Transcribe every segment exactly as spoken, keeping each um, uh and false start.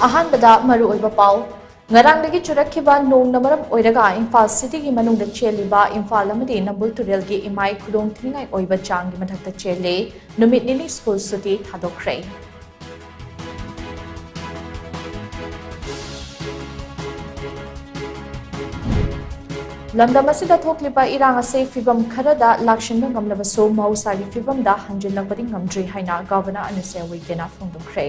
ꯑꯍꯥꯟꯕꯗ ꯃꯔꯨꯑꯣꯏꯕ ꯄꯥꯎ꯫ ꯉꯔꯥꯡꯗꯒꯤ ꯆꯨꯔꯛꯈꯤꯕ ꯅꯣꯡꯅ ꯃꯔꯝ ꯑꯣꯏꯔꯒ ꯏꯝꯐꯥꯜ ꯁꯤꯇꯤꯒꯤ ꯃꯅꯨꯡꯗ ꯆꯦꯜꯂꯤꯕ ꯏꯝꯐꯥꯜ ꯑꯃꯗꯤ ꯅꯝꯕꯨꯜ ꯇꯨꯔꯦꯜꯒꯤ ꯏꯃꯥꯏ ꯈꯨꯗꯣꯡ ꯊꯤꯅꯤꯡꯉꯥꯏ ꯑꯣꯏꯕ ꯆꯥꯡꯒꯤ ꯃꯊꯛꯇ ꯆꯦꯜꯂꯦ꯫ ꯅꯨꯃꯤꯠ ꯅꯤꯅꯤ ꯁ꯭ꯀꯨꯜ ꯁꯨꯇꯤ ꯊꯥꯗꯣꯛꯈ꯭ꯔꯦ꯫ ꯂꯝꯗꯝ ꯑꯁꯤꯗ ꯊꯣꯛꯂꯤꯕ ꯏꯔꯥꯡ ꯑꯁꯤ ꯐꯤꯚꯝ ꯈꯔꯗ ꯂꯥꯛꯁꯤꯟꯕ ꯉꯝꯂꯕꯁꯨ, ꯃꯍꯧꯁꯥꯒꯤ ꯐꯤꯚꯝꯗ ꯍꯟꯖꯤꯜꯂꯛꯄꯗꯤ ꯉꯝꯗ꯭ꯔꯤ ꯍꯥꯏꯅ ꯒꯚꯔꯅꯔ ꯑꯅꯨꯁ꯭ꯌꯥ ꯎꯏꯀꯦꯅ ꯐꯣꯡꯗꯣꯛꯈ꯭ꯔꯦ꯫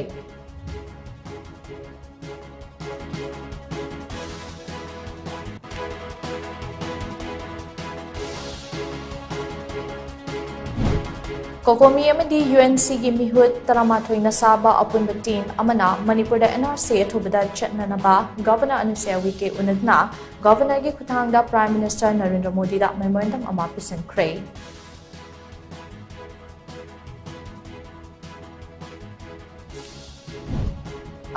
ꯀꯣꯀꯣꯃꯤ ꯑꯃꯗꯤ ꯌꯨ ꯑꯦꯟ ꯁꯤꯒꯤ ꯃꯤꯍꯨꯠ ꯇꯔꯥꯃꯥꯊꯣꯏꯅ ꯁꯥꯕ ꯑꯄꯨꯟꯕ ꯇꯤꯝ ꯑꯃꯅ ꯃꯅꯤꯄꯨꯔꯗ ꯑꯦꯟ ꯑꯥꯔ ꯁꯤ ꯑꯊꯨꯕꯗ ꯆꯠꯅꯅꯕ ꯒꯚꯔꯅꯔ ꯑꯅꯨꯁ꯭ꯌꯥ ꯎꯏꯀꯦ ꯎꯅꯗꯨꯅ ꯒꯚꯔꯅꯔꯒꯤ ꯈꯨꯠꯊꯥꯡꯗ ꯄ꯭ꯔꯥꯏꯝ ꯃꯤꯅꯤꯁꯇꯔ ꯅꯔꯦꯟꯗ꯭ꯔ ꯃꯣꯗꯤꯗ ꯃꯦꯃꯣꯔꯦꯟꯗꯝ ꯑꯃ ꯄꯤꯁꯤꯟꯈ꯭ꯔꯦ꯫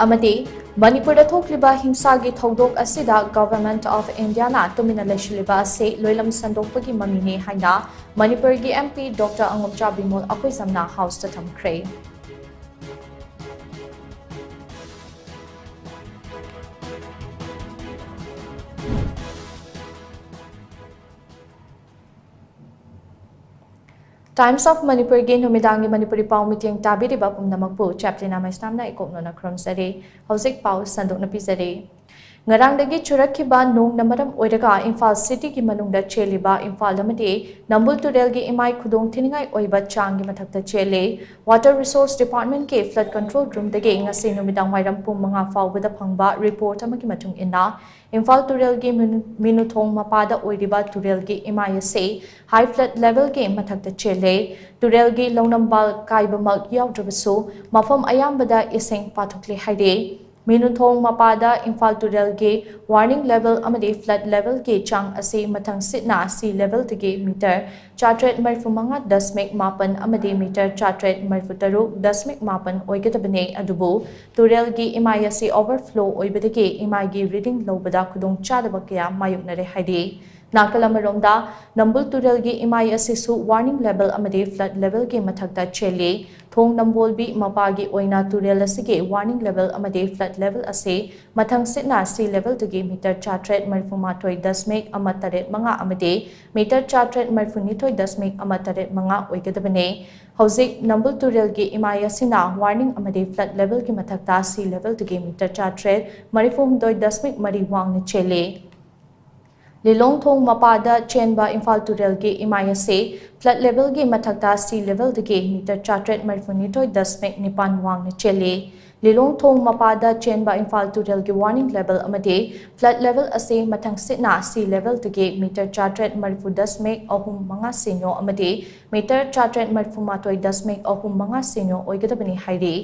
ꯑꯃꯗꯤ ꯃꯅꯤꯄꯨꯔꯗ ꯊꯣꯛꯂꯤꯕ ꯍꯤꯡꯁꯥꯒꯤ ꯊꯧꯗꯣꯛ ꯑꯁꯤꯗ Government of Indiaꯅ ꯇꯨꯃꯤꯟꯅ ꯂꯩꯁꯤꯜꯂꯤꯕ ꯑꯁꯤ ꯂꯣꯏꯂꯝ ꯁꯟꯗꯣꯛꯄꯒꯤ ꯃꯃꯤꯅꯦ ꯍꯥꯏꯅ ꯃꯅꯤꯄꯨꯔꯒꯤ M P Doctor ꯑꯉꯣꯝꯆꯥ ꯕꯤꯃꯣꯜ ꯑꯩꯈꯣꯏꯖꯝꯅ Houseꯇ ꯊꯝꯈ꯭ꯔꯦ꯫ Times of Manipurꯒꯤ ꯅꯨꯃꯤꯗꯥꯡꯒꯤ ꯃꯅꯤꯄꯨꯔꯤ ꯄꯥꯎ ꯃꯤꯠꯌꯦꯡ ꯇꯥꯕꯤꯔꯤꯕ ꯄꯨꯝꯅꯃꯛꯄꯨ ꯆꯦꯄ꯭ꯂꯤꯅꯥ ꯃꯩꯁꯅꯥꯝꯅ ꯏꯀꯣꯛꯅꯅ ꯈꯨꯔꯨꯝꯖꯔꯤ꯫ ꯍꯧꯖꯤꯛ ꯄꯥꯎ ꯁꯟꯗꯣꯛꯅ ꯄꯤꯖꯔꯤ꯫ ꯉꯔꯥꯡꯗꯒꯤ ꯆꯨꯔꯛꯈꯤꯕ ꯅꯣꯡꯅ ꯃꯔꯝ ꯑꯣꯏꯔꯒ ꯏꯝꯐꯥꯜ ꯁꯤꯇꯤꯒꯤ ꯃꯅꯨꯡꯗ ꯆꯦꯜꯂꯤꯕ ꯏꯝꯐꯥꯜ ꯑꯃꯗꯤ ꯅꯝꯕꯨꯜ ꯇꯨꯔꯦꯜꯒꯤ ꯏꯃꯥꯏ ꯈꯨꯗꯣꯡ ꯊꯤꯅꯤꯡꯉꯥꯏ ꯑꯣꯏꯕ ꯆꯥꯡꯒꯤ ꯃꯊꯛꯇ ꯆꯦꯜꯂꯦ꯫ Water Resource Departmentꯀꯤ flood control roomꯗꯒꯤ ꯉꯁꯤ ꯅꯨꯃꯤꯗꯥꯡ ꯋꯥꯏꯔꯝ ꯄꯨꯡ ꯃꯉꯥ ꯐꯥꯎꯕꯗ ꯐꯪꯕ report ꯑꯃꯒꯤ ꯃꯇꯨꯡ ꯏꯟꯅ, ꯏꯝꯐꯥꯜ ꯇꯨꯔꯦꯜꯒꯤ ꯃꯤꯅꯨ-, ꯃꯤꯅꯨꯊꯣꯡ ꯃꯄꯥꯗ ꯑꯣꯏꯔꯤꯕ ꯇꯨꯔꯦꯜꯒꯤ ꯏꯃꯥꯏ ꯑꯁꯤ high flood levelꯒꯤ ꯃꯊꯛꯇ ꯆꯦꯜꯂꯦ꯫ ꯇꯨꯔꯦꯜꯒꯤ ꯂꯧꯅꯝꯕꯥꯜ ꯀꯥꯏꯕꯃꯛ ꯌꯥꯎꯗ꯭ꯔꯕꯁꯨ, ꯃꯐꯝ ꯑꯌꯥꯝꯕꯗ ꯏꯁꯤꯡ ꯄꯥꯊꯣꯛꯂꯦ ꯍꯥꯏꯔꯤ꯫ ꯃꯤꯅꯨꯊꯣꯡ ꯃꯄꯥꯗ ꯏꯝꯐꯥꯜ ꯇꯨꯔꯦꯜꯒꯤ warning level ꯑꯃꯗꯤ flood levelꯒꯤ ꯆꯥꯡ ꯑꯁꯤ ꯃꯊꯪꯁꯤꯠꯅ sea levelꯗꯒꯤ meter ꯆꯥꯇ꯭ꯔꯦꯠ ꯃꯔꯤꯐꯨ ꯃꯉꯥ ꯗꯁꯃꯤꯛ ꯃꯥꯄꯟ ꯑꯃꯗꯤ meter ꯆꯥꯇ꯭ꯔꯦꯠ ꯃꯔꯤꯐꯨ ꯇꯔꯨꯛ ꯗꯁꯃꯤꯛ ꯃꯥꯄꯟ ꯑꯣꯏꯒꯗꯕꯅꯤ, ꯑꯗꯨꯕꯨ ꯇꯨꯔꯦꯜꯒꯤ ꯏꯃꯥꯏ ꯑꯁꯤ overflow ꯑꯣꯏꯕꯗꯒꯤ ꯏꯃꯥꯏꯒꯤ reading ꯂꯧꯕꯗ ꯈꯨꯗꯣꯡꯆꯥꯗꯕ ꯀꯌꯥ ꯃꯥꯌꯣꯛꯅꯔꯦ ꯍꯥꯏꯔꯤ꯫ ꯅꯥꯀꯜ ꯑꯃꯔꯣꯝꯗ, ꯅꯝꯕꯨꯜ ꯇꯨꯔꯦꯜꯒꯤ ꯏꯃꯥꯏ ꯑꯁꯤꯁꯨ warning level ꯑꯃꯗꯤ flood levelꯒꯤ ꯃꯊꯛꯇ ꯆꯦꯜꯂꯤ꯫ ꯊꯣꯡ ꯅꯝꯕꯣꯜꯕꯤ ꯃꯄꯥꯒꯤ ꯑꯣꯏꯅ ꯇꯨꯔꯦꯜ ꯑꯁꯤꯒꯤ warning level ꯑꯃꯗꯤ flood level ꯑꯁꯤ ꯃꯊꯪꯁꯤꯠꯅ sea levelꯗꯒꯤ meter ꯆꯥꯇ꯭ꯔꯦꯠ ꯃꯔꯤꯐꯨ ꯃꯥꯊꯣꯏ ꯗꯁꯃꯤꯛ ꯑꯃ ꯇꯔꯦꯠ ꯃꯉꯥ ꯑꯃꯗꯤ meter ꯆꯥꯇ꯭ꯔꯦꯠ ꯃꯔꯤꯐꯨ ꯅꯤꯊꯣꯏ ꯗꯁꯃꯤꯛ ꯑꯃ ꯇꯔꯦꯠ ꯃꯉꯥ ꯑꯣꯏꯒꯗꯕꯅꯤ꯫ ꯍꯧꯖꯤꯛ ꯅꯝꯕꯨꯜ ꯇꯨꯔꯦꯜꯒꯤ ꯏꯃꯥꯏ ꯑꯁꯤꯅ warning ꯑꯃꯗꯤ flood levelꯒꯤ ꯃꯊꯛꯇ sea levelꯗꯒꯤ meter ꯆꯥꯇ꯭ꯔꯦꯠ ꯃꯔꯤꯐꯨ ꯍꯨꯝꯗꯣꯏ ꯗꯁꯃꯤꯛ ꯃꯔꯤ ꯋꯥꯡꯅ ꯆꯦꯜꯂꯤ꯫ ꯂꯤꯂꯣꯡ ꯊꯣꯡ ꯃꯄꯥꯗ ꯆꯦꯟꯕ ꯏꯝꯐꯥꯜ ꯇꯨꯔꯦꯜꯒꯤ ꯏꯃꯥꯏ ꯑꯁꯤ flood levelꯒꯤ ꯃꯊꯛꯇ sea levelꯗꯒꯤ meter ꯆꯥꯇ꯭ꯔꯦꯠ ꯃꯔꯤꯐꯨ ꯅꯤꯊꯣꯏ ꯗꯁꯃꯤꯛ ꯅꯤꯄꯥꯟ ꯋꯥꯡꯅ ꯆꯦꯜꯂꯤ꯫ ꯂꯤꯂꯣꯡ ꯊꯣꯡ ꯃꯄꯥꯗ ꯆꯦꯟꯕ ꯏꯝꯐꯥꯜ ꯇꯨꯔꯦꯜꯒꯤ warning level ꯑꯃꯗꯤ flood level ꯑꯁꯤ ꯃꯊꯪꯁꯤꯠꯅ sea levelꯗꯒꯤ meter ꯆꯥꯇ꯭ꯔꯦꯠ ꯃꯔꯤꯐꯨ ꯗꯁꯃꯤꯛ ꯑꯍꯨꯝ ꯃꯉꯥ ꯁꯤꯅꯣ ꯑꯃꯗꯤ meter ꯆꯥꯇ꯭ꯔꯦꯠ ꯃꯔꯤꯐꯨ ꯃꯥꯊꯣꯏ ꯗꯁꯃꯤꯛ ꯑꯍꯨꯝ ꯃꯉꯥ ꯁꯤꯅꯣ ꯑꯣꯏꯒꯗꯕꯅꯤ ꯍꯥꯏꯔꯤ꯫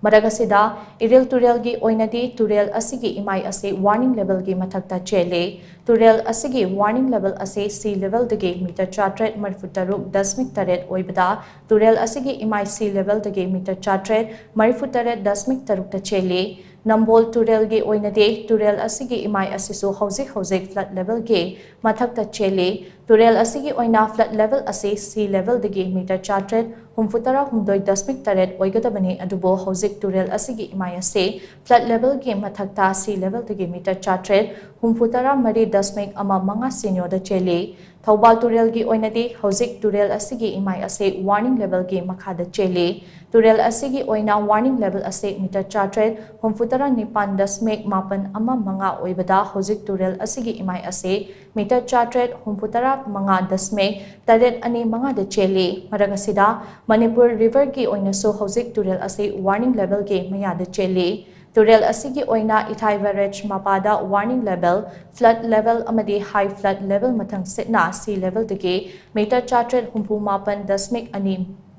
ꯃꯔꯛ ꯑꯁꯤꯗ, ꯏꯔꯤꯜ ꯇꯨꯔꯦꯜꯒꯤ ꯑꯣꯏꯅꯗꯤ ꯇꯨꯔꯦꯜ ꯑꯁꯤꯒꯤ ꯏꯃꯥꯏ ꯑꯁꯤ warning levelꯒꯤ ꯃꯊꯛꯇ ꯆꯦꯜꯂꯤ꯫ ꯇꯨꯔꯦꯜ ꯑꯁꯤꯒꯤ warning level ꯑꯁꯤ sea levelꯗꯒꯤ meter ꯆꯥꯇ꯭ꯔꯦꯠ ꯃꯔꯤꯐꯨ ꯇꯔꯨꯛ ꯗꯁꯃꯤꯛ ꯇꯔꯦꯠ ꯑꯣꯏꯕꯗ, ꯇꯨꯔꯦꯜ ꯑꯁꯤꯒꯤ ꯏꯃꯥꯏ sea levelꯗꯒꯤ meter ꯆꯥꯇ꯭ꯔꯦꯠ ꯃꯔꯤꯐꯨ ꯇꯔꯦꯠ ꯗꯁꯃꯤꯛ ꯇꯔꯨꯛꯇ ꯆꯦꯜꯂꯤ꯫ ꯅꯝꯕꯣꯜ ꯇꯨꯔꯦꯜꯒꯤ ꯑꯣꯏꯅꯗꯤ ꯇꯨꯔꯦꯜ ꯑꯁꯤꯒꯤ ꯏꯃꯥꯏ ꯑꯁꯤꯁꯨ ꯍꯧꯖꯤꯛ ꯍꯧꯖꯤꯛ flood levelꯒꯤ ꯃꯊꯛꯇ ꯆꯦꯜꯂꯤ꯫ ꯇꯨꯔꯦꯜ ꯑꯁꯤꯒꯤ ꯑꯣꯏꯅ flood level ꯑꯁꯤ sea levelꯗꯒꯤ meter ꯆꯥꯇ꯭ꯔꯦꯠ ꯍꯨꯝꯐꯨꯇꯔꯥ ꯍꯨꯝꯗꯣꯏ ꯗꯁꯃꯤꯛ ꯇꯔꯦꯠ ꯑꯣꯏꯒꯗꯕꯅꯤ, ꯑꯗꯨꯕꯨ ꯍꯧꯖꯤꯛ ꯇꯨꯔꯦꯜ ꯑꯁꯤꯒꯤ ꯏꯃꯥꯏ ꯑꯁꯤ flood levelꯒꯤ ꯃꯊꯛꯇ sea levelꯗꯒꯤ meter ꯆꯥꯇ꯭ꯔꯦꯠ ꯍꯨꯝꯐꯨꯇꯔꯥ ꯃꯔꯤ ꯗꯁꯃꯤꯛ ꯑꯃ ꯃꯉꯥ ꯁꯤꯅꯣꯗ ꯆꯦꯜꯂꯤ꯫ ꯊꯧꯕꯥꯜ ꯇꯨꯔꯦꯜꯒꯤ ꯑꯣꯏꯅꯗꯤ ꯍꯧꯖꯤꯛ ꯇꯨꯔꯦꯜ ꯑꯁꯤꯒꯤ ꯏꯃꯥꯏ ꯑꯁꯤ warning levelꯒꯤ ꯃꯈꯥꯗ ꯆꯦꯜꯂꯤ꯫ ꯇꯨꯔꯦꯜ ꯑꯁꯤꯒꯤ ꯑꯣꯏꯅ warning level ꯑꯁꯤ meter ꯆꯥꯇ꯭ꯔꯦꯠ ꯍꯨꯝꯐꯨꯇꯔꯥ ꯅꯤꯄꯥꯟ ꯗꯁꯃꯤꯛ ꯃꯥꯄꯟ ꯑꯃ ꯃꯉꯥ ꯑꯣꯏꯕꯗ, ꯍꯧꯖꯤꯛ ꯇꯨꯔꯦꯜ ꯑꯁꯤꯒꯤ ꯏꯃꯥꯏ ꯑꯁꯤ meter ꯆꯥꯇ꯭ꯔꯦꯠ ꯍꯨꯝꯐꯨꯇꯔꯥ ꯃꯉꯥ ꯗꯁꯃꯤꯛ ꯇꯔꯦꯠ ꯑꯅꯤ ꯃꯉꯥꯗ ꯆꯦꯜꯂꯤ꯫ ꯃꯔꯛ ꯑꯁꯤꯗ, ꯃꯅꯤꯄꯨꯔ riverꯒꯤ ꯑꯣꯏꯅꯁꯨ ꯍꯧꯖꯤꯛ ꯇꯨꯔꯦꯜ ꯑꯁꯤ warning levelꯒꯤ ꯃꯌꯥꯗ ꯆꯦꯜꯂꯤ꯫ ꯇꯨꯔꯦꯜ ꯑꯁꯤꯒꯤ ꯑꯣꯏꯅ ꯏꯊꯥꯏ barrage ꯃꯄꯥꯗ warning level, flood level ꯑꯃꯗꯤ high flood level ꯃꯊꯪ ꯁꯤꯠꯅ sea levelꯗꯒꯤ meter ꯆꯥꯇ꯭ꯔꯦꯠ ꯍꯨꯝꯐꯨ ꯃꯥꯄꯟ ꯗꯁꯃꯤꯛ ꯑꯅꯤ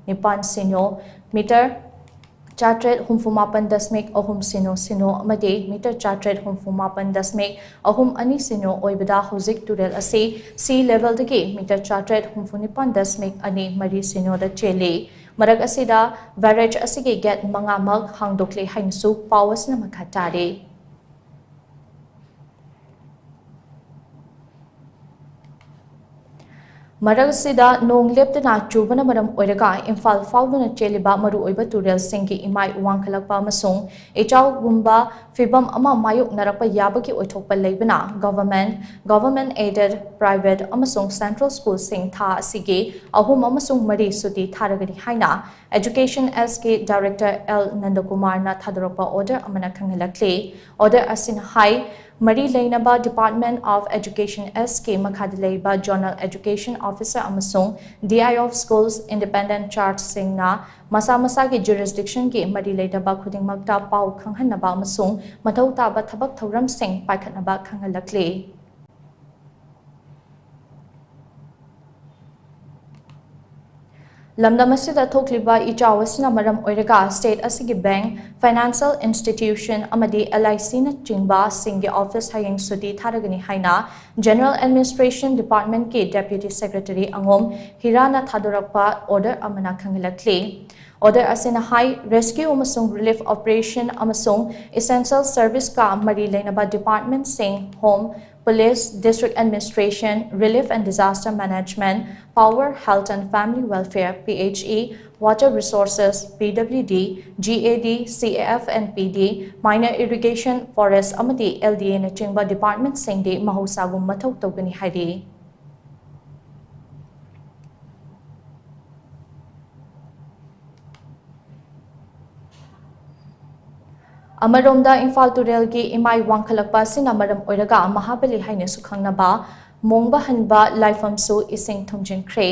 ꯅꯤꯄꯥꯟ ꯁꯤꯅꯣ, meter ꯆꯥꯇ꯭ꯔꯦꯠ ꯍꯨꯝꯐꯨ ꯃꯥꯄꯟ ꯗꯁꯃꯤꯛ ꯑꯍꯨꯝ ꯁꯤꯅꯣ ꯁꯤꯅꯣ ꯑꯃꯗꯤ meter ꯆꯥꯇ꯭ꯔꯦꯠ ꯍꯨꯝꯐꯨ ꯃꯥꯄꯟ ꯗꯁꯃꯤꯛ ꯑꯍꯨꯝ ꯑꯅꯤ ꯁꯤꯅꯣ ꯑꯣꯏꯕꯗ, ꯍꯧꯖꯤꯛ ꯇꯨꯔꯦꯜ ꯑꯁꯤ sea levelꯗꯒꯤ meter ꯆꯥꯇ꯭ꯔꯦꯠ ꯍꯨꯝꯐꯨ ꯅꯤꯄꯥꯟ ꯗꯁꯃꯤꯛ ꯑꯅꯤ ꯃꯔꯤ ꯁꯤꯅꯣꯗ ꯆꯦꯜꯂꯤ꯫ ꯃꯔꯛ ꯑꯁꯤꯗ, barrage ꯑꯁꯤꯒꯤ gate ꯃꯉꯥꯃꯛ ꯍꯥꯡꯗꯣꯛꯂꯦ ꯍꯥꯏꯅꯁꯨ ꯄꯥꯎ ꯑꯁꯤꯅ ꯃꯈꯥ ꯇꯥꯔꯤ꯫ ꯃꯔꯛ ꯑꯁꯤꯗ ꯅꯣꯡ ꯂꯦꯞꯇꯅ ꯆꯨꯕꯅ ꯃꯔꯝ ꯑꯣꯏꯔꯒ ꯏꯝꯐꯥꯜ ꯐꯥꯎꯗꯨꯅ ꯆꯦꯜꯂꯤꯕ ꯃꯔꯨꯑꯣꯏꯕ ꯇꯨꯔꯦꯜꯁꯤꯡꯒꯤ ꯏꯃꯥꯏ ꯋꯥꯡꯈꯠꯂꯛꯄ ꯑꯃꯁꯨꯡ ꯏꯆꯥꯎꯒꯨꯝꯕ ꯐꯤꯚꯝ ꯑꯃ ꯃꯥꯌꯣꯛꯅꯔꯛꯄ ꯌꯥꯕꯒꯤ ꯑꯣꯏꯊꯣꯛꯄ ꯂꯩꯕꯅ government, government aided, private ꯑꯃꯁꯨꯡ central schoolꯁꯤꯡ ꯊꯥ ꯑꯁꯤꯒꯤ ꯑꯍꯨꯝ ꯑꯃꯁꯨꯡ ꯃꯔꯤ ꯁꯨꯇꯤ ꯊꯥꯔꯒꯅꯤ ꯍꯥꯏꯅ Education S K Director L ꯅꯟꯗꯀꯨꯃꯥꯔꯅ ꯊꯥꯗꯣꯔꯛꯄ order ꯑꯃꯅ ꯈꯪꯍꯜꯂꯛꯂꯤ꯫ Order ꯑꯁꯤꯅ ꯍꯥꯏ, ꯃꯔꯤ ꯂꯩꯅꯕ Department of Education S K ꯃꯈꯥꯗ ꯂꯩꯕ Zonal Education Officer ꯑꯃꯁꯨꯡ D I of Schools independent chargeꯁꯤꯡꯅ ꯃꯁꯥ ꯃꯁꯥꯒꯤ jurisdictionꯒꯤ ꯃꯔꯤ ꯂꯩꯅꯕ ꯈꯨꯗꯤꯡꯃꯛꯇ ꯄꯥꯎ ꯈꯪꯍꯟꯅꯕ ꯑꯃꯁꯨꯡ ꯃꯊꯧ ꯇꯥꯕ ꯊꯕꯛ ꯊꯧꯔꯝꯁꯤꯡ ꯄꯥꯏꯈꯠꯅꯕ ꯈꯪꯍꯜꯂꯛꯂꯤ꯫ ꯂꯝꯗꯝ ꯑꯁꯤꯗ ꯊꯣꯛꯂꯤꯕ ꯏꯆꯥꯎ ꯑꯁꯤꯅ ꯃꯔꯝ ꯑꯣꯏꯔꯒ state ꯑꯁꯤꯒꯤ bank, financial institution ꯑꯃꯗꯤ L I Cꯅꯆꯤꯡꯕꯁꯤꯡꯒꯤ office ꯍꯌꯦꯡ ꯁꯨꯇꯤ ꯊꯥꯔꯒꯅꯤ ꯍꯥꯏꯅ General Administration Departmentꯀꯤ Deputy Secretary ꯑꯉꯣꯝ ꯍꯤꯔꯥꯅ ꯊꯥꯗꯣꯔꯛꯄ order ꯑꯃꯅ ꯈꯪꯍꯜꯂꯛꯂꯤ꯫ Order ꯑꯁꯤꯅ ꯍꯥꯏ, rescue ꯑꯃꯁꯨꯡ relief operation ꯑꯃꯁꯨꯡ essential serviceꯀ ꯃꯔꯤ ꯂꯩꯅꯕ departmentꯁꯤꯡ, Home, Police, District Administration, Relief and Disaster Management, Power, Health and Family Welfare, P H E, Water Resources, P W D, G A D, C A F and P D, Minor Irrigation, Forest ꯑꯃꯗꯤ L D Aꯅꯆꯤꯡꯕ departmentꯁꯤꯡꯗꯤ ꯃꯍꯧꯁꯥꯒꯨꯝ ꯃꯊꯧ ꯇꯧꯒꯅꯤ ꯍꯥꯏꯔꯤ꯫ ꯑꯃꯔꯣꯝꯗ, ꯏꯝꯐꯥꯜ ꯇꯨꯔꯦꯜꯒꯤ ꯏꯃꯥꯏ ꯋꯥꯡꯈꯠꯂꯛꯄ ꯑꯁꯤꯅ ꯃꯔꯝ ꯑꯣꯏꯔꯒ ꯃꯍꯥꯕꯂꯤ ꯍꯥꯏꯅꯁꯨ ꯈꯪꯅꯕ ꯃꯣꯡꯕ ꯍꯟꯕ ꯂꯥꯏꯐꯝꯁꯨ ꯏꯁꯤꯡ ꯊꯨꯝꯖꯤꯟꯈ꯭ꯔꯦ꯫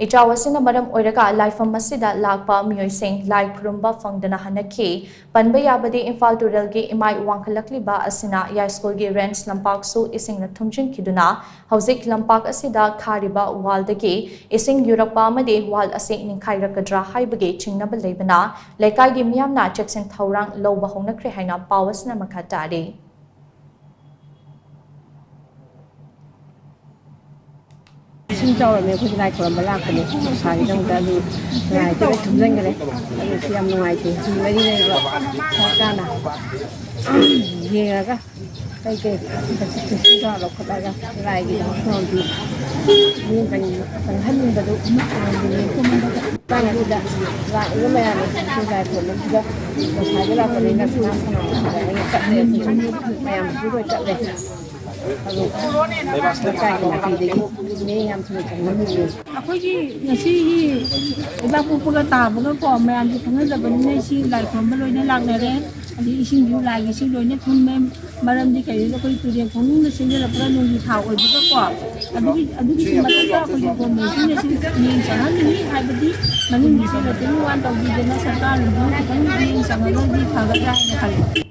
ꯏꯆꯥꯎ ꯑꯁꯤꯅ ꯃꯔꯝ ꯑꯣꯏꯔꯒ ꯂꯥꯏꯐꯝ ꯑꯁꯤꯗ ꯂꯥꯛꯄ ꯃꯤꯑꯣꯏꯁꯤꯡ ꯂꯥꯏ ꯈꯨꯔꯨꯝꯕ ꯐꯪꯗꯅ ꯍꯟꯅꯈꯤ꯫ ꯄꯟꯕ ꯌꯥꯕꯗꯤ, ꯏꯝꯐꯥꯜ ꯇꯨꯔꯦꯜꯒꯤ ꯏꯃꯥꯏ ꯋꯥꯡꯈꯠꯂꯛꯂꯤꯕ ꯑꯁꯤꯅ ꯌꯥꯏꯁ꯭ꯀꯨꯜꯒꯤ range ꯂꯝꯄꯥꯛꯁꯨ ꯏꯁꯤꯡꯅ ꯊꯨꯝꯖꯤꯟꯈꯤꯗꯨꯅ ꯍꯧꯖꯤꯛ ꯂꯝꯄꯥꯛ ꯑꯁꯤꯗ ꯈꯥꯔꯤꯕ wallꯗꯒꯤ ꯏꯁꯤꯡ ꯌꯨꯔꯛꯄ ꯑꯃꯗꯤ wall ꯑꯁꯤ ꯅꯤꯡꯈꯥꯏꯔꯛꯀꯗ꯭ꯔꯥ ꯍꯥꯏꯕꯒꯤ ꯆꯤꯡꯅꯕ ꯂꯩꯕꯅ ꯂꯩꯀꯥꯏꯒꯤ ꯃꯤꯌꯥꯝꯅ ꯆꯦꯛꯁꯤꯟ ꯊꯧꯔꯥꯡ ꯂꯧꯕ ꯍꯧꯅꯈ꯭ꯔꯦ ꯍꯥꯏꯅ ꯄꯥꯎ ꯑꯁꯤꯅ ꯃꯈꯥ ꯇꯥꯔꯤ꯫ ꯏꯁꯤꯡ ꯆꯥꯎꯔꯝꯃꯦ, ꯑꯩꯈꯣꯏꯁꯨ ꯂꯥꯏ ꯈꯨꯔꯝꯕ ꯂꯥꯛꯄꯅꯦ, ꯅꯨꯡꯁꯥꯒꯤꯗꯃꯛꯇ꯫ ꯑꯗꯨ ꯂꯥꯏꯗꯨꯗ ꯊꯨꯝꯖꯤꯟꯈ꯭ꯔꯦ꯫ ꯑꯗꯨ ꯁꯤ ꯌꯥꯝ ꯅꯨꯡꯉꯥꯏꯇꯦ꯫ ꯁꯤ ꯃꯔꯤ ꯂꯩꯕ ꯁꯔꯀꯥꯔꯅ ꯌꯦꯡꯉꯒ ꯀꯩꯀꯩ ꯏꯁꯤꯡ ꯆꯥꯎ ꯂꯧꯈꯠꯂꯒ ꯂꯥꯏꯒꯤꯗꯃꯛ ꯈꯨꯔꯨꯝꯕꯤ꯫ ꯃꯤꯠꯌꯦꯡ ꯆꯪꯍꯟꯅꯤꯡꯕꯗꯨ ꯎꯍꯟꯅꯤꯡꯕꯅꯤ꯫ ꯃꯇꯥꯡ ꯑꯁꯤꯗ ꯂꯥꯛꯏꯕ ꯃꯌꯥꯝ ꯑꯁꯤꯁꯨ ꯂꯥꯏ ꯈꯨꯔꯨꯝꯕꯁꯤꯗ ꯉꯁꯥꯏꯗ ꯂꯥꯛꯄꯅꯤꯅ ꯁꯅꯥ ꯈꯣꯡꯅꯥꯡ ꯑꯁꯤꯗ ꯑꯩꯅ ꯆꯠꯂꯦ꯫ ꯃꯌꯥꯝꯁꯨ ꯂꯣꯏ ꯆꯠꯂꯦ꯫ ꯑꯗꯨ ꯂꯩꯀꯥꯏꯒꯤ ꯃꯥꯏꯀꯩꯗꯒꯤ ꯃꯤꯠꯌꯦꯡ ꯌꯥꯝ ꯊꯨꯅ ꯆꯪꯍꯟꯅꯤꯡꯉꯤ꯫ ꯑꯩꯈꯣꯏꯒꯤ ꯉꯁꯤꯒꯤ ꯂꯩꯕꯥꯛꯄꯣꯛꯄꯒ ꯇꯥꯕꯒꯀꯣ, ꯃꯌꯥꯝꯁꯦ ꯈꯪꯅꯗꯕꯅꯤꯅ ꯁꯤ ꯂꯥꯏ ꯈꯨꯔꯨꯝꯕ ꯂꯣꯏꯅ ꯂꯥꯛꯅꯔꯦ꯫ ꯑꯗꯩ ꯏꯁꯤꯡꯁꯨ ꯂꯥꯏꯒꯤ ꯏꯁꯤꯡ ꯂꯣꯏꯅ ꯊꯨꯝꯃꯦ꯫ ꯃꯔꯝꯗꯤ ꯀꯩꯒꯤꯅꯣꯗ ꯑꯩꯈꯣꯏ ꯇꯨꯔꯦꯜ ꯈꯣꯡꯅꯨꯡꯗ ꯆꯦꯟꯖꯜꯂꯛꯄꯗ ꯅꯣꯡꯖꯨ ꯊꯥ ꯑꯣꯏꯕꯒꯀꯣ, ꯑꯗꯨꯒꯤ, ꯑꯗꯨꯒꯤꯁꯨ ꯃꯊꯛꯇ ꯑꯩꯈꯣꯏꯒꯤ ꯒꯣꯔꯃꯦꯟꯁꯤꯅꯁꯨ ꯃꯤꯠꯌꯦꯡ ꯆꯪꯍꯟꯅꯤꯡꯉꯤ꯫ ꯍꯥꯏꯕꯗꯤ ꯃꯅꯨꯡꯒꯤ ꯁꯦꯀ꯭ꯌꯨꯔꯤꯇꯤ ꯋꯥꯟ ꯇꯧꯕꯤꯗꯅ ꯁꯔꯀꯥꯔꯅꯁꯨ ꯈꯤꯇꯪ ꯃꯤꯠꯌꯦꯡ ꯆꯪꯍꯜꯂꯒꯗꯤ ꯐꯒꯗ꯭ꯔꯥ ꯍꯥꯏꯅ ꯈꯜꯂꯤ꯫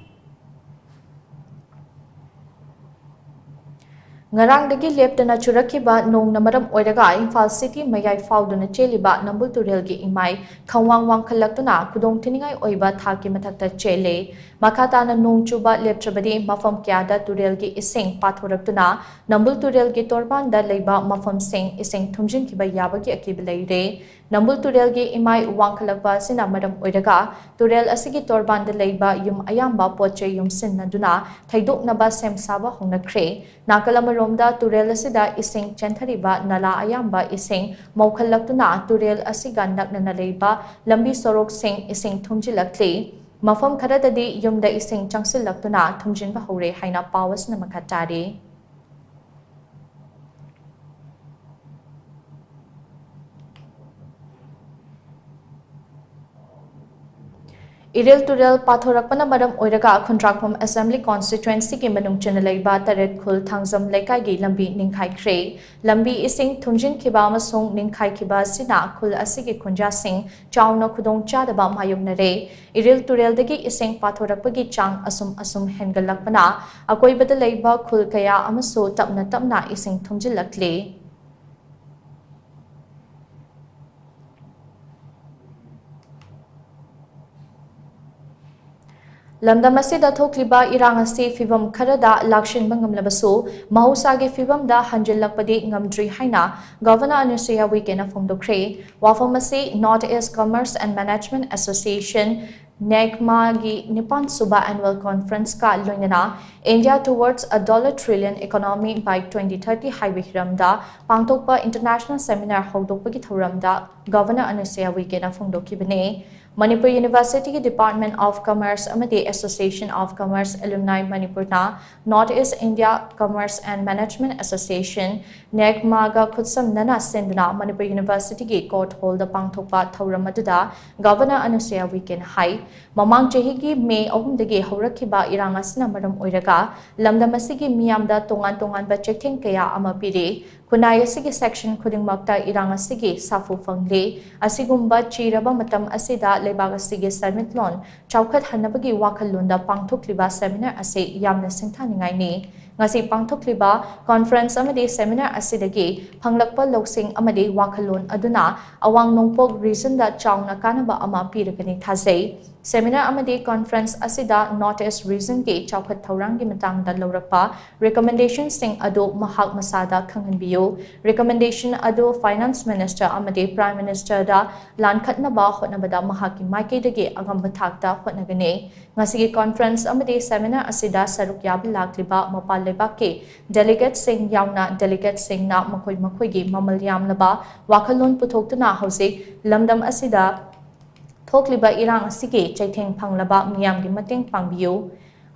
ꯉꯔꯥꯡꯗꯒꯤ ꯂꯦꯞꯇꯅ ꯆꯨꯔꯛꯈꯤꯕ ꯅꯣꯡꯅ ꯃꯔꯝ ꯑꯣꯏꯔꯒ ꯏꯝꯐꯥꯜ ꯁꯤꯇꯤ ꯃꯌꯥꯏ ꯐꯥꯎꯗꯨꯅ ꯆꯦꯜꯂꯤꯕ ꯅꯝꯕꯨꯜ ꯇꯨꯔꯦꯜꯒꯤ ꯏꯃꯥꯏ ꯈꯪꯋꯥꯡ ꯋꯥꯡꯈꯠꯂꯛꯇꯨꯅ ꯈꯨꯗꯣꯡꯊꯤꯅꯤꯡꯉꯥꯏ ꯑꯣꯏꯕ ꯊꯥꯛꯀꯤ ꯃꯊꯛꯇ ꯆꯦꯜꯂꯦ꯫ ꯃꯈꯥ ꯇꯥꯅ ꯅꯣꯡ ꯆꯨꯕ ꯂꯦꯞꯇ꯭ꯔꯕꯗꯤ ꯃꯐꯝ ꯀꯌꯥꯗ ꯇꯨꯔꯦꯜꯒꯤ ꯏꯁꯤꯡ ꯄꯥꯊꯣꯔꯛꯇꯨꯅ ꯅꯝꯕꯨꯜ ꯇꯨꯔꯦꯜꯒꯤ ꯇꯣꯔꯕꯥꯟꯗ ꯂꯩꯕ ꯃꯐꯝꯁꯤꯡ ꯏꯁꯤꯡ ꯊꯨꯝꯖꯤꯟꯈꯤꯕ ꯌꯥꯕꯒꯤ ꯑꯀꯤꯕ ꯂꯩꯔꯦ꯫ ꯅꯝꯕꯨꯜ ꯇꯨꯔꯦꯜꯒꯤ ꯏꯃꯥꯏ ꯋꯥꯡꯈꯠꯂꯛꯄ ꯑꯁꯤꯅ ꯃꯔꯝ ꯑꯣꯏꯔꯒ ꯇꯨꯔꯦꯜ ꯑꯁꯤꯒꯤ ꯇꯣꯔꯕꯥꯟꯗ ꯂꯩꯕ ꯌꯨꯝ ꯑꯌꯥꯝꯕ ꯄꯣꯠ ꯆꯩ ꯌꯨꯝꯁꯤꯟꯅꯗꯨꯅ ꯊꯩꯗꯣꯛꯅꯕ ꯁꯦꯝ ꯁꯥꯕ ꯍꯧꯅꯈ꯭ꯔꯦ꯫ ꯅꯥꯀꯜ ꯑꯃꯔꯣꯝꯗ ꯇꯨꯔꯦꯜ ꯑꯁꯤꯗ ꯏꯁꯤꯡ ꯆꯦꯟꯊꯔꯤꯕ ꯅꯂꯥ ꯑꯌꯥꯝꯕ ꯏꯁꯤꯡ ꯃꯧꯈꯠꯂꯛꯇꯨꯅ ꯇꯨꯔꯦꯜ ꯑꯁꯤꯒ ꯅꯛꯅꯅ ꯂꯩꯕ ꯂꯝꯕꯤ ꯁꯣꯔꯣꯛꯁꯤꯡ ꯏꯁꯤꯡ ꯊꯨꯝꯖꯤꯜꯂꯛꯂꯤ꯫ ꯃꯐꯝ ꯈꯔꯗꯗꯤ ꯌꯨꯝꯗ ꯏꯁꯤꯡ ꯆꯪꯁꯤꯜꯂꯛꯇꯨꯅ ꯊꯨꯝꯖꯤꯟꯕ ꯍꯧꯔꯦ ꯍꯥꯏꯅ ꯄꯥꯎ ꯑꯁꯤꯅ ꯃꯈꯥ ꯇꯥꯔꯤ꯫ ꯏꯔꯤꯜ ꯇꯨꯔꯦꯜ ꯄꯥꯊꯣꯔꯛꯄꯅ ꯃꯔꯝ ꯑꯣꯏꯔꯒ ꯈꯨꯟꯗ꯭ꯔꯥꯛꯄꯝ ꯑꯦꯁꯦꯝꯕ꯭ꯂꯤ ꯀꯣꯟꯁꯇꯤꯇ꯭ꯋꯦꯟꯁꯤꯒꯤ ꯃꯅꯨꯡ ꯆꯟꯅ ꯂꯩꯕ ꯇꯔꯦꯠ ꯈꯨꯜ ꯊꯥꯡꯖꯝ ꯂꯩꯀꯥꯏꯒꯤ ꯂꯝꯕꯤ ꯅꯤꯡꯈꯥꯏꯈ꯭ꯔꯦ꯫ ꯂꯝꯕꯤ ꯏꯁꯤꯡ ꯊꯨꯝꯖꯤꯟꯈꯤꯕ ꯑꯃꯁꯨꯡ ꯅꯤꯡꯈꯥꯏꯈꯤꯕ ꯑꯁꯤꯅ ꯈꯨꯜ ꯑꯁꯤꯒꯤ ꯈꯨꯟꯖꯥꯁꯤꯡ ꯆꯥꯎꯅ ꯈꯨꯗꯣꯡꯆꯥꯗꯕ ꯃꯥꯌꯣꯛꯅꯔꯦ꯫ ꯏꯔꯤꯜ ꯇꯨꯔꯦꯜꯗꯒꯤ ꯏꯁꯤꯡ ꯄꯥꯊꯣꯔꯛꯄꯒꯤ ꯆꯥꯡ ꯑꯁꯨꯝ ꯑꯁꯨꯝ ꯍꯦꯟꯒꯠꯂꯛꯄꯅ ꯑꯀꯣꯏꯕꯗ ꯂꯩꯕ ꯈꯨꯜ ꯀꯌꯥ ꯑꯃꯁꯨ ꯇꯞꯅ ꯇꯞꯅ ꯏꯁꯤꯡ ꯊꯨꯝꯖꯤꯜꯂꯛꯂꯦ꯫ ꯂꯝꯗꯝ ꯑꯁꯤꯗ ꯊꯣꯛꯂꯤꯕ ꯏꯔꯥꯡ ꯑꯁꯤ ꯐꯤꯚꯝ ꯈꯔꯗ ꯂꯥꯛꯁꯤꯟꯕ ꯉꯝꯂꯕꯁꯨ, ꯃꯍꯧꯁꯥꯒꯤ ꯐꯤꯚꯝꯗ ꯍꯟꯖꯤꯜꯂꯛꯄꯗꯤ ꯉꯝꯗ꯭ꯔꯤ ꯍꯥꯏꯅ ꯒꯚꯔꯅꯔ ꯑꯅꯨꯁꯨꯏꯌꯥ ꯎꯏꯀꯦꯅ ꯐꯣꯡꯗꯣꯛꯈ꯭ꯔꯦ꯫ ꯋꯥꯐꯝ ꯑꯁꯤ North East Commerce and Management Association ꯅꯦꯛꯃꯥꯒꯤ ꯅꯤꯄꯥꯟ ꯁꯨꯕ Annual Conference ꯀ ꯂꯣꯏꯅꯅ India Towards a Dollar Trillion Economy by twenty thirty ꯍꯥꯏꯕ ꯍꯤꯔꯝꯗ ꯄꯥꯡꯊꯣꯛꯄ International Seminar ꯍꯧꯗꯣꯛꯄꯒꯤ ꯊꯧꯔꯝꯗ Governor ꯑꯅꯨꯁꯨꯏꯌꯥ ꯎꯏꯀꯦꯅ ꯐꯣꯡꯗꯣꯛꯈꯤꯕꯅꯤ꯫ ꯃꯅꯤꯄꯨꯔ University ꯒꯤ Department of Commerce ꯑꯃꯗꯤ Association of Commerce Alumni ꯃꯅꯤꯄꯨꯔꯅ North East India Commerce and Management Association, ꯅꯦꯛꯃꯥꯒ ꯈꯨꯠꯁꯝꯅꯅ ꯁꯤꯟꯗꯨꯅ ꯃꯅꯤꯄꯨꯔ University ꯒꯤ Court Hall ꯗ ꯄꯥꯡꯊꯣꯛꯄ ꯊꯧꯔꯝ ꯑꯗꯨꯗ Governor ꯑꯅꯨꯁꯨꯏꯌꯥ ꯎꯏꯀꯦꯅ ꯍꯥꯏ, ꯃꯃꯥꯡ ꯆꯍꯤꯒꯤ ꯃꯦ ꯑꯍꯨꯝꯗꯒꯤ ꯍꯧꯔꯛꯈꯤꯕ ꯏꯔꯥꯡ ꯑꯁꯤꯅ ꯃꯔꯝ ꯑꯣꯏꯔꯒ ꯂꯝꯗꯝ ꯑꯁꯤꯒꯤ ꯃꯤꯌꯥꯝꯗ ꯇꯣꯉꯥꯟ ꯇꯣꯉꯥꯟꯕ ꯆꯩꯊꯦꯡ ꯀꯌꯥ ꯑꯃ ꯄꯤꯔꯤ꯫ ꯈꯨꯟꯅꯥꯏ ꯑꯁꯤꯒꯤ section ꯈꯨꯗꯤꯡꯃꯛꯇ ꯏꯔꯥꯡ ꯑꯁꯤꯒꯤ ꯁꯥꯐꯨ ꯐꯪꯂꯤ꯫ ꯑꯁꯤꯒꯨꯝꯕ ꯆꯤꯔꯕ ꯃꯇꯝ ꯑꯁꯤꯗ ꯂꯩꯕꯥꯛ ꯑꯁꯤꯒꯤ ꯁꯦꯟꯃꯤꯠꯂꯣꯟ ꯆꯥꯎꯈꯠꯍꯟꯅꯕꯒꯤ ꯋꯥꯈꯜꯂꯣꯟꯗ ꯄꯥꯡꯊꯣꯛꯂꯤꯕ seminar ꯑꯁꯤ ꯌꯥꯝꯅ ꯁꯤꯡꯊꯥꯅꯤꯡꯉꯥꯏꯅꯤ꯫ ꯉꯁꯤ ꯄꯥꯡꯊꯣꯛꯂꯤꯕ conference ꯑꯃꯗꯤ seminar ꯑꯁꯤꯗꯒꯤ ꯐꯪꯂꯛꯄ ꯂꯧꯁꯤꯡ ꯑꯃꯗꯤ ꯋꯥꯈꯜꯂꯣꯟ ꯑꯗꯨꯅ ꯑꯋꯥꯡ ꯅꯣꯡꯄꯣꯛ regionꯗ ꯆꯥꯎꯅ ꯀꯥꯟꯅꯕ ꯑꯃ ꯄꯤꯔꯒꯅꯤ ꯊꯥꯖꯩ꯫ Seminar ꯑꯃꯗꯤ conference ꯑꯁꯤꯗ North East regionꯒꯤ ꯆꯥꯎꯈꯠ ꯊꯧꯔꯥꯡꯒꯤ ꯃꯇꯥꯡꯗ ꯂꯧꯔꯛꯄ recommendationꯁꯤꯡ ꯑꯗꯨ ꯃꯍꯥꯛ ꯃꯁꯥꯗ ꯈꯪꯍꯟꯕꯤꯌꯨ꯫ Recommendation ꯑꯗꯨ Finance Minister ꯑꯃꯗꯤ Prime Ministerꯗ ꯂꯥꯟꯈꯠꯅꯕ ꯍꯣꯠꯅꯕꯗ ꯃꯍꯥꯛꯀꯤ ꯃꯥꯏꯀꯩꯗꯒꯤ ꯑꯉꯝꯕ ꯊꯥꯛꯇ ꯍꯣꯠꯅꯒꯅꯤ꯫ ꯉꯁꯤꯒꯤ conference ꯑꯃꯗꯤ seminar ꯑꯁꯤꯗ ꯁꯔꯨꯛ ꯌꯥꯕ ꯂꯥꯛꯂꯤꯕ ꯃꯄꯥꯟ ꯂꯩꯕꯥꯛꯀꯤ delegateꯁꯤꯡ ꯌꯥꯎꯅ delegateꯁꯤꯡꯅ ꯃꯈꯣꯏ ꯃꯈꯣꯏꯒꯤ ꯃꯃꯜ ꯌꯥꯝꯂꯕ ꯋꯥꯈꯜꯂꯣꯟ ꯄꯨꯊꯣꯛꯇꯨꯅ ꯍꯧꯖꯤꯛ ꯂꯝꯗꯝ ꯑꯁꯤꯗ ꯊꯣꯛꯂꯤꯕ ꯏꯔꯥꯡ ꯑꯁꯤꯒꯤ ꯆꯩꯊꯦꯡ ꯐꯪꯂꯕ ꯃꯤꯌꯥꯝꯒꯤ ꯃꯇꯦꯡ ꯄꯥꯡꯕꯤꯌꯨ꯫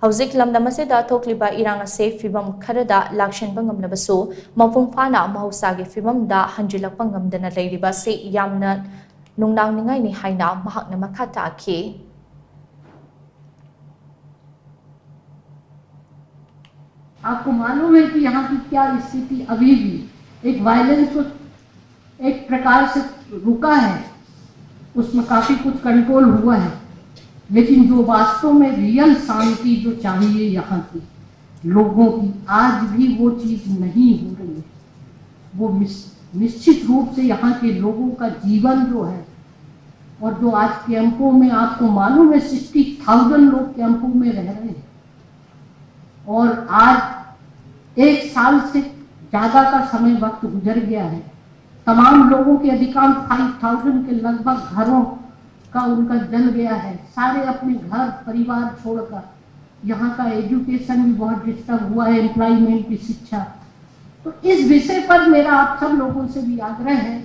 ꯍꯧꯖꯤꯛ ꯂꯝꯗꯝ ꯑꯁꯤꯗ ꯊꯣꯛꯂꯤꯕ ꯏꯔꯥꯡ ꯑꯁꯤ ꯐꯤꯕꯝ ꯈꯔꯗ ꯂꯥꯛꯁꯤꯟꯕ ꯉꯝꯂꯕꯁꯨ, ꯃꯄꯨꯡ ꯐꯥꯅ ꯃꯍꯧꯁꯥꯒꯤ ꯐꯤꯕꯝꯗ ꯍꯟꯖꯤꯜꯂꯛꯄ ꯉꯝꯗꯅ ꯂꯩꯔꯤꯕ ꯑꯁꯤ ꯌꯥꯝꯅ ꯅꯨꯡꯅꯥꯡꯅꯤꯡꯉꯥꯏꯅꯤ ꯍꯥꯏꯅ ꯃꯍꯥꯛꯅ ꯃꯈꯥ ꯇꯥꯈꯤ꯫ आपको मालूम है कि यहाँ की क्या स्थिति अभी भी एक वायलेंस को एक प्रकार से रुका है, उसमें काफी कुछ कंट्रोल हुआ है, लेकिन जो वास्तव में रियल शांति जो चाहिए यहाँ की लोगों की, आज भी वो चीज नहीं हो रही है। वो निश्चित रूप से यहाँ के लोगों का जीवन जो है, और जो आज कैंपों में, आपको मालूम है, सिक्सटी थाउजेंड लोग कैंपों में रह रहे हैं, और आज एक साल से ज्यादा का समय वक्त गुजर गया है। तमाम लोगों के, अधिकांश फाइव थाउजेंड के लगभग घरों का उनका जल गया है, सारे अपने घर परिवार छोड़कर। यहाँ का एजुकेशन भी बहुत डिस्टर्ब हुआ है, एम्प्लॉयमेंट की शिक्षा। तो इस विषय पर मेरा आप सब लोगों से भी आग्रह है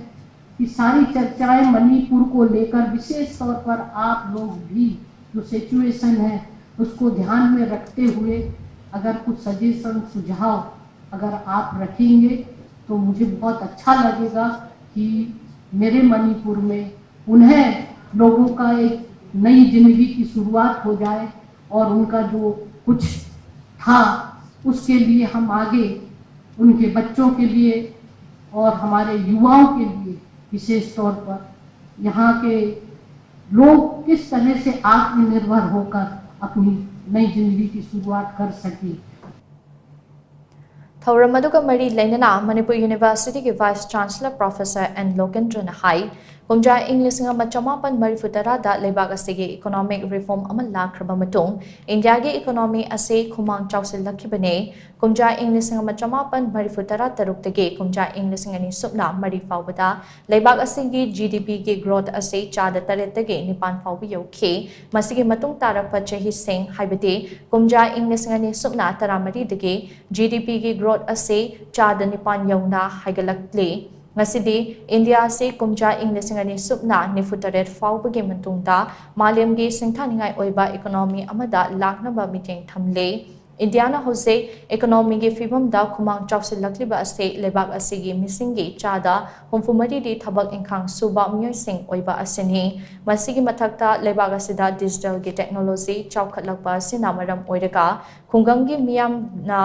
कि सारी चर्चाएं मणिपुर को लेकर विशेष तौर पर आप लोग भी जो सिचुएशन है उसको ध्यान में रखते हुए अगर कुछ सजेशन, सुझाव अगर आप रखेंगे तो मुझे बहुत अच्छा लगेगा कि मेरे मणिपुर में उन्हें लोगों का एक नई जिंदगी की शुरुआत हो जाए और उनका जो कुछ था उसके लिए हम आगे उनके बच्चों के लिए और हमारे युवाओं के लिए विशेष तौर पर यहाँ के लोग किस तरह से आत्मनिर्भर होकर अपनी नई जिंदगी की शुरुआत कर सकें। ꯊꯧꯔꯝ ꯑꯗꯨꯒ ꯃꯔꯤ ꯂꯩꯅꯅ ꯃꯅꯤꯄꯨꯔ ꯌꯨꯅꯤꯚꯔꯁꯤꯇꯤꯒꯤ ꯚꯥꯏꯁ ꯆꯥꯟꯁꯦꯂꯔ ꯄ꯭ꯔꯣꯐꯦꯁꯔ ꯑꯦꯟ ꯂꯣꯀꯦꯟꯗ꯭ꯔꯅ ꯍꯥꯏ, ꯀꯨꯝꯖꯥ ꯏꯪ ꯂꯤꯁꯤꯡ ꯑꯃ ꯆꯃꯥꯄꯟ ꯃꯔꯤꯐꯨ ꯇꯔꯥꯗ ꯂꯩꯕꯥꯛ ꯑꯁꯤꯒꯤ ꯏꯀꯣꯅꯣꯃꯤꯛ ꯔꯤꯐꯣꯔꯝ ꯑꯃ ꯂꯥꯛꯈ꯭ꯔꯕ ꯃꯇꯨꯡ ꯏꯟꯗꯤꯌꯥꯒꯤ ꯏꯀꯣꯅꯣꯃꯤ ꯑꯁꯤ ꯈꯨꯃꯥꯡ ꯆꯥꯎꯁꯤꯜꯂꯛꯈꯤꯕꯅꯤ꯫ ꯀꯨꯝꯖꯥ ꯏꯪ ꯂꯤꯁꯤꯡ ꯑꯃ ꯆꯃꯥꯄꯟ ꯃꯔꯤꯐꯨ ꯇꯔꯥ ꯇꯔꯨꯛꯇꯒꯤ ꯀꯨꯝꯖꯥ ꯏꯪ ꯂꯤꯁꯤꯡ ꯑꯅꯤ ꯁꯨꯞꯅ ꯃꯔꯤ ꯐꯥꯎꯕꯗ ꯂꯩꯕꯥꯛ ꯑꯁꯤꯒꯤ ꯖꯤ ꯗꯤ ꯄꯤꯒꯤ ꯒ꯭ꯔꯣꯊ ꯑꯁꯤ ꯆꯥꯗ ꯇꯔꯦꯠꯇꯒꯤ ꯅꯤꯄꯥꯟ ꯐꯥꯎꯕ ꯌꯧꯈꯤ꯫ ꯃꯁꯤꯒꯤ ꯃꯇꯨꯡ ꯇꯥꯔꯛꯄ ꯆꯍꯤꯁꯤꯡ, ꯍꯥꯏꯕꯗꯤ ꯀꯨꯝꯖꯥ ꯏꯪ ꯂꯤꯁꯤꯡ ꯑꯅꯤ ꯁꯨꯞꯅ ꯇꯔꯥꯃꯔꯤꯗꯒꯤ ꯖꯤ ꯗꯤ ꯄꯤꯒꯤ ꯒ꯭ꯔꯣꯊ ꯑꯁꯤ ꯆꯥꯗ ꯅꯤꯄꯥꯟ ꯌꯧꯅ ꯍꯥꯏꯒꯠꯂꯛꯂꯤ꯫ ꯉꯁꯤꯗꯤ ꯏꯟꯗꯤꯌꯥ ꯑꯁꯤ ꯀꯨꯝꯖꯥ ꯏꯪ ꯂꯤꯁꯤꯡ ꯑꯅꯤ ꯁꯨꯞꯅ ꯅꯤꯐꯨ ꯇꯔꯦꯠ ꯐꯥꯎꯕꯒꯤ ꯃꯇꯨꯡꯗ ꯃꯥꯂꯦꯝꯒꯤ ꯁꯤꯡꯊꯥꯅꯤꯡꯉꯥꯏ ꯑꯣꯏꯕ ꯏꯀꯣꯅꯣꯃꯤ ꯑꯃꯗ ꯂꯥꯛꯅꯕ ꯃꯤꯠꯌꯦꯡ ꯊꯝꯂꯤ꯫ ꯏꯟꯗꯤꯌꯥꯅ ꯍꯧꯖꯤꯛ ꯏꯀꯣꯅꯣꯃꯤꯒꯤ ꯐꯤꯕꯝꯗ ꯈꯨꯃꯥꯡ ꯆꯥꯎꯁꯤꯜꯂꯛꯂꯤꯕ ꯑꯁꯤ ꯂꯩꯕꯥꯛ ꯑꯁꯤꯒꯤ ꯃꯤꯁꯤꯡꯒꯤ ꯆꯥꯗ ꯍꯨꯝꯐꯨ ꯃꯔꯤꯗꯤ ꯊꯕꯛ ꯏꯪꯈꯥꯡ ꯁꯨꯕ ꯃꯤꯑꯣꯏꯁꯤꯡ ꯑꯣꯏꯕ ꯑꯁꯤꯅꯤ꯫ ꯃꯁꯤꯒꯤ ꯃꯊꯛꯇ ꯂꯩꯕꯥꯛ ꯑꯁꯤꯗ ꯗꯤꯖꯤꯇꯦꯜꯒꯤ ꯇꯦꯛꯅꯣꯂꯣꯖꯤ ꯆꯥꯎꯈꯠꯂꯛꯄ ꯑꯁꯤꯅ ꯃꯔꯝ ꯑꯣꯏꯔꯒ ꯈꯨꯡꯒꯪꯒꯤ ꯃꯤꯌꯥꯝꯅ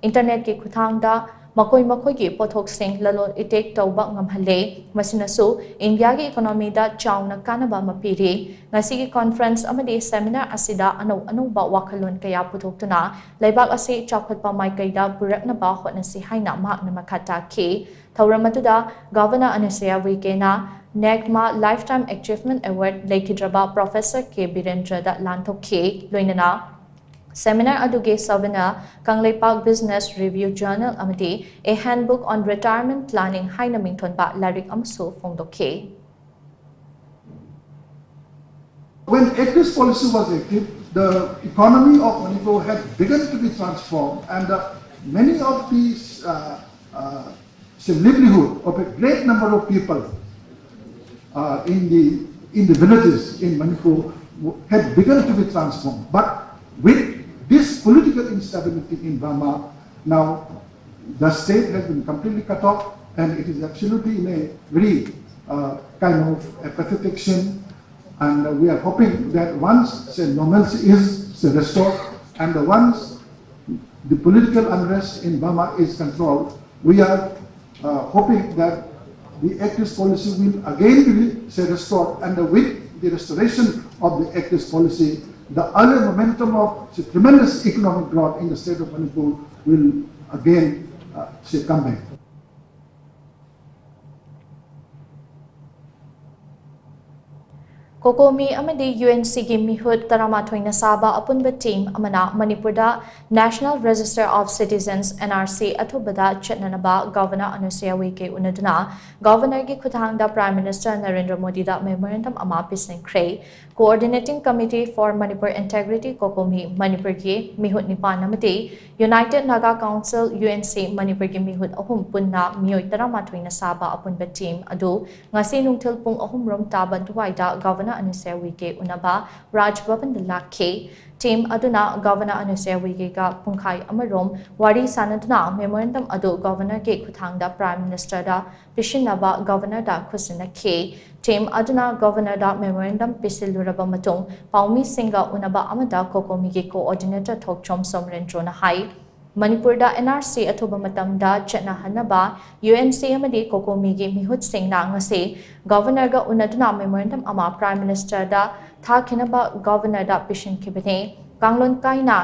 ꯏꯟꯇꯔꯅꯦꯠꯀꯤ ꯈꯨꯠꯊꯥꯡꯗ ꯃꯈꯣꯏ ꯃꯈꯣꯏꯒꯤ ꯄꯣꯠꯊꯣꯛꯁꯤꯡ ꯂꯂꯣꯟ ꯏꯇꯤꯛ ꯇꯧꯕ ꯉꯝꯍꯜꯂꯦ꯫ ꯃꯁꯤꯅꯁꯨ ꯏꯟꯗꯤꯌꯥꯒꯤ ꯏꯀꯣꯅꯣꯃꯤꯗ ꯆꯥꯎꯅ ꯀꯥꯟꯅꯕ ꯑꯃ ꯄꯤꯔꯤ꯫ ꯉꯁꯤꯒꯤ ꯀꯣꯟꯐ꯭ꯔꯦꯟꯁ ꯑꯃꯗꯤ ꯁꯦꯃꯤꯅꯥꯔ ꯑꯁꯤꯗ ꯑꯅꯧ ꯑꯅꯧꯕ ꯋꯥꯈꯜꯂꯣꯟ ꯀꯌꯥ ꯄꯨꯊꯣꯛꯇꯨꯅ ꯂꯩꯕꯥꯛ ꯑꯁꯤ ꯆꯥꯎꯈꯠꯄ ꯃꯥꯏꯀꯩꯗ ꯄꯨꯔꯛꯅꯕ ꯍꯣꯠꯅꯁꯤ ꯍꯥꯏꯅ ꯃꯍꯥꯛꯅ ꯃꯈꯥ ꯇꯥꯈꯤ꯫ ꯊꯧꯔꯝ ꯑꯗꯨꯗ ꯒꯚꯔꯅꯔ ꯑꯅꯁꯨꯌꯥ ꯎꯏꯀꯦꯅ ꯅꯦꯛꯃꯥ ꯂꯥꯏꯐ ꯇꯥꯏꯝ ꯑꯦꯆꯤꯚꯃꯦꯟꯠ ꯑꯦꯋꯥꯔꯗ ꯂꯩꯈꯤꯗ꯭ꯔꯕ ꯄ꯭ꯔꯣꯐꯦꯁꯔ ꯀꯦ ꯕꯤꯔꯦꯟꯗ꯭ꯔꯗ ꯂꯥꯟꯊꯣꯛꯈꯤ꯫ ꯂꯣꯏꯅꯅ ꯁꯦꯃꯤꯅꯥꯔ ꯑꯗꯨꯒꯤ ꯁꯣꯚꯦꯅꯤꯌꯔ ꯀꯪꯂꯩꯄꯥꯛ ꯕꯤꯖꯤꯅꯦꯁ ꯔꯤꯚ꯭ꯌꯨ ꯖꯔꯅꯦꯜ ꯑꯃꯗꯤ A Handbook on Retirement Planning ꯍꯥꯏꯅ ꯃꯤꯡꯊꯣꯟꯕ ꯂꯥꯏꯔꯤꯛ ꯑꯃꯁꯨ ꯐꯣꯡꯗꯣꯛꯈꯤ꯫ When Act East policy was active, the economy of Manipur had begun to be transformed, and uh, many of these, uh, uh, say, livelihood of a great number of people uh, in the in the villages in Manipur had begun to be transformed. But with this political instability in Burma, now the state has been completely cut off, and it is absolutely in a very uh, kind of a pathetic scene. And uh, we are hoping that once, say, normalcy is, say, restored, and the once the political unrest in Burma is controlled, we are uh, hoping that the Act East policy will again be, say, restored, and with the restoration of the Act East policy, the earlier momentum of, say, tremendous economic growth in the state of Manipur will again, uh, say, come back. ꯀꯣꯀꯣꯃꯤ ꯑꯃꯗꯤ U N ꯁꯤꯒꯤ ꯃꯤꯍꯨꯠ ꯇꯔꯥꯃꯥꯊꯣꯏꯅ ꯁꯥꯕ ꯑꯄꯨꯟꯕ team ꯑꯃꯅ ꯃꯅꯤꯄꯨꯔꯗ National Register of Citizens, N R C, ꯑꯊꯨꯕꯗ ꯆꯠꯅꯅꯕ governor ꯑꯅꯨꯁꯨꯏꯌꯥ ꯎꯏꯀꯦ ꯎꯅꯗꯨꯅ ꯒꯚꯔꯅꯔꯒꯤ ꯈꯨꯠꯊꯥꯡꯗ ꯄ꯭ꯔꯥꯏꯝ ꯃꯤꯅꯤꯁꯇꯔ ꯅꯔꯦꯟꯗ꯭ꯔ ꯃꯣꯗꯤꯗ ꯃꯦꯃꯣꯔꯦꯟꯗꯝ ꯑꯃ ꯄꯤꯁꯤꯟꯈ꯭ꯔꯦ꯫ Coordinating Committee for Manipur Integrity, ꯀꯣꯀꯣꯃꯤ, ꯃꯅꯤꯄꯨꯔꯒꯤ ꯃꯤꯍꯨꯠ ꯅꯤꯄꯥꯟ ꯑꯃꯗꯤ United Naga Council, U N C, ꯃꯅꯤꯄꯨꯔꯒꯤ ꯃꯤꯍꯨꯠ ꯑꯍꯨꯝ ꯄꯨꯟꯅ ꯃꯤꯑꯣꯏ ꯇꯔꯥꯃꯥꯊꯣꯏꯅ ꯁꯥꯕ ꯑꯄꯨꯟꯕ ꯇꯤꯝ ꯑꯗꯨ ꯉꯁꯤ ꯅꯨꯡꯊꯤꯜ ꯄꯨꯡ ꯑꯍꯨꯝ ꯔꯣꯝ ꯇꯥꯕ ꯑꯗꯨꯋꯥꯏꯗ ꯒꯚꯔꯅꯔ ꯑꯅꯨꯁꯨꯏꯌꯥ ꯎꯏꯀꯦ ꯎꯅꯕ ꯔꯥꯖ ꯚꯕꯟꯗ ꯂꯥꯛꯈꯤ꯫ ꯇꯤꯝ ꯑꯗꯨꯅ ꯒꯚꯔꯅꯔ ꯑꯅꯨꯁꯨꯏꯌꯥ ꯎꯏꯀꯦꯒ ꯄꯨꯡꯈꯥꯏ ꯑꯃꯔꯣꯝ ꯋꯥꯔꯤ ꯁꯥꯅꯗꯨꯅ ꯃꯦꯃꯣꯔꯦꯟꯗꯝ ꯑꯗꯨ ꯒꯚꯔꯅꯔꯒꯤ ꯈꯨꯠꯊꯥꯡꯗ ꯄ꯭ꯔꯥꯏꯝ ꯃꯤꯅꯤꯁꯇꯔꯗ ꯄꯤꯁꯤꯟꯅꯕ ꯒꯚꯔꯅꯔꯗ ꯈꯨꯠꯁꯤꯟꯅꯈꯤ꯫ ꯇꯤꯝ ꯑꯗꯨꯅ ꯒꯚꯔꯅꯔꯗ ꯃꯦꯃꯣꯔꯦꯟꯗꯝ ꯄꯤꯁꯤꯜꯂꯨꯔꯕ ꯃꯇꯨꯡ ꯄꯥꯎꯃꯤꯁꯤꯡꯒ ꯎꯅꯕ ꯑꯃꯗ ꯀꯣꯀꯣꯃꯤꯒꯤ ꯀꯣꯑꯣꯔꯗꯤꯅꯦꯇꯔ ꯊꯣꯛꯆꯣꯝ ꯁꯣꯃꯔꯦꯟꯗ꯭ꯔꯣꯅ ꯍꯥꯏ꯫ ꯃꯅꯤꯄꯨꯔꯗ N R C ꯑꯊꯨꯕ ꯃꯇꯝꯗ ꯆꯠꯅꯍꯟꯅꯕ U N C ꯑꯃꯗꯤ ꯀꯣꯀꯣꯃꯤꯒꯤ ꯃꯤꯍꯨꯠꯁꯤꯡꯅ ꯉꯁꯤ ꯒꯚꯔꯅꯔꯒ ꯎꯅꯗꯨꯅ ꯃꯦꯃꯣꯔꯦꯟꯗꯝ ꯑꯃ ꯄ꯭ꯔꯥꯏꯝ ꯃꯤꯅꯤꯁꯇꯔꯗ ꯊꯥꯈꯤꯅꯕ ꯒꯚꯔꯅꯔꯗ ꯄꯤꯁꯤꯟꯈꯤꯕꯅꯤ꯫ ꯀꯥꯡꯂꯣꯟ ꯀꯥꯏꯅ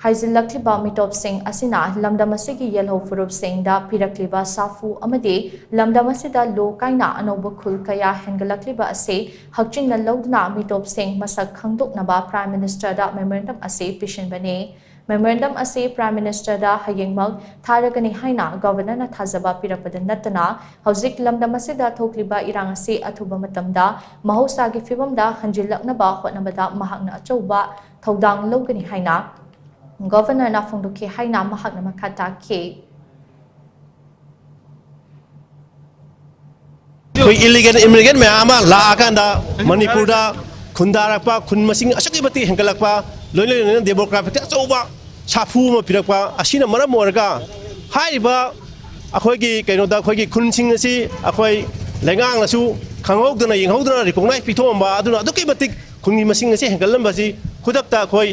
ꯍꯥꯏꯖꯤꯜꯂꯛꯂꯤꯕ ꯃꯤꯇꯣꯞꯁꯤꯡ ꯑꯁꯤꯅ ꯂꯝꯗꯝ ꯑꯁꯤꯒꯤ ꯌꯦꯜꯍꯧ ꯐꯨꯔꯨꯞꯁꯤꯡꯗ ꯄꯤꯔꯛꯂꯤꯕ ꯁꯥꯐꯨ ꯑꯃꯗꯤ ꯂꯝꯗꯝ ꯑꯁꯤꯗ ꯂꯣ ꯀꯥꯏꯅ ꯑꯅꯧꯕ ꯈꯨꯜ ꯀꯌꯥ ꯍꯦꯟꯒꯠꯂꯛꯂꯤꯕ ꯑꯁꯤ ꯍꯛꯆꯤꯟꯅ ꯂꯧꯗꯨꯅ ꯃꯤꯇꯣꯞꯁꯤꯡ ꯃꯁꯛ ꯈꯪꯗꯣꯛꯅꯕ ꯄ꯭ꯔꯥꯏꯝ ꯃꯤꯅꯤꯁꯇꯔꯗ ꯃꯦꯃꯣꯔꯦꯟꯗꯝ ꯑꯁꯤ ꯄꯤꯁꯤꯟꯕꯅꯤ꯫ Memorandum ꯑꯁꯤ Prime Ministerꯗ ꯍꯌꯦꯡꯃꯛ ꯊꯥꯔꯒꯅꯤ ꯍꯥꯏꯅ Governorꯅ ꯊꯥꯖꯕ ꯄꯤꯔꯛꯄꯗ ꯅꯠꯇꯅ, ꯍꯧꯖꯤꯛ ꯂꯝꯗꯝ ꯑꯁꯤꯗ ꯊꯣꯛꯂꯤꯕ ꯏꯔꯥꯡ ꯑꯁꯤ ꯑꯊꯨꯕ ꯃꯇꯝꯗ ꯃꯍꯧꯁꯥꯒꯤ ꯐꯤꯕꯝꯗ ꯍꯟꯖꯤꯜꯂꯛꯅꯕ ꯍꯣꯠꯅꯕꯗ ꯃꯍꯥꯛꯅ ꯑꯆꯧꯕ ꯊꯧꯗꯥꯡ ꯂꯧꯒꯅꯤ ꯍꯥꯏꯅ Governorꯅ ꯐꯣꯡꯗꯣꯛꯈꯤ ꯍꯥꯏꯅ ꯃꯍꯥꯛꯅ ꯃꯈꯥ ꯇꯥꯈꯤ꯫ ꯑꯩꯈꯣꯏ ꯏꯂꯤꯒꯦꯜ ꯏꯃꯤꯒ꯭ꯔꯦꯟ ꯃꯌꯥꯝ ꯑꯃ ꯂꯥꯛꯑꯀꯥꯟꯗ ꯃꯅꯤꯄꯨꯔꯗ ꯈꯨꯟꯗꯥꯔꯛꯄ, ꯈꯨꯟ ꯃꯁꯤꯡ ꯑꯁꯨꯛꯀꯤ ꯃꯇꯤꯛ ꯍꯦꯟꯒꯠꯂꯛꯄ, ꯂꯣꯏꯅ ꯂꯣꯏꯅꯅ ꯗꯦꯃꯣꯒ꯭ꯔꯥꯐꯤꯛꯇ ꯑꯆꯧꯕ ꯁꯥꯐꯨ ꯑꯃ ꯄꯤꯔꯛꯄ ꯑꯁꯤꯅ ꯃꯔꯝ ꯑꯣꯏꯔꯒ, ꯍꯥꯏꯔꯤꯕ ꯑꯩꯈꯣꯏꯒꯤ ꯀꯩꯅꯣꯗ ꯑꯩꯈꯣꯏꯒꯤ ꯈꯨꯟꯁꯤꯡ ꯑꯁꯤ ꯑꯩꯈꯣꯏ ꯂꯩꯉꯥꯛꯅꯁꯨ ꯈꯪꯍꯧꯗꯅ ꯌꯦꯡꯍꯧꯗꯅ ꯔꯤꯀꯣꯛꯅꯥꯏꯖ ꯄꯤꯊꯣꯛꯑꯝꯕ ꯑꯗꯨꯅ ꯑꯗꯨꯛꯀꯤ ꯃꯇꯤꯛ ꯈꯨꯟꯒꯤ ꯃꯁꯤꯡ ꯑꯁꯤ ꯍꯦꯟꯒꯠꯂꯝꯕꯁꯤ ꯈꯨꯗꯛꯇ ꯑꯩꯈꯣꯏ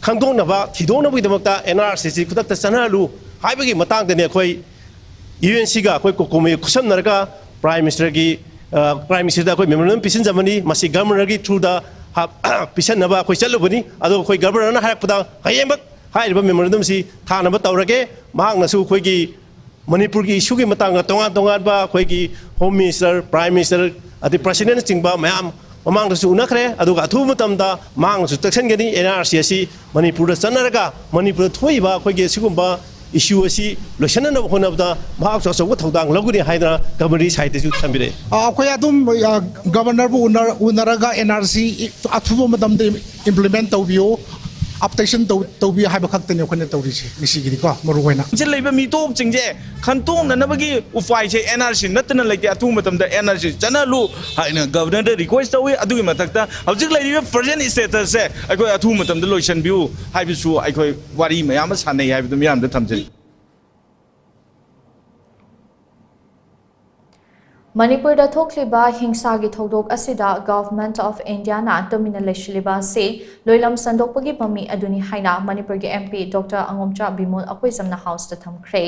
ꯈꯪꯗꯣꯛꯅꯕ, ꯊꯤꯗꯣꯛꯅꯕꯒꯤꯗꯃꯛꯇ ꯑꯦꯟ ꯑꯥꯔ ꯁꯤꯁꯤ ꯈꯨꯗꯛꯇ ꯆꯠꯅꯍꯜꯂꯨ ꯍꯥꯏꯕꯒꯤ ꯃꯇꯥꯡꯗꯅꯤ ꯑꯩꯈꯣꯏ ꯌꯨ ꯑꯦꯟ ꯁꯤꯒ ꯑꯩꯈꯣꯏ ꯀꯣꯀꯣꯃꯤ ꯈꯨꯠꯁꯝꯅꯔꯒ ꯄ꯭ꯔꯥꯏꯝ ꯃꯤꯅꯤꯁꯇꯔꯒꯤ, ꯑ, ꯄ꯭ꯔꯥꯏꯝ ꯃꯤꯅꯤꯁꯇꯔꯗ ꯑꯩꯈꯣꯏ ꯃꯦꯃꯣꯔꯦꯟꯗꯝ ꯄꯤꯁꯤꯟꯖꯕꯅꯤ꯫ ꯃꯁꯤ ꯒꯕꯔꯅꯔꯒꯤ ꯊ꯭ꯔꯨꯗ ꯍꯥꯞ-, ꯄꯤꯁꯟꯅꯕ ꯑꯩꯈꯣꯏ ꯆꯠꯂꯨꯕꯅꯤ꯫ ꯑꯗꯣ ꯑꯩꯈꯣꯏ ꯒꯕꯔꯅꯔꯅ ꯍꯥꯏꯔꯛꯄꯗ ꯍꯌꯦꯡꯃꯛ ꯍꯥꯏꯔꯤꯕ ꯃꯦꯃꯣꯔꯦꯟꯗꯝꯁꯤ ꯊꯥꯅꯕ ꯇꯧꯔꯒꯦ꯫ ꯃꯍꯥꯛꯅꯁꯨ ꯑꯩꯈꯣꯏꯒꯤ ꯃꯅꯤꯄꯨꯔꯒꯤ ꯏꯁꯨꯒꯤ ꯃꯇꯥꯡꯗ ꯇꯣꯉꯥꯟ ꯇꯣꯉꯥꯟꯕ ꯑꯩꯈꯣꯏꯒꯤ ꯍꯣꯝ ꯃꯤꯅꯤꯁꯇꯔ, ꯄ꯭ꯔꯥꯏꯝ ꯃꯤꯅꯤꯁꯇꯔ, ꯑꯗꯩ ꯄ꯭ꯔꯁꯤꯗꯦꯟꯅꯆꯤꯡꯕ ꯃꯌꯥꯝ ꯃꯃꯥꯡꯗꯁꯨ ꯎꯅꯈ꯭ꯔꯦ꯫ ꯑꯗꯨꯒ ꯑꯊꯨꯕ ꯃꯇꯝꯗ ꯃꯍꯥꯛꯅꯁꯨ ꯆꯦꯛꯁꯤꯟꯒꯅꯤ꯫ ꯑꯦꯟ ꯑꯥꯔ ꯁꯤ ꯑꯁꯤ ꯃꯅꯤꯄꯨꯔꯗ ꯆꯠꯅꯔꯒ ꯃꯅꯤꯄꯨꯔꯗ ꯊꯣꯛꯏꯕ ꯑꯩꯈꯣꯏꯒꯤ ꯑꯁꯤꯒꯨꯝꯕ ꯏꯁꯨ ꯑꯁꯤ ꯂꯣꯏꯁꯤꯟꯅꯅꯕ ꯍꯣꯠꯅꯕꯗ ꯃꯍꯥꯛꯁꯨ ꯑꯆꯧꯕ ꯊꯧꯗꯥꯡ ꯂꯧꯒꯅꯤ ꯍꯥꯏꯗꯅ ꯒꯕꯔꯅꯔꯒꯤ ꯁꯥꯏꯠꯇꯁꯨ ꯊꯝꯕꯤꯔꯛꯑꯦ꯫ ꯑ, ꯑꯩꯈꯣꯏ ꯑꯗꯨꯝ, ꯑ, ꯒꯕꯔꯅꯔꯕꯨ ꯎꯅ-, ꯎꯅꯔꯒ ꯑꯦꯟ ꯑꯥꯔ ꯁꯤ ꯑꯊꯨꯕ ꯃꯇꯝꯗ ꯏꯝꯄ꯭ꯂꯤꯃꯦꯟ ꯇꯧꯕꯤꯌꯨ, ꯑꯞꯗꯦꯁꯟ ꯇꯧ-, ꯇꯧꯕꯤꯌꯨ ꯍꯥꯏꯕ ꯈꯛꯇꯅꯤ ꯑꯩꯈꯣꯏꯅ ꯇꯧꯔꯤꯁꯦ ꯉꯁꯤꯒꯤꯗꯤꯀꯣ, ꯃꯔꯨ ꯑꯣꯏꯅ꯫ ꯂꯩꯕ ꯃꯤꯇꯣꯞꯁꯤꯡꯁꯦ ꯈꯟꯇꯣꯛꯅꯅꯕꯒꯤ ꯎꯄꯥꯏꯁꯦ ꯑꯦꯟ ꯑꯥꯔ ꯁꯤ ꯅꯠꯇꯅ ꯂꯩꯇꯦ꯫ ꯑꯊꯨꯕ ꯃꯇꯝꯗ ꯑꯦꯟ ꯑꯥꯔ ꯁꯤ ꯆꯠꯅꯍꯜꯂꯨ ꯍꯥꯏꯅ ꯒꯕꯔꯅꯔꯗ ꯔꯤꯀ꯭ꯋꯦꯁ ꯇꯧꯏ꯫ ꯑꯗꯨꯒꯤ ꯃꯊꯛꯇ ꯍꯧꯖꯤꯛ ꯂꯩꯔꯤꯕ ꯄ꯭ꯔꯖꯦꯟ ꯁ꯭ꯇꯦꯇꯁꯁꯦ ꯑꯩꯈꯣꯏ ꯑꯊꯨꯕ ꯃꯇꯝꯗ ꯂꯣꯏꯁꯤꯟꯕꯤꯌꯨ ꯍꯥꯏꯕꯁꯨ ꯑꯩꯈꯣꯏ ꯋꯥꯔꯤ ꯃꯌꯥꯝ ꯑꯃ ꯁꯥꯟꯅꯩ ꯍꯥꯏꯕꯗꯨ ꯃꯤꯌꯥꯝꯗ ꯊꯝꯖꯔꯤ꯫ ꯃꯅꯤꯄꯨꯔꯗ ꯊꯣꯛꯂꯤꯕ ꯍꯤꯡꯁꯥꯒꯤ ꯊꯧꯗꯣꯛ ꯑꯁꯤꯗ Government of Indiaꯅ ꯇꯨꯃꯤꯟꯅ ꯂꯩꯁꯤꯜꯂꯤꯕ ꯑꯁꯤ ꯂꯣꯏꯂꯝ ꯁꯟꯗꯣꯛꯄꯒꯤ ꯃꯃꯤ ꯑꯗꯨꯅꯤ ꯍꯥꯏꯅ ꯃꯅꯤꯄꯨꯔꯒꯤ M P Doctor ꯑꯉꯣꯝꯆꯥ ꯕꯤꯃꯣꯜ ꯑꯀꯣꯏꯖꯝꯅ Houseꯇ ꯊꯝꯈ꯭ꯔꯦ꯫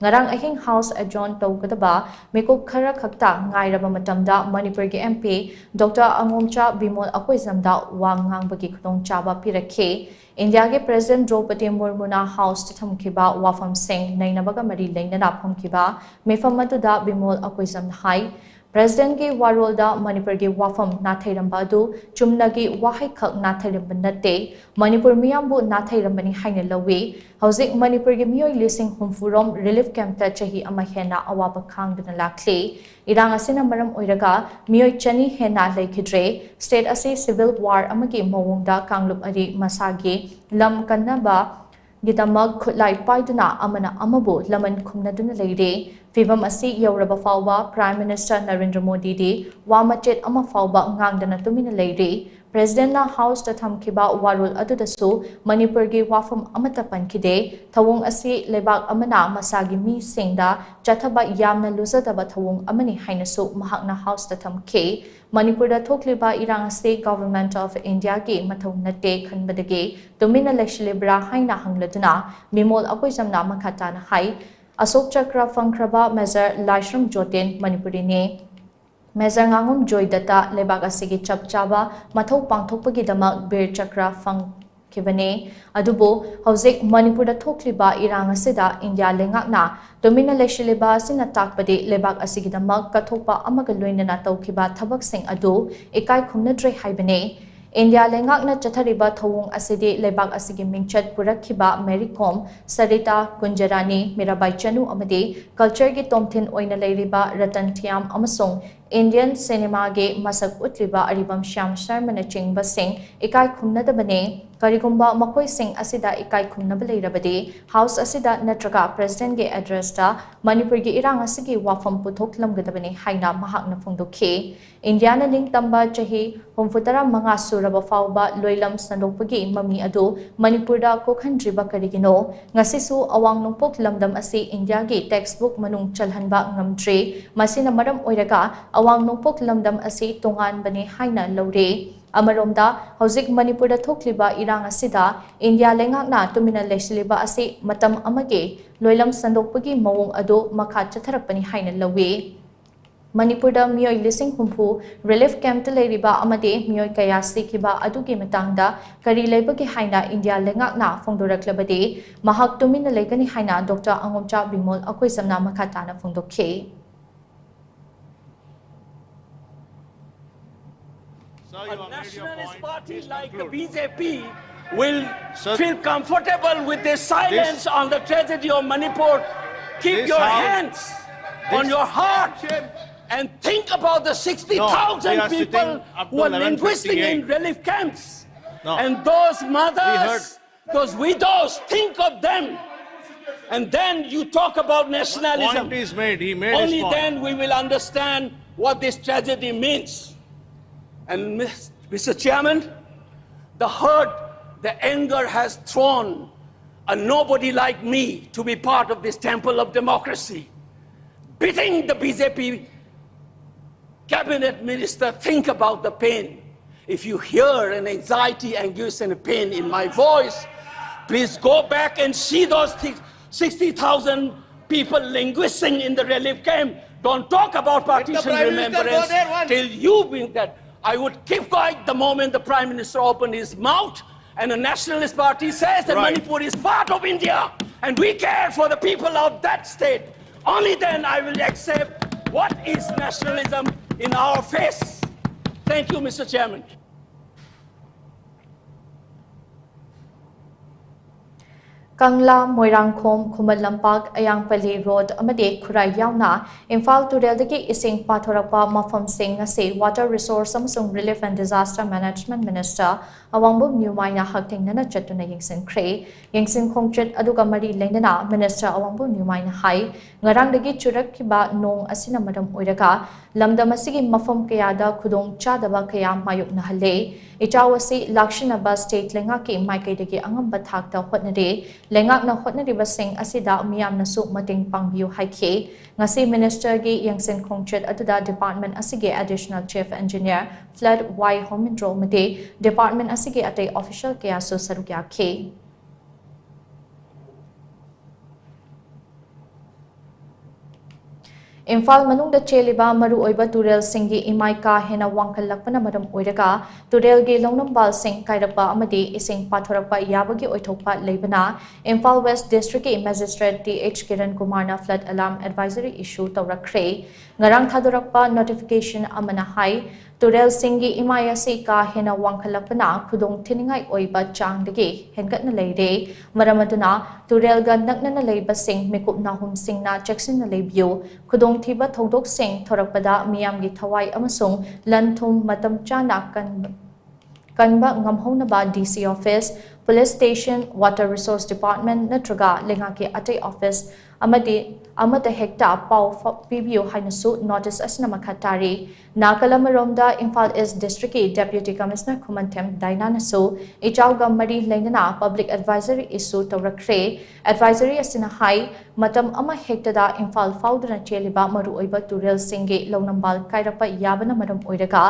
ꯉꯔꯥꯡ ꯑꯍꯤꯡ House adjourn ꯇꯧꯒꯗꯕ ꯃꯤꯀꯨꯞ ꯈꯔ ꯈꯛꯇ ꯉꯥꯏꯔꯕ ꯃꯇꯝꯗ ꯃꯅꯤꯄꯨꯔꯒꯤ M P Doctor ꯑꯉꯣꯝꯆꯥ ꯕꯤꯃꯣꯜ ꯑꯀꯣꯏꯖꯝꯗ ꯋꯥ ꯉꯥꯡꯕꯒꯤ ꯈꯨꯗꯣꯡꯆꯥꯕ ꯄꯤꯔꯛꯈꯤ꯫ ꯏꯟꯗꯤꯌꯥꯒꯤ President ꯗ꯭ꯔꯧꯄꯗꯤ ꯃꯨꯔꯃꯨꯅ Houseꯇ ꯊꯝꯈꯤꯕ ꯋꯥꯐꯝꯁꯤꯡ ꯅꯩꯅꯕꯒ ꯃꯔꯤ ꯂꯩꯅꯅ ꯐꯝꯈꯤꯕ ꯃꯤꯐꯝ ꯑꯗꯨꯗ ꯕꯤꯃꯣꯜ ꯑꯀꯣꯏꯖꯝꯅ ꯍꯥꯏ, ꯄ꯭ꯔꯦꯁꯤꯗꯦꯟꯠꯀꯤ ꯋꯥꯔꯣꯜꯗ ꯃꯅꯤꯄꯨꯔꯒꯤ ꯋꯥꯐꯝ ꯅꯥꯊꯩꯔꯝꯕ ꯑꯗꯨ ꯆꯨꯝꯅꯒꯤ ꯋꯥꯍꯩꯈꯛ ꯅꯥꯊꯩꯔꯝꯕ ꯅꯠꯇꯦ, ꯃꯅꯤꯄꯨꯔ ꯃꯤꯌꯥꯝꯕꯨ ꯅꯥꯊꯩꯔꯝꯕꯅꯤ ꯍꯥꯏꯅ ꯂꯧꯏ꯫ ꯍꯧꯖꯤꯛ ꯃꯅꯤꯄꯨꯔꯒꯤ ꯃꯤꯑꯣꯏ ꯂꯤꯁꯤꯡ ꯍꯨꯝꯐꯨ ꯔꯣꯝ ꯔꯤꯂꯤꯐ ꯀꯦꯝꯞꯇ ꯆꯍꯤ ꯑꯃ ꯍꯦꯟꯅ ꯑꯋꯥꯕ ꯈꯥꯡꯗꯨꯅ ꯂꯥꯛꯂꯤ꯫ ꯏꯔꯥꯡ ꯑꯁꯤꯅ ꯃꯔꯝ ꯑꯣꯏꯔꯒ ꯃꯤꯑꯣꯏ ꯆꯅꯤ ꯍꯦꯟꯅ ꯂꯩꯈꯤꯗ꯭ꯔꯦ꯫ ꯁ꯭ꯇꯦꯠ ꯑꯁꯤ ꯁꯤꯚꯤꯜ ꯋꯥꯔ ꯑꯃꯒꯤ ꯃꯑꯣꯡꯗ ꯀꯥꯡꯂꯨꯞ ꯑꯔꯤ ꯃꯁꯥꯒꯤ ꯂꯝ ꯀꯟꯅꯕ ꯒꯤꯗꯃꯛ ꯈꯨꯠꯂꯥꯏ ꯄꯥꯏꯗꯨꯅ ꯑꯃꯅ ꯑꯃꯕꯨ ꯂꯃꯟ ꯈꯨꯝꯅꯗꯨꯅ ꯂꯩꯔꯦ꯫ ꯐꯤꯚꯝ ꯑꯁꯤ ꯌꯧꯔꯕ ꯐꯥꯎꯕ ꯄ꯭ꯔꯥꯏꯝ ꯃꯤꯅꯤꯁꯇꯔ ꯅꯔꯦꯟꯗ꯭ꯔ ꯃꯣꯗꯤꯗꯤ ꯋꯥ ꯃꯆꯦꯠ ꯑꯃ ꯐꯥꯎꯕ ꯉꯥꯡꯗꯅ ꯇꯨꯃꯤꯟꯅ ꯂꯩꯔꯤ꯫ ꯄ꯭ꯔꯦꯁꯤꯗꯦꯟꯠꯅ ꯍꯥꯎꯁꯇ ꯊꯝꯈꯤꯕ ꯋꯥꯔꯣꯜ ꯑꯗꯨꯗꯁꯨ ꯃꯅꯤꯄꯨꯔꯒꯤ ꯋꯥꯐꯝ ꯑꯃꯠꯇ ꯄꯟꯈꯤꯗꯦ꯫ ꯊꯧꯑꯣꯡ ꯑꯁꯤ ꯂꯩꯕꯥꯛ ꯑꯃꯅ ꯃꯁꯥꯒꯤ ꯃꯤꯁꯤꯡꯗ ꯆꯠꯊꯕ ꯌꯥꯝꯅ ꯂꯨꯖꯗꯕ ꯊꯧꯑꯣꯡ ꯑꯃꯅꯤ ꯍꯥꯏꯅꯁꯨ ꯃꯍꯥꯛꯅ ꯍꯥꯎꯁꯇ ꯊꯝꯈꯤ꯫ ꯃꯅꯤꯄꯨꯔꯗ ꯊꯣꯛꯂꯤꯕ ꯏꯔꯥꯡ ꯑꯁꯤ ꯒꯚꯔꯟꯃꯦꯟꯠ ꯑꯣꯐ ꯏꯟꯗꯤꯌꯥꯒꯤ ꯃꯊꯧ ꯅꯠꯇꯦ ꯈꯟꯕꯗꯒꯤ ꯇꯨꯃꯤꯟꯅ ꯂꯩꯁꯤꯜꯂꯤꯕ꯭ꯔꯥ ꯍꯥꯏꯅ ꯍꯪꯂꯗꯨꯅ ꯕꯤꯃꯣꯜ ꯑꯀꯣꯏꯖꯝꯅ ꯃꯈꯥ ꯇꯥꯅ ꯍꯥꯏ, ꯑꯁꯣꯛ ꯆꯀ꯭ꯔ ꯐꯪꯈ꯭ꯔꯕ ꯃꯦꯖꯔ ꯂꯥꯏꯁ꯭ꯔꯝ ꯖꯣꯇꯤꯟ ꯃꯅꯤꯄꯨꯔꯤꯅꯤ꯫ ꯃꯦꯖꯔ ꯉꯥꯉꯣꯝ ꯖꯣꯏꯗꯠꯇ ꯂꯩꯕꯥꯛ ꯑꯁꯤꯒꯤ ꯆꯞ ꯆꯥꯕ ꯃꯊꯧ ꯄꯥꯡꯊꯣꯛꯄꯒꯤꯗꯃꯛ ꯕꯤꯔ ꯆꯀ꯭ꯔ ꯐꯪꯈꯤꯕꯅꯤ꯫ ꯑꯗꯨꯕꯨ ꯍꯧꯖꯤꯛ ꯃꯅꯤꯄꯨꯔꯗ ꯊꯣꯛꯂꯤꯕ ꯏꯔꯥꯡ ꯑꯁꯤꯗ ꯏꯟꯗꯤꯌꯥ ꯂꯩꯉꯥꯛꯅ ꯇꯨꯃꯤꯟꯅ ꯂꯩꯁꯤꯜꯂꯤꯕ ꯑꯁꯤꯅ ꯇꯥꯛꯄꯗꯤ ꯂꯩꯕꯥꯛ ꯑꯁꯤꯒꯤꯗꯃꯛ ꯀꯠꯊꯣꯛꯄ ꯑꯃꯒ ꯂꯣꯏꯅꯅ ꯇꯧꯈꯤꯕ ꯊꯕꯛꯁꯤꯡ ꯑꯗꯨ ꯏꯀꯥꯏ ꯈꯨꯝꯅꯗ꯭ꯔꯦ ꯍꯥꯏꯕꯅꯤ꯫ ꯏꯟꯗꯤꯌꯥ ꯂꯩꯉꯥꯛꯅ ꯆꯠꯊꯔꯤꯕ ꯊꯧꯑꯣꯡ ꯑꯁꯤꯗꯤ ꯂꯩꯕꯥꯛ ꯑꯁꯤꯒꯤ ꯃꯤꯡꯆꯠ ꯄꯨꯔꯛꯈꯤꯕ ꯃꯦꯔꯤ ꯀꯣꯝ, ꯁꯔꯤꯇꯥ, ꯀꯨꯟꯖꯔꯥꯅꯤ, ꯃꯤꯔꯥꯕꯥꯏ ꯆꯅꯨ ꯑꯃꯗꯤ ꯀꯜꯆꯔꯒꯤ ꯇꯣꯝꯊꯤꯟ ꯑꯣꯏꯅ ꯂꯩꯔꯤꯕ ꯔꯇꯟ ꯊꯤꯌꯥꯝ ꯑꯃꯁꯨꯡ ꯏꯟꯗꯤꯌꯟ ꯁꯤꯅꯦꯃꯥꯒꯤ ꯃꯁꯛ ꯎꯠꯂꯤꯕ ꯑꯔꯤꯕꯝ ꯁ꯭ꯌꯥꯝ ꯁꯔꯃꯅꯆꯤꯡꯕꯁꯤꯡ ꯏꯀꯥꯏ ꯈꯨꯝꯅꯗꯕꯅꯤ꯫ ꯀꯔꯤꯒꯨꯝꯕ ꯃꯈꯣꯏꯁꯤꯡ ꯑꯁꯤꯗ ꯏꯀꯥꯏ ꯈꯨꯝꯅꯕ ꯂꯩꯔꯕꯗꯤ ꯍꯥꯎꯁ ꯑꯁꯤꯗ ꯅꯠꯇ꯭ꯔꯒ ꯄ꯭ꯔꯦꯁꯤꯗꯦꯟꯠꯀꯤ ꯑꯦꯗ꯭ꯔꯦꯁꯇ ꯃꯅꯤꯄꯨꯔꯒꯤ ꯏꯔꯥꯡ ꯑꯁꯤꯒꯤ ꯋꯥꯐꯝ ꯄꯨꯊꯣꯛꯂꯝꯒꯗꯕꯅꯤ ꯍꯥꯏꯅ ꯃꯍꯥꯛꯅ ꯐꯣꯡꯗꯣꯛꯈꯤ꯫ ꯏꯟꯗꯤꯌꯥꯅ ꯅꯤꯡꯇꯝꯕ ꯆꯍꯤ ꯍꯨꯝꯐꯨꯇꯔꯥ ꯃꯉꯥ ꯁꯨꯔꯕ ꯐꯥꯎꯕ ꯂꯣꯏꯂꯝ ꯁꯟꯗꯣꯛꯄꯒꯤ ꯃꯃꯤ ꯑꯗꯨ ꯃꯅꯤꯄꯨꯔꯗ ꯀꯣꯛꯍꯟꯗ꯭ꯔꯤꯕ ꯀꯔꯤꯒꯤꯅꯣ? ꯉꯁꯤꯁꯨ ꯑꯋꯥꯡ ꯅꯣꯡꯄꯣꯛ ꯂꯝꯗꯝ ꯑꯁꯤ ꯏꯟꯗꯤꯌꯥꯒꯤ ꯇꯦꯛꯁꯕꯨꯛ ꯃꯅꯨꯡ ꯆꯜꯍꯟꯕ ꯉꯝꯗ꯭ꯔꯤ꯫ ꯃꯁꯤꯅ ꯃꯔꯝ ꯑꯣꯏꯔꯒ ꯑꯋꯥꯡ ꯅꯣꯡꯄꯣꯛ ꯂꯝꯗꯝ ꯑꯁꯤ ꯇꯣꯉꯥꯟꯕꯅꯤ ꯍꯥꯏꯅ ꯂꯧꯔꯦ꯫ ꯑꯃꯔꯣꯝꯗ, ꯍꯧꯖꯤꯛ ꯃꯅꯤꯄꯨꯔꯗ ꯊꯣꯛꯂꯤꯕ ꯏꯔꯥꯡ ꯑꯁꯤꯗ ꯏꯟꯗꯤꯌꯥ ꯂꯩꯉꯥꯛꯅ ꯇꯨꯃꯤꯟꯅ ꯂꯩꯁꯤꯜꯂꯤꯕ ꯑꯁꯤ ꯃꯇꯝ ꯑꯃꯒꯤ ꯂꯣꯏꯂꯝ ꯁꯟꯗꯣꯛꯄꯒꯤ ꯃꯑꯣꯡ ꯑꯗꯨ ꯃꯈꯥ ꯆꯠꯊꯔꯛꯄꯅꯤ ꯍꯥꯏꯅ ꯂꯧꯏ꯫ ꯃꯅꯤꯄꯨꯔꯗ ꯃꯤꯑꯣꯏ ꯂꯤꯁꯤꯡ ꯍꯨꯝꯐꯨ ꯔꯤꯂꯤꯐ ꯀꯦꯝꯞꯇ ꯂꯩꯔꯤꯕ ꯑꯃꯗꯤ ꯃꯤꯑꯣꯏ ꯀꯌꯥ ꯁꯤꯈꯤꯕ ꯑꯗꯨꯒꯤ ꯃꯇꯥꯡꯗ ꯀꯔꯤ ꯂꯩꯕꯒꯦ ꯍꯥꯏꯅ ꯏꯟꯗꯤꯌꯥ ꯂꯩꯉꯥꯛꯅ ꯐꯣꯡꯗꯣꯔꯛꯂꯕꯗꯤ ꯃꯍꯥꯛ ꯇꯨꯃꯤꯟꯅ ꯂꯩꯒꯅꯤ ꯍꯥꯏꯅ ꯗꯣꯛꯇꯔ ꯑꯉꯣꯝꯆꯥ ꯕꯤꯃꯣꯜ ꯑꯀꯣꯏꯖꯝꯅ ꯃꯈꯥ ꯇꯥꯅ ꯐꯣꯡꯗꯣꯛꯈꯤ꯫ A nationalist party like the B J P will feel comfortable with this silence on the tragedy of Manipur. Keep your hands on your heart and think about the sixty thousand people who are languishing in relief camps. And those mothers, those widows, think of them. And then you talk about nationalism. Point is made. He made Only then we will understand what this tragedy means. And Mister Chairman, the hurt, the anger has thrown a nobody like me to be part of this temple of democracy. Beating the B J P cabinet minister, think about the pain. If you hear an anxiety, anguish, and pain in my voice, please go back and see those sixty thousand people languishing in the relief camp. Don't talk about partition remembrance till you bring that. I would keep quiet the moment the Prime Minister opened his mouth and the Nationalist Party says that Manipur is part of India and we care for the people of that state. Only then I will accept what is nationalism in our face. Thank you, Mister Chairman. Kangla, Moirangkhom, Khuman Lampak, ꯑꯌꯥꯡꯄꯜꯂꯤ road ꯑꯃꯗꯤ ꯈꯨꯔꯥꯏ ꯌꯥꯎꯅ ꯏꯝꯐꯥꯜ ꯇꯨꯔꯦꯜꯗꯒꯤ ꯏꯁꯤꯡ ꯄꯥꯊꯣꯔꯛꯄ ꯃꯐꯝꯁꯤꯡ ꯉꯁꯤ Water Resource ꯑꯃꯁꯨꯡ Relief and Disaster Management Minister ꯑꯋꯥꯡꯕꯝ ꯅ꯭ꯌꯨꯃꯥꯏꯅ ꯍꯛꯊꯦꯡꯅꯅ ꯆꯠꯇꯨꯅ ꯌꯦꯡꯁꯤꯟꯈ꯭ꯔꯦ꯫ ꯌꯦꯡꯁꯤꯟ ꯈꯣꯡꯆꯠ ꯑꯗꯨꯒ ꯃꯔꯤ ꯂꯩꯅꯅ Minister ꯑꯋꯥꯡꯕꯝ ꯅ꯭ꯌꯨꯃꯥꯏꯅ ꯍꯥꯏ, ꯉꯔꯥꯡꯗꯒꯤ ꯆꯨꯔꯛꯈꯤꯕ ꯅꯣꯡ ꯑꯁꯤꯅ ꯃꯔꯝ ꯑꯣꯏꯔꯒ ꯂꯝꯗꯝ ꯑꯁꯤꯒꯤ ꯃꯐꯝ ꯀꯌꯥꯗ ꯈꯨꯗꯣꯡ ꯆꯥꯗꯕ ꯀꯌꯥ ꯃꯥꯌꯣꯛꯅꯍꯜꯂꯦ꯫ ꯏꯆꯥꯎ ꯑꯁꯤ ꯂꯥꯛꯁꯤꯟꯅꯕ state ꯂꯩꯉꯥꯛꯀꯤ ꯃꯥꯏꯀꯩꯗꯒꯤ ꯑꯉꯝꯕ ꯊꯥꯛꯇ ꯍꯣꯠꯅꯔꯤ꯫ ꯂꯩꯉꯥꯛꯅ ꯍꯣꯠꯅꯔꯤꯕꯁꯤꯡ ꯑꯁꯤꯗ ꯃꯤꯌꯥꯝꯅꯁꯨ ꯃꯇꯦꯡ ꯄꯥꯡꯕꯤꯌꯨ ꯍꯥꯏꯈꯤ꯫ ꯉꯁꯤ Minister ꯒꯤ ꯌꯦꯡꯁꯤꯟ ꯈꯣꯡꯆꯠ ꯑꯗꯨꯗ department ꯑꯁꯤꯒꯤ Additional Chief Engineer Flood ꯋꯥꯏ ꯍꯣꯃꯤꯟꯗ꯭ꯔꯣ ꯑꯃꯗꯤ department ꯑꯁꯤꯒꯤ ꯑꯇꯩ official ꯀꯌꯥꯁꯨ ꯁꯔꯨꯛ ꯌꯥꯈꯤ꯫ ꯏꯝꯐꯥꯜ ꯃꯅꯨꯡꯗ ꯆꯦꯜꯂꯤꯕ ꯃꯔꯨꯑꯣꯏꯕ ꯇꯨꯔꯦꯜꯁꯤꯡꯒꯤ ꯏꯃꯥꯏ ꯀꯥ ꯍꯦꯟꯅ ꯋꯥꯡꯈꯠꯂꯛꯄꯅ ꯃꯔꯝ ꯑꯣꯏꯔꯒ ꯇꯨꯔꯦꯜꯒꯤ ꯂꯧꯅꯝꯕꯥꯜꯁꯤꯡ ꯀꯥꯏꯔꯛꯄ ꯑꯃꯗꯤ ꯏꯁꯤꯡ ꯄꯥꯊꯣꯔꯛꯄ ꯌꯥꯕꯒꯤ ꯑꯣꯏꯊꯣꯛꯄ ꯂꯩꯕꯅ ꯏꯝꯐꯥꯜ West District ꯀꯤ Magistrate ꯇꯤ ꯑꯩꯆ ꯀꯤꯔꯟ ꯀꯨꯃꯥꯔꯅ flood alarm advisory issue ꯇꯧꯔꯛꯈ꯭ꯔꯦ꯫ ꯉꯔꯥꯡ ꯊꯥꯗꯣꯔꯛꯄ notification ꯑꯃꯅ ꯍꯥꯏ, ꯇꯨꯔꯦꯜꯁꯤꯡꯒꯤ ꯏꯃꯥꯏ ꯑꯁꯤ ꯀꯥ ꯍꯦꯟꯅ ꯋꯥꯡꯈꯠꯂꯛꯄꯅ ꯈꯨꯗꯣꯡ ꯊꯤꯅꯤꯡꯉꯥꯏ ꯑꯣꯏꯕ ꯆꯥꯡꯗꯒꯤ ꯍꯦꯟꯒꯠꯅ ꯂꯩꯔꯦ꯫ ꯃꯔꯝ ꯑꯗꯨꯅ ꯇꯨꯔꯦꯜꯒ ꯅꯛꯅꯅ ꯂꯩꯕꯁꯤꯡ ꯃꯤꯀꯨꯞ ꯅꯥꯍꯨꯝꯁꯤꯡꯅ ꯆꯦꯛꯁꯤꯟꯅ ꯂꯩꯕꯤꯌꯨ꯫ ꯈꯨꯗꯣꯡꯊꯤꯕ ꯊꯧꯗꯣꯛꯁꯤꯡ ꯊꯣꯔꯛꯄꯗ ꯃꯤꯌꯥꯝꯒꯤ ꯊꯋꯥꯏ ꯑꯃꯁꯨꯡ ꯂꯟ ꯊꯨꯝ ꯃꯇꯝ ꯆꯥꯅ ꯀꯟꯕ ꯀꯟꯕ ꯉꯝꯍꯧꯅꯕ D C office, police station, water resource department ꯅꯠꯇ꯭ꯔꯒ ꯂꯩꯉꯥꯛꯀꯤ ꯑꯇꯩ ꯑꯣꯐꯤꯁ ꯑꯃꯗꯤ ꯑꯃꯠꯇ ꯍꯦꯛꯇ ꯄꯥꯎ ꯐ-, ꯄꯤꯕꯤꯌꯨ ꯍꯥꯏꯅꯁꯨ ꯅꯣꯇꯤꯁ ꯑꯁꯤꯅ ꯃꯈꯥ ꯇꯥꯔꯤ꯫ ꯅꯥꯀꯜ ꯑꯃꯔꯣꯝꯗ ꯏꯝꯐꯥꯜ ꯏꯁ ꯗꯤꯁꯇ꯭ꯔꯤꯛꯀꯤ ꯗꯦꯄ꯭ꯌꯨꯇꯤ ꯀꯃꯤꯁꯅꯔ ꯈꯨꯃꯟꯊꯦꯝ ꯗꯥꯏꯅꯥꯅꯁꯨ ꯏꯆꯥꯎꯒ ꯃꯔꯤ ꯂꯩꯅꯅ ꯄꯕ꯭ꯂꯤꯛ ꯑꯦꯗꯚꯥꯏꯖꯔꯤ ꯏꯁꯨ ꯇꯧꯔꯛꯈ꯭ꯔꯦ꯫ ꯑꯦꯗꯚꯥꯏꯖꯔꯤ ꯑꯁꯤꯅ ꯍꯥꯏ, ꯃꯇꯝ ꯑꯃ ꯍꯦꯛꯇꯗ ꯏꯝꯐꯥꯜ ꯐꯥꯎꯗꯨꯅ ꯆꯦꯜꯂꯤꯕ ꯃꯔꯨꯑꯣꯏꯕ ꯇꯨꯔꯦꯜꯁꯤꯡꯒꯤ ꯂꯧꯅꯝꯕꯥꯜ ꯀꯥꯏꯔꯛꯄ ꯌꯥꯕꯅ ꯃꯔꯝ ꯑꯣꯏꯔꯒ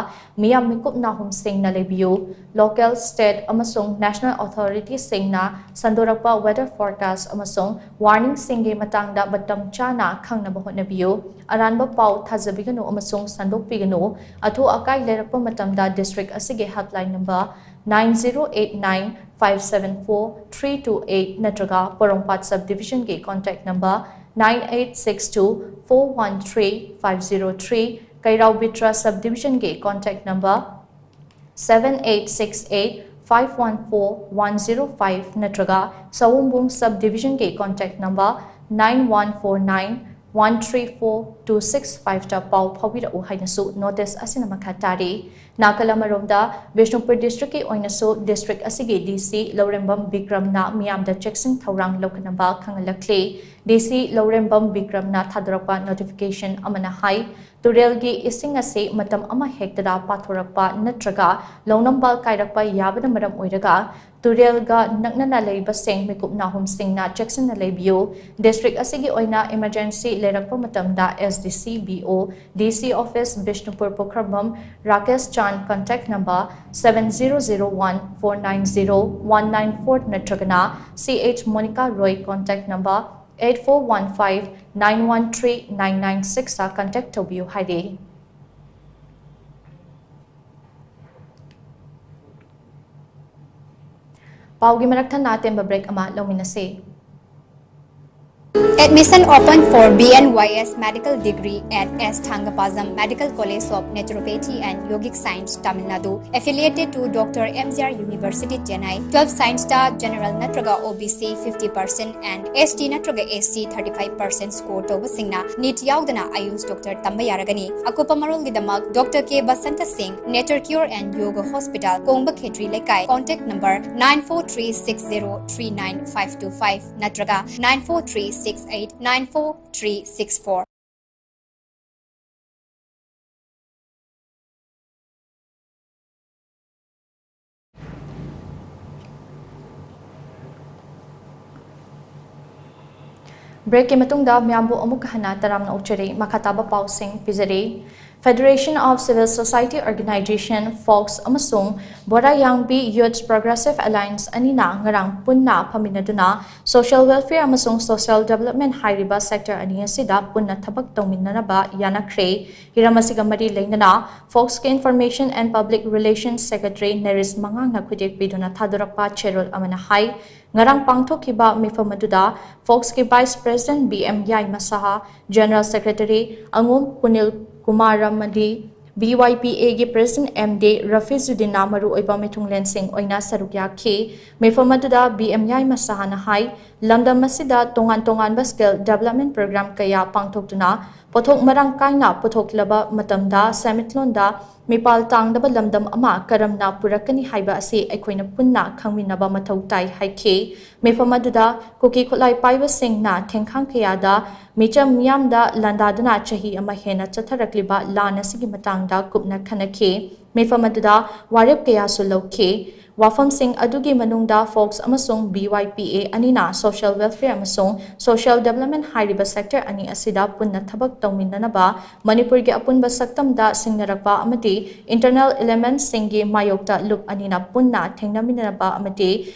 ꯃꯤꯌꯥꯝ ꯃꯤꯀꯨꯞ ꯅꯥꯍꯨꯝꯁꯤꯡꯅ ꯂꯩꯕꯤꯌꯨ꯫ ꯂꯣꯀꯦꯜ, ꯁ꯭ꯇꯦꯠ ꯑꯃꯁꯨꯡ ꯅꯦꯁꯅꯦꯜ ꯑꯣꯊꯣꯔꯤꯇꯤꯁꯤꯡꯅ ꯁꯟꯗꯣꯔꯛꯄ ꯋꯦꯗꯔ ꯐꯣꯔꯀꯥꯁ ꯑꯃꯁꯨꯡ ꯋꯥꯔꯅꯤꯡꯁꯤꯡꯒꯤ ꯃꯇꯥꯡꯗ ꯃꯇꯝ ꯆꯥꯅ ꯈꯪꯅꯕ ꯍꯣꯠꯅꯕꯤꯌꯨ꯫ ꯑꯔꯥꯟꯕ ꯄꯥꯎ ꯊꯥꯖꯕꯤꯒꯅꯨ ꯑꯃꯁꯨꯡ ꯁꯟꯗꯣꯛꯄꯤꯒꯅꯨ꯫ ꯑꯊꯨ ꯑꯀꯥꯏ ꯂꯩꯔꯛꯄ ꯃꯇꯝꯗ ꯗꯤꯁꯇ꯭ꯔꯤꯛ ꯑꯁꯤꯒꯤ helpline number nine zero eight nine five seven four three two eight ꯅꯠꯇ꯭ꯔꯒ ꯄꯣꯔꯣꯝꯄꯥꯠ ꯁꯕ ꯗꯤꯕꯤꯖꯟꯒꯤ contact number nine eight six two four one three five zero three, ꯀꯩꯔꯥꯎ ꯕꯤꯇ꯭ꯔ ꯁꯕ ꯗꯤꯕꯤꯖꯟꯒꯤ contact number seven eight six eight five one four one zero five ꯅꯠꯇ꯭ꯔꯒ ꯁꯑꯣꯝꯕꯨꯡ sub ꯗꯤꯕꯤꯖꯟꯒꯤ contact number nine one four nine one three four two six five ꯇ ꯄꯥꯎ ꯐꯥꯎꯕꯤꯔꯛꯎ ꯍꯥꯏꯅꯁꯨ ꯅꯣꯇꯤꯁ ꯑꯁꯤꯅ ꯃꯈꯥ ꯇꯥꯔꯤ꯫ ꯅꯥꯀꯜ ꯑꯃꯔꯣꯝꯗ, ꯕꯤꯁꯅꯨꯄꯨꯔ ꯗꯤꯁꯇ꯭ꯔꯤꯛꯀꯤ ꯑꯣꯏꯅꯁꯨ ꯗꯤꯁꯇ꯭ꯔꯤꯛ ꯑꯁꯤꯒꯤ ꯗꯤ ꯁꯤ ꯂꯧꯔꯦꯝꯕꯝ ꯕꯤꯀ꯭ꯔꯝꯅ ꯃꯤꯌꯥꯝꯗ ꯆꯦꯛꯁꯤꯟ ꯊꯧꯔꯥꯡ ꯂꯧꯈꯠꯅꯕ ꯈꯪꯍꯜꯂꯛꯂꯤ꯫ ꯗꯤ ꯁꯤ ꯂꯧꯔꯦꯝꯕꯝ ꯕꯤꯀ꯭ꯔꯝꯅ ꯊꯥꯗꯣꯔꯛꯄ ꯅꯣꯇꯤꯐꯤꯀꯦꯁꯟ ꯑꯃꯅ ꯍꯥꯏ, ꯇꯨꯔꯦꯜꯒꯤ ꯏꯁꯤꯡ ꯑꯁꯤ ꯃꯇꯝ ꯑꯃ ꯍꯦꯛꯇꯗ ꯄꯥꯊꯣꯔꯛꯄ ꯅꯠꯇ꯭ꯔꯒ ꯂꯧꯅꯝꯕꯥꯜ ꯀꯥꯏꯔꯛꯄ ꯌꯥꯕꯅ ꯃꯔꯝ ꯑꯣꯏꯔꯒ ꯇꯨꯔꯦꯜꯒ ꯅꯛꯅꯅ ꯂꯩꯕꯁꯤꯡ ꯃꯤꯀꯨꯞ ꯅꯥꯍꯨꯝꯁꯤꯡꯅ ꯆꯦꯛꯁꯤꯟꯅ ꯂꯩꯕꯤꯌꯨ꯫ ꯗꯤꯁꯇ꯭ꯔꯤꯛ ꯑꯁꯤꯒꯤ ꯑꯣꯏꯅ ꯏꯃꯔꯖꯦꯟꯁꯤ ꯂꯩꯔꯛꯄ ꯃꯇꯝꯗ ꯑꯦꯁ ꯗꯤ ꯁꯤ, ꯕꯤ ꯑꯣ, ꯗꯤ ꯁꯤ ꯑꯣꯐꯤꯁ ꯕꯤꯁꯅꯨꯄꯨꯔ ꯄꯨꯈ꯭ꯔꯝꯕꯝ Rakesh Chan, contact number seven zero zero one four nine zero one nine four ꯅꯠꯇ꯭ꯔꯒꯅ C H Monika Roy, contact number eight four one five nine one three nine nine six ꯇ contact ꯇꯧꯕꯤꯌꯨ ꯍꯥꯏꯔꯤ꯫ ꯄꯥꯎꯒꯤ ꯃꯔꯛ ꯊꯠꯅ ꯑꯇꯦꯟꯕ ꯕ꯭ꯔꯦꯛ ꯑꯃ ꯂꯧꯃꯤꯟꯅꯁꯤ꯫ Admission open for B N Y S medical degree at S Thangapazam Medical College of Naturopathy and Yogic Science, Tamil Nadu, affiliated to Doctor M G R University, Chennai. Twelve science ꯇ general ꯅꯠꯇ꯭ꯔꯒ O B C fifty percent and S T ꯅꯠꯇ꯭ꯔꯒ S C thirty-five percent score ꯇꯧꯕꯁꯤꯡꯅ NEET ꯌꯥꯎꯗꯅ ꯑꯌꯨꯁ doctor ꯇꯝꯕ ꯌꯥꯔꯒꯅꯤ꯫ ꯑꯀꯨꯞꯄ ꯃꯔꯣꯜꯒꯤꯗꯃꯛ Doctor K Basanta Singh, Nature Cure and Yoga Hospital, ꯀꯣꯡꯕ ꯈꯦꯇ꯭ꯔꯤ ꯂꯩꯀꯥꯏ, contact number nine four three six zero three nine five two five ꯅꯠꯇ꯭ꯔꯒ nine four three six eight nine four three six four꯫ Break ꯀꯤ ꯃꯇꯨꯡꯗ ꯃꯌꯥꯝꯕꯨ ꯑꯃꯨꯛ ꯍꯟꯅ ꯇꯔꯥꯝꯅ ꯑꯣꯛꯆꯔꯤ꯫ ꯃꯈꯥ ꯇꯥꯕ ꯄꯥꯎꯁꯤꯡ ꯄꯤꯖꯔꯤ꯫ Federation of Civil Society Organization, fox, ꯑꯃꯁꯨꯡ ꯕꯣꯔꯥꯌꯥꯡꯕꯤ Youth Progressive Alliance ꯑꯅꯤꯅ ꯉꯔꯥꯡ ꯄꯨꯟꯅ ꯐꯝꯃꯤꯟꯅꯗꯨꯅ social welfare ꯑꯃꯁꯨꯡ social development ꯍꯥꯏꯔꯤꯕ sector ꯑꯅꯤ ꯑꯁꯤꯗ ꯄꯨꯟꯅ ꯊꯕꯛ ꯇꯧꯃꯤꯟꯅꯅꯕ ꯌꯥꯅꯈ꯭ꯔꯦ꯫ ꯍꯤꯔꯝ ꯑꯁꯤꯒ ꯃꯔꯤ ꯂꯩꯅꯅ ꯐꯣꯛꯁꯀꯤ Information and Public Relations Secretary ꯅꯔꯤꯁ ꯃꯉꯥꯡꯅ ꯈꯨꯗꯦꯛ ꯄꯤꯗꯨꯅ ꯊꯥꯗꯣꯔꯛꯄ ꯆꯦꯔꯣꯜ ꯑꯃꯅ ꯍꯥꯏ, ꯉꯔꯥꯡ ꯄꯥꯡꯊꯣꯛꯈꯤꯕ ꯃꯤꯐꯝ ꯑꯗꯨꯗ ꯐꯣꯛꯁꯀꯤ Vice President B M ꯌꯥꯏꯃ ꯁꯍꯥ, General Secretary ꯑꯉꯣꯝ ꯄꯨꯅꯤꯜ ꯀꯨꯃꯥꯔ ꯑꯃꯗꯤ B Y P A ꯒꯤ President M D ꯔꯐꯤꯖꯨꯗꯤꯟꯅ ꯃꯔꯨꯑꯣꯏꯕ ꯃꯤꯊꯨꯡꯂꯦꯟꯁꯤꯡ ꯑꯣꯏꯅ ꯁꯔꯨꯛ ꯌꯥꯈꯤ꯫ ꯃꯤꯐꯝ ꯑꯗꯨꯗ B M ꯌꯥꯏꯃ ꯁꯍꯥꯅ ꯍꯥꯏ, ꯂꯝꯗꯝ ꯑꯁꯤꯗ ꯇꯣꯉꯥꯟ ꯇꯣꯉꯥꯟꯕ skill development program ꯀꯌꯥ ꯄꯥꯡꯊꯣꯛꯇꯨꯅ ꯄꯣꯠꯊꯣꯛ ꯃꯔꯥꯡ ꯀꯥꯏꯅ ꯄꯨꯊꯣꯛꯂꯕ ꯃꯇꯝꯗ ꯁꯦꯟꯃꯤꯠꯂꯣꯟꯗ ꯃꯤꯄꯥꯜ ꯇꯥꯡꯗꯕ ꯂꯝꯗꯝ ꯑꯃ ꯀꯔꯝꯅ ꯄꯨꯔꯛꯀꯅꯤ ꯍꯥꯏꯕ ꯑꯁꯤ ꯑꯩꯈꯣꯏꯅ ꯄꯨꯟꯅ ꯈꯪꯃꯤꯟꯅꯕ ꯃꯊꯧ ꯇꯥꯏ ꯍꯥꯏꯈꯤ꯫ ꯃꯤꯐꯝ ꯑꯗꯨꯗ ꯀꯨꯀꯤ ꯈꯨꯠꯂꯥꯏ ꯄꯥꯏꯕꯁꯤꯡꯅ ꯊꯦꯡꯈꯥꯡ ꯀꯌꯥꯗ ꯃꯤꯆꯝ ꯃꯤꯌꯥꯝꯗ ꯂꯥꯟꯗꯥꯗꯨꯅ ꯆꯍꯤ ꯑꯃ ꯍꯦꯟꯅ ꯆꯠꯊꯔꯛꯂꯤꯕ ꯂꯥꯟ ꯑꯁꯤꯒꯤ ꯃꯇꯥꯡꯗ ꯀꯨꯞꯅ ꯈꯟꯅꯈꯤ꯫ ꯃꯤꯐꯝ ꯑꯗꯨꯗ ꯋꯥꯔꯦꯞ ꯀꯌꯥꯁꯨ ꯂꯧꯈꯤ꯫ ꯋꯥꯐꯝꯁꯤꯡ ꯑꯗꯨꯒꯤ ꯃꯅꯨꯡꯗ ꯐꯣꯛꯁ ꯑꯃꯁꯨꯡ B Y P A ꯑꯅꯤꯅ social welfare ꯑꯃꯁꯨꯡ social development ꯍꯥꯏꯔꯤꯕ sector ꯑꯅꯤ ꯑꯁꯤꯗ ꯄꯨꯟꯅ ꯊꯕꯛ ꯇꯧꯃꯤꯟꯅꯅꯕ ꯃꯅꯤꯄꯨꯔꯒꯤ ꯑꯄꯨꯟꯕ ꯁꯛꯇꯝꯗ ꯁꯤꯡꯅꯔꯛꯄ ꯑꯃꯗꯤ internal elementꯁꯤꯡꯒꯤ ꯃꯥꯌꯣꯛꯇ ꯂꯨꯞ ꯑꯅꯤꯅ ꯄꯨꯟꯅ ꯊꯦꯡꯅꯃꯤꯟꯅꯅꯕ ꯑꯃꯗꯤ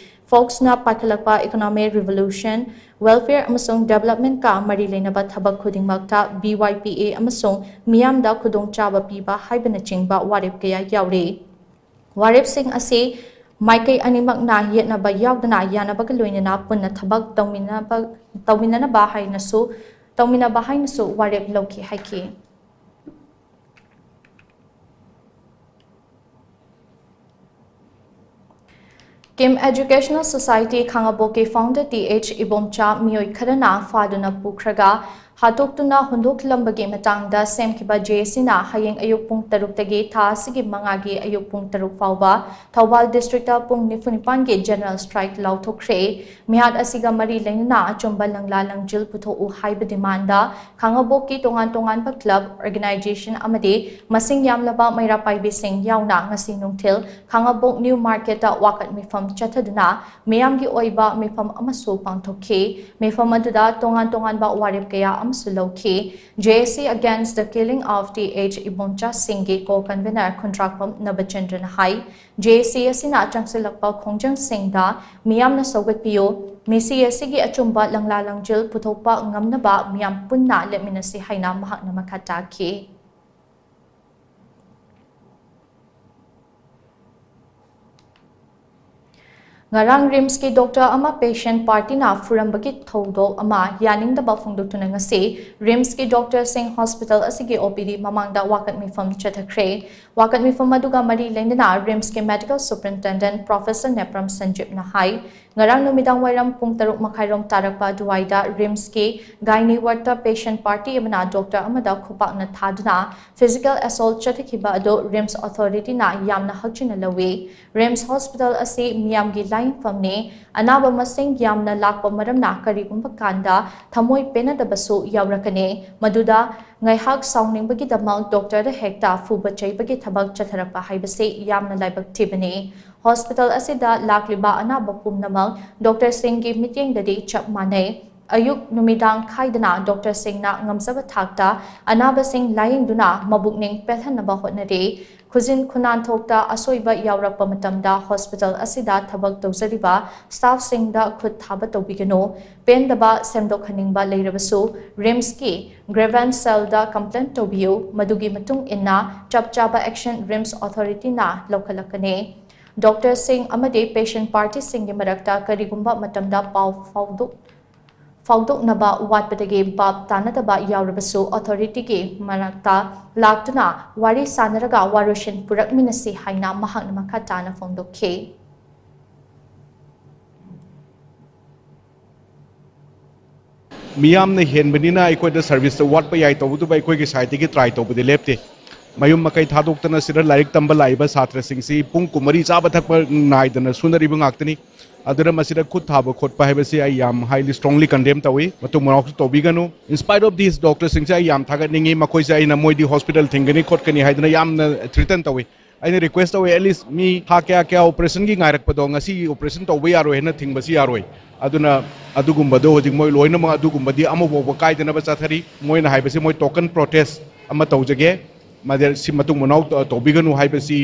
ꯐꯣꯛꯁꯅ ꯄꯥꯏꯈꯠꯂꯛꯄ economic revolution, welfare ꯑꯃꯁꯨꯡ developmentꯀ ꯃꯔꯤ ꯂꯩꯅꯕ ꯊꯕꯛ ꯈꯨꯗꯤꯡꯃꯛꯇ B Y P A ꯑꯃꯁꯨꯡ ꯃꯤꯌꯥꯝꯗ ꯈꯨꯗꯣꯡꯆꯥꯕ ꯄꯤꯕ ꯍꯥꯏꯕꯅꯆꯤꯡꯕ ꯋꯥꯔꯦꯞ ꯀꯌꯥ ꯌꯥꯎꯔꯤ꯫ ꯋꯥꯔꯦꯞꯁꯤꯡ ꯑꯁꯤ ꯃꯥꯏꯀꯩ ꯑꯅꯤꯃꯛꯅ ꯌꯦꯠꯅꯕ ꯌꯥꯎꯗꯅ ꯌꯥꯅꯕꯒ ꯂꯣꯏꯅꯅ ꯄꯨꯟꯅ ꯊꯕꯛ ꯇꯧꯃꯤꯟꯅꯕ ꯇꯧꯃꯤꯟꯅꯅꯕ ꯍꯥꯏꯅꯁꯨ ꯇꯧꯃꯤꯟꯅꯕ ꯍꯥꯏꯅꯁꯨ ꯋꯥꯔꯦꯞ ꯂꯧꯈꯤ ꯍꯥꯏꯈꯤ꯫ ꯀꯤꯝ Educational Society ꯈꯥꯉꯕꯣꯛꯀꯤ founder ꯇꯤ ꯑꯩꯆ ꯏꯕꯣꯝꯆꯥ ꯃꯤꯑꯣꯏ ꯈꯔꯅ ꯐꯥꯗꯨꯅ ꯄꯨꯈ꯭ꯔꯒ ꯍꯥꯠꯇꯣꯛꯇꯨꯅ ꯍꯨꯟꯗꯣꯛꯂꯝꯕꯒꯤ ꯃꯇꯥꯡꯗ ꯁꯦꯝꯈꯤꯕ ꯖꯦ ꯑꯦ ꯁꯤꯅ ꯍꯌꯦꯡ ꯑꯌꯨꯛ ꯄꯨꯡ ꯇꯔꯨꯛꯇꯒꯤ ꯊꯥ ꯑꯁꯤꯒꯤ ꯃꯉꯥꯒꯤ ꯑꯌꯨꯛ ꯄꯨꯡ ꯇꯔꯨꯛ ꯐꯥꯎꯕ ꯊꯧꯕꯥꯜ district ꯇ ꯄꯨꯡ ꯅꯤꯐꯨ ꯅꯤꯄꯥꯟꯒꯤ general strike ꯂꯥꯎꯊꯣꯛꯈ꯭ꯔꯦ꯫ ꯃꯤꯍꯥꯠ ꯑꯁꯤꯒ ꯃꯔꯤ ꯂꯩꯅꯅ ꯑꯆꯨꯝꯕ ꯂꯪꯂꯥ ꯂꯪꯖꯤꯜ ꯄꯨꯊꯣꯛꯎ ꯍꯥꯏꯕ demand ꯗ ꯈꯥꯉꯕꯣꯛꯀꯤ ꯇꯣꯉꯥꯟ ꯇꯣꯉꯥꯟꯕ club, organization ꯑꯃꯗꯤ ꯃꯁꯤꯡ ꯌꯥꯝꯂꯕ ꯃꯩꯔꯥ ꯄꯥꯏꯕꯤꯁꯤꯡ ꯌꯥꯎꯅ ꯉꯁꯤ ꯅꯨꯡꯊꯤꯜ ꯈꯥꯉꯕꯣꯛ new market ꯇ ꯋꯥꯀꯠ ꯃꯤꯐꯝ ꯆꯠꯊꯗꯨꯅ ꯃꯤꯌꯥꯝꯒꯤ ꯑꯣꯏꯕ ꯃꯤꯐꯝ ꯑꯃꯁꯨ ꯄꯥꯡꯊꯣꯛꯈꯤ꯫ ꯃꯤꯐꯝ ꯑꯗꯨꯗ ꯇꯣꯉꯥꯟ ꯇꯣꯉꯥꯟꯕ ꯋꯥꯔꯦꯞ ꯀꯌꯥ ꯑꯃꯁꯨ ꯂꯧꯈꯤ꯫ J A C against the killing of T H Ibomcha ꯁꯤꯡꯒꯤ co-convenor Khundrakpam ꯅꯕꯆꯟꯗ꯭ꯔꯅ high, J A C ꯑꯁꯤꯅ ꯆꯪꯁꯤꯜꯂꯛꯄ ꯈꯣꯡꯖꯪꯁꯤꯡꯗ ꯃꯤꯌꯥꯝꯅ ꯁꯧꯒꯠꯄꯤꯌꯨ, ꯃꯤꯁꯤ ꯑꯁꯤꯒꯤ ꯑꯆꯨꯝꯕ ꯂꯪꯂꯥ ꯂꯪꯖꯤꯜ ꯄꯨꯊꯣꯛꯄ ꯉꯝꯅꯕ ꯃꯤꯌꯥꯝ ꯄꯨꯟꯅ ꯂꯦꯞꯃꯤꯟꯅꯁꯤ ꯍꯥꯏꯅ ꯃꯍꯥꯛꯅ ꯃꯈꯥ ꯇꯥꯈꯤ꯫ ꯉꯔꯥꯡ ꯔꯤꯝꯁꯀꯤ doctor ꯑꯃ patient party ꯅ ꯐꯨꯔꯝꯕꯒꯤ ꯊꯧꯗꯣꯛ ꯑꯃ ꯌꯥꯅꯤꯡꯗꯕ ꯐꯣꯡꯗꯣꯛꯇꯨꯅ ꯉꯁꯤ ꯔꯤꯝꯁꯀꯤ doctor ꯁꯤꯡ hospital ꯑꯁꯤꯒꯤ O P D ꯃꯃꯥꯡꯗ ꯋꯥꯀꯠ ꯃꯤꯐꯝ ꯆꯠꯊꯈ꯭ꯔꯦ꯫ ꯋꯥꯀꯠ ꯃꯤꯐꯝ ꯑꯗꯨꯒ ꯃꯔꯤ ꯂꯩꯅꯅ ꯔꯤꯝꯁꯀꯤ medical superintendent professor ꯅꯦꯄ꯭ꯔꯝ ꯁꯟꯖꯤꯞꯅ ꯍꯥꯏ, ꯉꯔꯥꯡ ꯅꯨꯃꯤꯗꯥꯡ ꯋꯥꯏꯔꯝ ꯄꯨꯡ ꯇꯔꯨꯛ ꯃꯈꯥꯏꯔꯣꯝ ꯇꯥꯔꯛꯄ ꯑꯗꯨꯋꯥꯏꯗ ꯔꯤꯝꯁꯀꯤ gynae ward ꯇ patient party ꯑꯃꯅ doctor ꯑꯃꯗ ꯈꯨꯄꯥꯛꯅ ꯊꯥꯗꯨꯅ physical assault ꯆꯠꯊꯈꯤꯕ ꯑꯗꯨ ꯔꯤꯝꯁ authority ꯅ ꯌꯥꯝꯅ ꯍꯛꯆꯤꯟꯅ ꯂꯧꯏ꯫ ꯔꯤꯝꯁ hospital ꯑꯁꯤ ꯃꯤꯌꯥꯝꯒꯤ ꯂꯥꯌꯦꯡꯐꯝꯅꯤ꯫ ꯑꯅꯥꯕ ꯃꯁꯤꯡ ꯌꯥꯝꯅ ꯂꯥꯛꯄ ꯃꯔꯝꯅ ꯀꯔꯤꯒꯨꯝꯕ ꯀꯥꯟꯗ ꯊꯃꯣꯏ ꯄꯦꯟꯅꯗꯕꯁꯨ ꯌꯥꯎꯔꯛꯀꯅꯤ꯫ ꯃꯗꯨꯗ ꯉꯥꯏꯍꯥꯛ ꯁꯥꯎꯅꯤꯡꯕꯒꯤꯗꯃꯛ doctor ꯗ ꯍꯦꯛꯇ ꯐꯨꯕ ꯆꯩꯕꯒꯤ ꯊꯕꯛ ꯆꯠꯊꯔꯛꯄ ꯍꯥꯏꯕꯁꯤ ꯌꯥꯝꯅ ꯂꯥꯏꯕꯛ ꯊꯤꯕꯅꯤ꯫ Hospital ꯑꯁꯤꯗ ꯂꯥꯛꯂꯤꯕ ꯑꯅꯥꯕ ꯄꯨꯝꯅꯃꯛ doctor ꯁꯤꯡꯒꯤ ꯃꯤꯠꯌꯦꯡꯗꯗꯤ ꯆꯞ ꯃꯥꯟꯅꯩ꯫ ꯑꯌꯨꯛ ꯅꯨꯃꯤꯗꯥꯡ ꯈꯥꯏꯗꯅ doctor ꯁꯤꯡꯅ ꯉꯝꯖꯕ ꯊꯥꯛꯇ ꯑꯅꯥꯕꯁꯤꯡ ꯂꯥꯌꯦꯡꯗꯨꯅ ꯃꯕꯨꯛꯅꯤꯡ ꯄꯦꯜꯍꯟꯅꯕ ꯍꯣꯠꯅꯔꯤ꯫ ꯈꯨꯖꯤꯟ ꯈꯨꯅꯥꯟꯊꯣꯛꯇ ꯑꯁꯣꯏꯕ ꯌꯥꯎꯔꯛꯄ ꯃꯇꯝꯗ hospital ꯑꯁꯤꯗ ꯊꯕꯛ ꯇꯧꯖꯔꯤꯕ staff ꯁꯤꯡꯗ ꯈꯨꯠ ꯊꯥꯕ ꯇꯧꯕꯤꯒꯅꯨ꯫ ꯄꯦꯟꯗꯕ ꯁꯦꯝꯗꯣꯛꯍꯟꯅꯤꯡꯕ ꯂꯩꯔꯕꯁꯨ ꯔꯤꯝꯁꯀꯤ grievance cell ꯗ complaint ꯇꯧꯕꯤꯌꯨ꯫ ꯃꯗꯨꯒꯤ ꯃꯇꯨꯡ ꯏꯟꯅ ꯆꯞ ꯆꯥꯕ action ꯔꯤꯝꯁ authority ꯅ ꯂꯧꯈꯠꯂꯛꯀꯅꯤ꯫ ꯗꯣꯛꯇꯔꯁꯤꯡ ꯑꯃꯗꯤ ꯄꯦꯁꯦꯟ ꯄꯥꯔꯇꯤꯁꯤꯡꯒꯤ ꯃꯔꯛꯇ ꯀꯔꯤꯒꯨꯝꯕ ꯃꯇꯝꯗ ꯄꯥꯎ ꯐꯥꯎꯗꯣꯛ ꯐꯥꯎꯗꯣꯛꯅꯕ ꯋꯥꯠꯄꯗꯒꯤ ꯚꯥꯞ ꯇꯥꯅꯗꯕ ꯌꯥꯎꯔꯕꯁꯨ ꯑꯣꯊꯣꯔꯤꯇꯤꯒꯤ ꯃꯅꯥꯛꯇ ꯂꯥꯛꯇꯨꯅ ꯋꯥꯔꯤ ꯁꯥꯟꯅꯔꯒ ꯋꯥꯔꯣꯏꯁꯤꯟ ꯄꯨꯔꯛꯃꯤꯟꯅꯁꯤ ꯍꯥꯏꯅ ꯃꯍꯥꯛꯅ ꯃꯈꯥ ꯇꯥꯅ ꯐꯣꯡꯗꯣꯛꯈꯤ꯫ ꯃꯤꯌꯥꯝꯅ ꯍꯦꯟꯕꯅꯤꯅ ꯑꯩꯈꯣꯏꯗ ꯁꯔꯚꯤꯁꯇ ꯋꯥꯠꯄ ꯌꯥꯏ, ꯇꯧꯕꯇꯕꯨ ꯑꯩꯈꯣꯏꯒꯤ ꯁꯥꯏꯠꯇꯒꯤ ꯇ꯭ꯔꯥꯏ ꯇꯧꯕꯗꯤ ꯂꯦꯞꯇꯦ꯫ ꯃꯌꯨꯝ ꯃꯀꯩ ꯊꯥꯗꯣꯛꯇꯅ ꯁꯤꯗ ꯂꯥꯏꯔꯤꯛ ꯇꯝꯕ ꯂꯥꯛꯏꯕ ꯁꯥꯇ꯭ꯔꯁꯤꯡꯁꯤ ꯄꯨꯡ ꯀꯨꯟꯃꯔꯤ ꯆꯥꯕ ꯊꯛꯄ ꯅꯥꯏꯗꯅ ꯁꯨꯅꯔꯤꯕ ꯉꯥꯛꯇꯅꯤ꯫ ꯑꯗꯨꯅ ꯃꯁꯤꯗ ꯈꯨꯠ ꯊꯥꯕ ꯈꯣꯠꯄ ꯍꯥꯏꯕꯁꯤ ꯑꯩ ꯌꯥꯝ highly strongly condemn ꯇꯧꯏ꯫ ꯃꯇꯨꯡ ꯃꯅꯥꯎꯁꯨ ꯇꯧꯕꯤꯒꯅꯨ꯫ In spite of this, ꯗꯣꯛꯇꯔꯁꯤꯡꯁꯦ ꯑꯩ ꯌꯥꯝ ꯊꯥꯒꯠꯅꯤꯡꯉꯤ꯫ ꯃꯈꯣꯏꯁꯦ ꯑꯩꯅ ꯃꯣꯏꯗꯤ ꯍꯣꯁꯄꯤꯇꯥꯜ ꯊꯤꯡꯒꯅꯤ ꯈꯣꯠꯀꯅꯤ ꯍꯥꯏꯗꯅ ꯌꯥꯝꯅ ꯊ꯭ꯔꯤꯇꯟ ꯇꯧꯏ꯫ ꯑꯩꯅ ꯔꯤꯀ꯭ꯋꯦꯁ ꯇꯧꯏ, at least ꯃꯤ ꯊꯥ ꯀꯌꯥ ꯀꯌꯥ ꯑꯣꯄꯔꯦꯁꯟꯒꯤ ꯉꯥꯏꯔꯛꯄꯗꯣ ꯉꯁꯤ ꯑꯣꯄꯔꯦꯁꯟ ꯇꯧꯕ ꯌꯥꯔꯣꯏ ꯍꯥꯏꯅ ꯊꯤꯡꯕꯁꯤ ꯌꯥꯔꯣꯏ꯫ ꯑꯗꯨꯅ ꯑꯗꯨꯒꯨꯝꯕꯗꯣ ꯍꯧꯖꯤꯛ ꯃꯣꯏ ꯂꯣꯏꯅꯃꯛ ꯑꯗꯨꯒꯨꯝꯕꯗꯤ ꯑꯃꯐꯥꯎꯕ ꯀꯥꯏꯗꯅꯕ ꯆꯠꯊꯔꯤ꯫ ꯃꯣꯏꯅ ꯍꯥꯏꯕꯁꯤ ꯃꯣꯏ token protest ꯑꯃ ꯇꯧꯖꯒꯦ, ꯃꯗ-, ꯁꯤ ꯃꯇꯨꯡ ꯃꯅꯥꯎ ꯇ-, ꯇꯧꯕꯤꯒꯅꯨ ꯍꯥꯏꯕꯁꯤ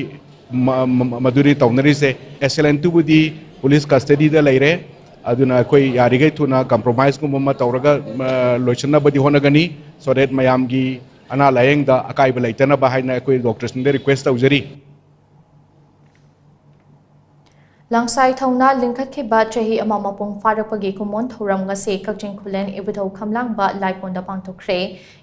ꯃ-, ꯃ-, ꯃꯗꯨꯅꯤ ꯇꯧꯅꯔꯤꯁꯦ꯫ ꯑꯦꯁ ꯑꯦꯜ ꯑꯦꯟ ꯇꯨꯕꯨꯗꯤ ꯄꯨꯂꯤꯁ ꯀꯁꯇꯗꯤꯗ ꯂꯩꯔꯦ꯫ ꯑꯗꯨꯅ ꯑꯩꯈꯣꯏ ꯌꯥꯔꯤꯈꯩ ꯊꯨꯅ ꯀꯝꯄ꯭ꯔꯣꯃꯥꯏꯁꯀꯨꯝꯕ ꯑꯃ ꯇꯧꯔꯒ, ꯑ, ꯂꯣꯏꯁꯤꯟꯅꯕꯗꯤ ꯍꯣꯠꯅꯒꯅꯤ, so that ꯃꯌꯥꯝꯒꯤ ꯑꯅꯥ ꯂꯥꯌꯦꯡꯗ ꯑꯀꯥꯏꯕ ꯂꯩꯇꯅꯕ ꯍꯥꯏꯅ ꯑꯩꯈꯣꯏ ꯗꯣꯛꯇꯔꯁꯤꯡꯗ ꯔꯤꯀ꯭ꯋꯦꯁ ꯇꯧꯖꯔꯤ꯫ ꯂꯪꯁꯥꯏ ꯊꯧꯅ ꯂꯤꯡꯈꯠꯈꯤꯕ ꯆꯍꯤ ꯑꯃ ꯃꯄꯨꯡ ꯐꯥꯔꯛꯄꯒꯤ ꯀꯨꯝꯑꯣꯟ ꯊꯧꯔꯝ ꯉꯁꯤ ꯀꯛꯆꯤꯡ ꯈꯨꯂꯦꯟ ꯏꯕꯨꯙꯧ ꯈꯝꯂꯥꯡꯕ ꯂꯥꯏꯀꯣꯟꯗ ꯄꯥꯡꯊꯣꯛꯈ꯭ꯔꯦ꯫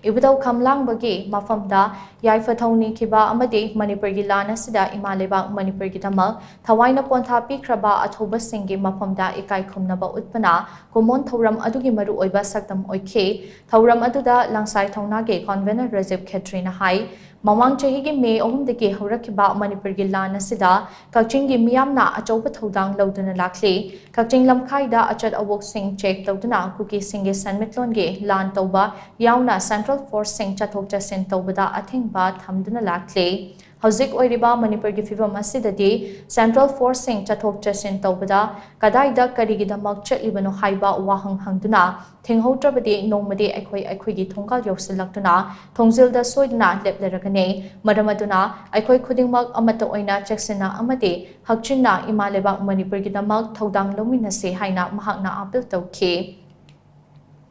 ꯏꯕꯨꯙꯧ ꯈꯝꯂꯥꯡꯕꯒꯤ ꯃꯐꯝꯗ ꯌꯥꯏꯐ ꯊꯧꯅꯤꯈꯤꯕ ꯑꯃꯗꯤ ꯃꯅꯤꯄꯨꯔꯒꯤ ꯂꯥꯟ ꯑꯁꯤꯗ ꯏꯃꯥ ꯂꯩꯕꯥꯛ ꯃꯅꯤꯄꯨꯔꯒꯤꯗꯃꯛ ꯊꯋꯥꯏꯅ ꯄꯣꯟꯊꯥ ꯄꯤꯈ꯭ꯔꯕ ꯑꯊꯧꯕꯁꯤꯡꯒꯤ ꯃꯐꯝꯗ ꯏꯀꯥꯏ ꯈꯨꯝꯅꯕ ꯎꯠꯄꯅ ꯀꯨꯝꯑꯣꯟ ꯊꯧꯔꯝ ꯑꯗꯨꯒꯤ ꯃꯔꯨꯑꯣꯏꯕ ꯁꯛꯇꯝ ꯑꯣꯏꯈꯤ꯫ ꯊꯧꯔꯝ ꯑꯗꯨꯗ ꯂꯪꯁꯥꯏ ꯊꯧꯅꯥꯒꯤ convener ꯔꯖꯤꯕ ꯈꯦꯇ꯭ꯔꯤꯅ ꯍꯥꯏ, ꯃꯃꯥꯡ ꯆꯍꯤꯒꯤ ꯃꯦ ꯑꯍꯨꯝꯗꯒꯤ ꯍꯧꯔꯛꯈꯤꯕ ꯃꯅꯤꯄꯨꯔꯒꯤ ꯂꯥꯟ ꯑꯁꯤꯗ ꯀꯛꯆꯤꯡꯒꯤ ꯃꯤꯌꯥꯝꯅ ꯑꯆꯧꯕ ꯊꯧꯗꯥꯡ ꯂꯧꯗꯨꯅ ꯂꯥꯛꯂꯤ꯫ ꯀꯛꯆꯤꯡ ꯂꯝꯈꯥꯏꯗ ꯑꯆꯠ ꯑꯋꯣꯛꯁꯤꯡ ꯆꯦꯛ ꯇꯧꯗꯨꯅ ꯀꯨꯀꯤꯁꯤꯡꯒꯤ ꯁꯦꯟꯃꯤꯠꯂꯣꯟꯒꯤ ꯂꯥꯟ ꯇꯧꯕ ꯌꯥꯎꯅ ꯁꯦꯟꯇ꯭ꯔꯦꯜ ꯐꯣꯔꯁꯁꯤꯡ ꯆꯠꯊꯣꯛ ꯆꯠꯁꯤꯟ ꯇꯧꯕꯗ ꯑꯊꯤꯡꯕ ꯊꯝꯗꯨꯅ ꯂꯥꯛꯂꯤ꯫ ꯍꯧꯖꯤꯛ ꯑꯣꯏꯔꯤꯕ ꯃꯅꯤꯄꯨꯔꯒꯤ ꯐꯤꯕꯝ ꯑꯁꯤꯗꯗꯤ ꯁꯦꯟꯇ꯭ꯔꯦꯜ ꯐꯣꯔꯁꯁꯤꯡ ꯆꯠꯊꯣꯛ ꯆꯠꯁꯤꯟ ꯇꯧꯕꯗ ꯀꯗꯥꯏꯗ ꯀꯔꯤꯒꯤꯗꯃꯛ ꯆꯠꯂꯤꯕꯅꯣ ꯍꯥꯏꯕ ꯋꯥꯍꯪ ꯍꯪꯗꯨꯅ ꯊꯤꯡꯍꯧꯗ꯭ꯔꯕꯗꯤ ꯅꯣꯡꯃꯗꯤ ꯑꯩꯈꯣꯏ ꯑꯩꯈꯣꯏꯒꯤ ꯊꯣꯡꯒꯥꯜ ꯌꯧꯁꯤꯜꯂꯛꯇꯨꯅ ꯊꯣꯡꯖꯤꯜꯗ ꯁꯣꯏꯗꯅ ꯂꯦꯞꯂꯔꯒꯅꯤ꯫ ꯃꯔꯝ ꯑꯗꯨꯅ ꯑꯩꯈꯣꯏ ꯈꯨꯗꯤꯡꯃꯛ ꯑꯃꯠꯇ ꯑꯣꯏꯅ ꯆꯦꯛꯁꯤꯟꯅ ꯑꯃꯗꯤ ꯍꯛꯆꯤꯟꯅ ꯏꯃꯥ ꯂꯩꯕꯥꯛ ꯃꯅꯤꯄꯨꯔꯒꯤꯗꯃꯛ ꯊꯧꯗꯥꯡ ꯂꯧꯃꯤꯟꯅꯁꯤ ꯍꯥꯏꯅ ꯃꯍꯥꯛꯅ ꯑꯥꯄꯤꯜ ꯇꯧꯈꯤ꯫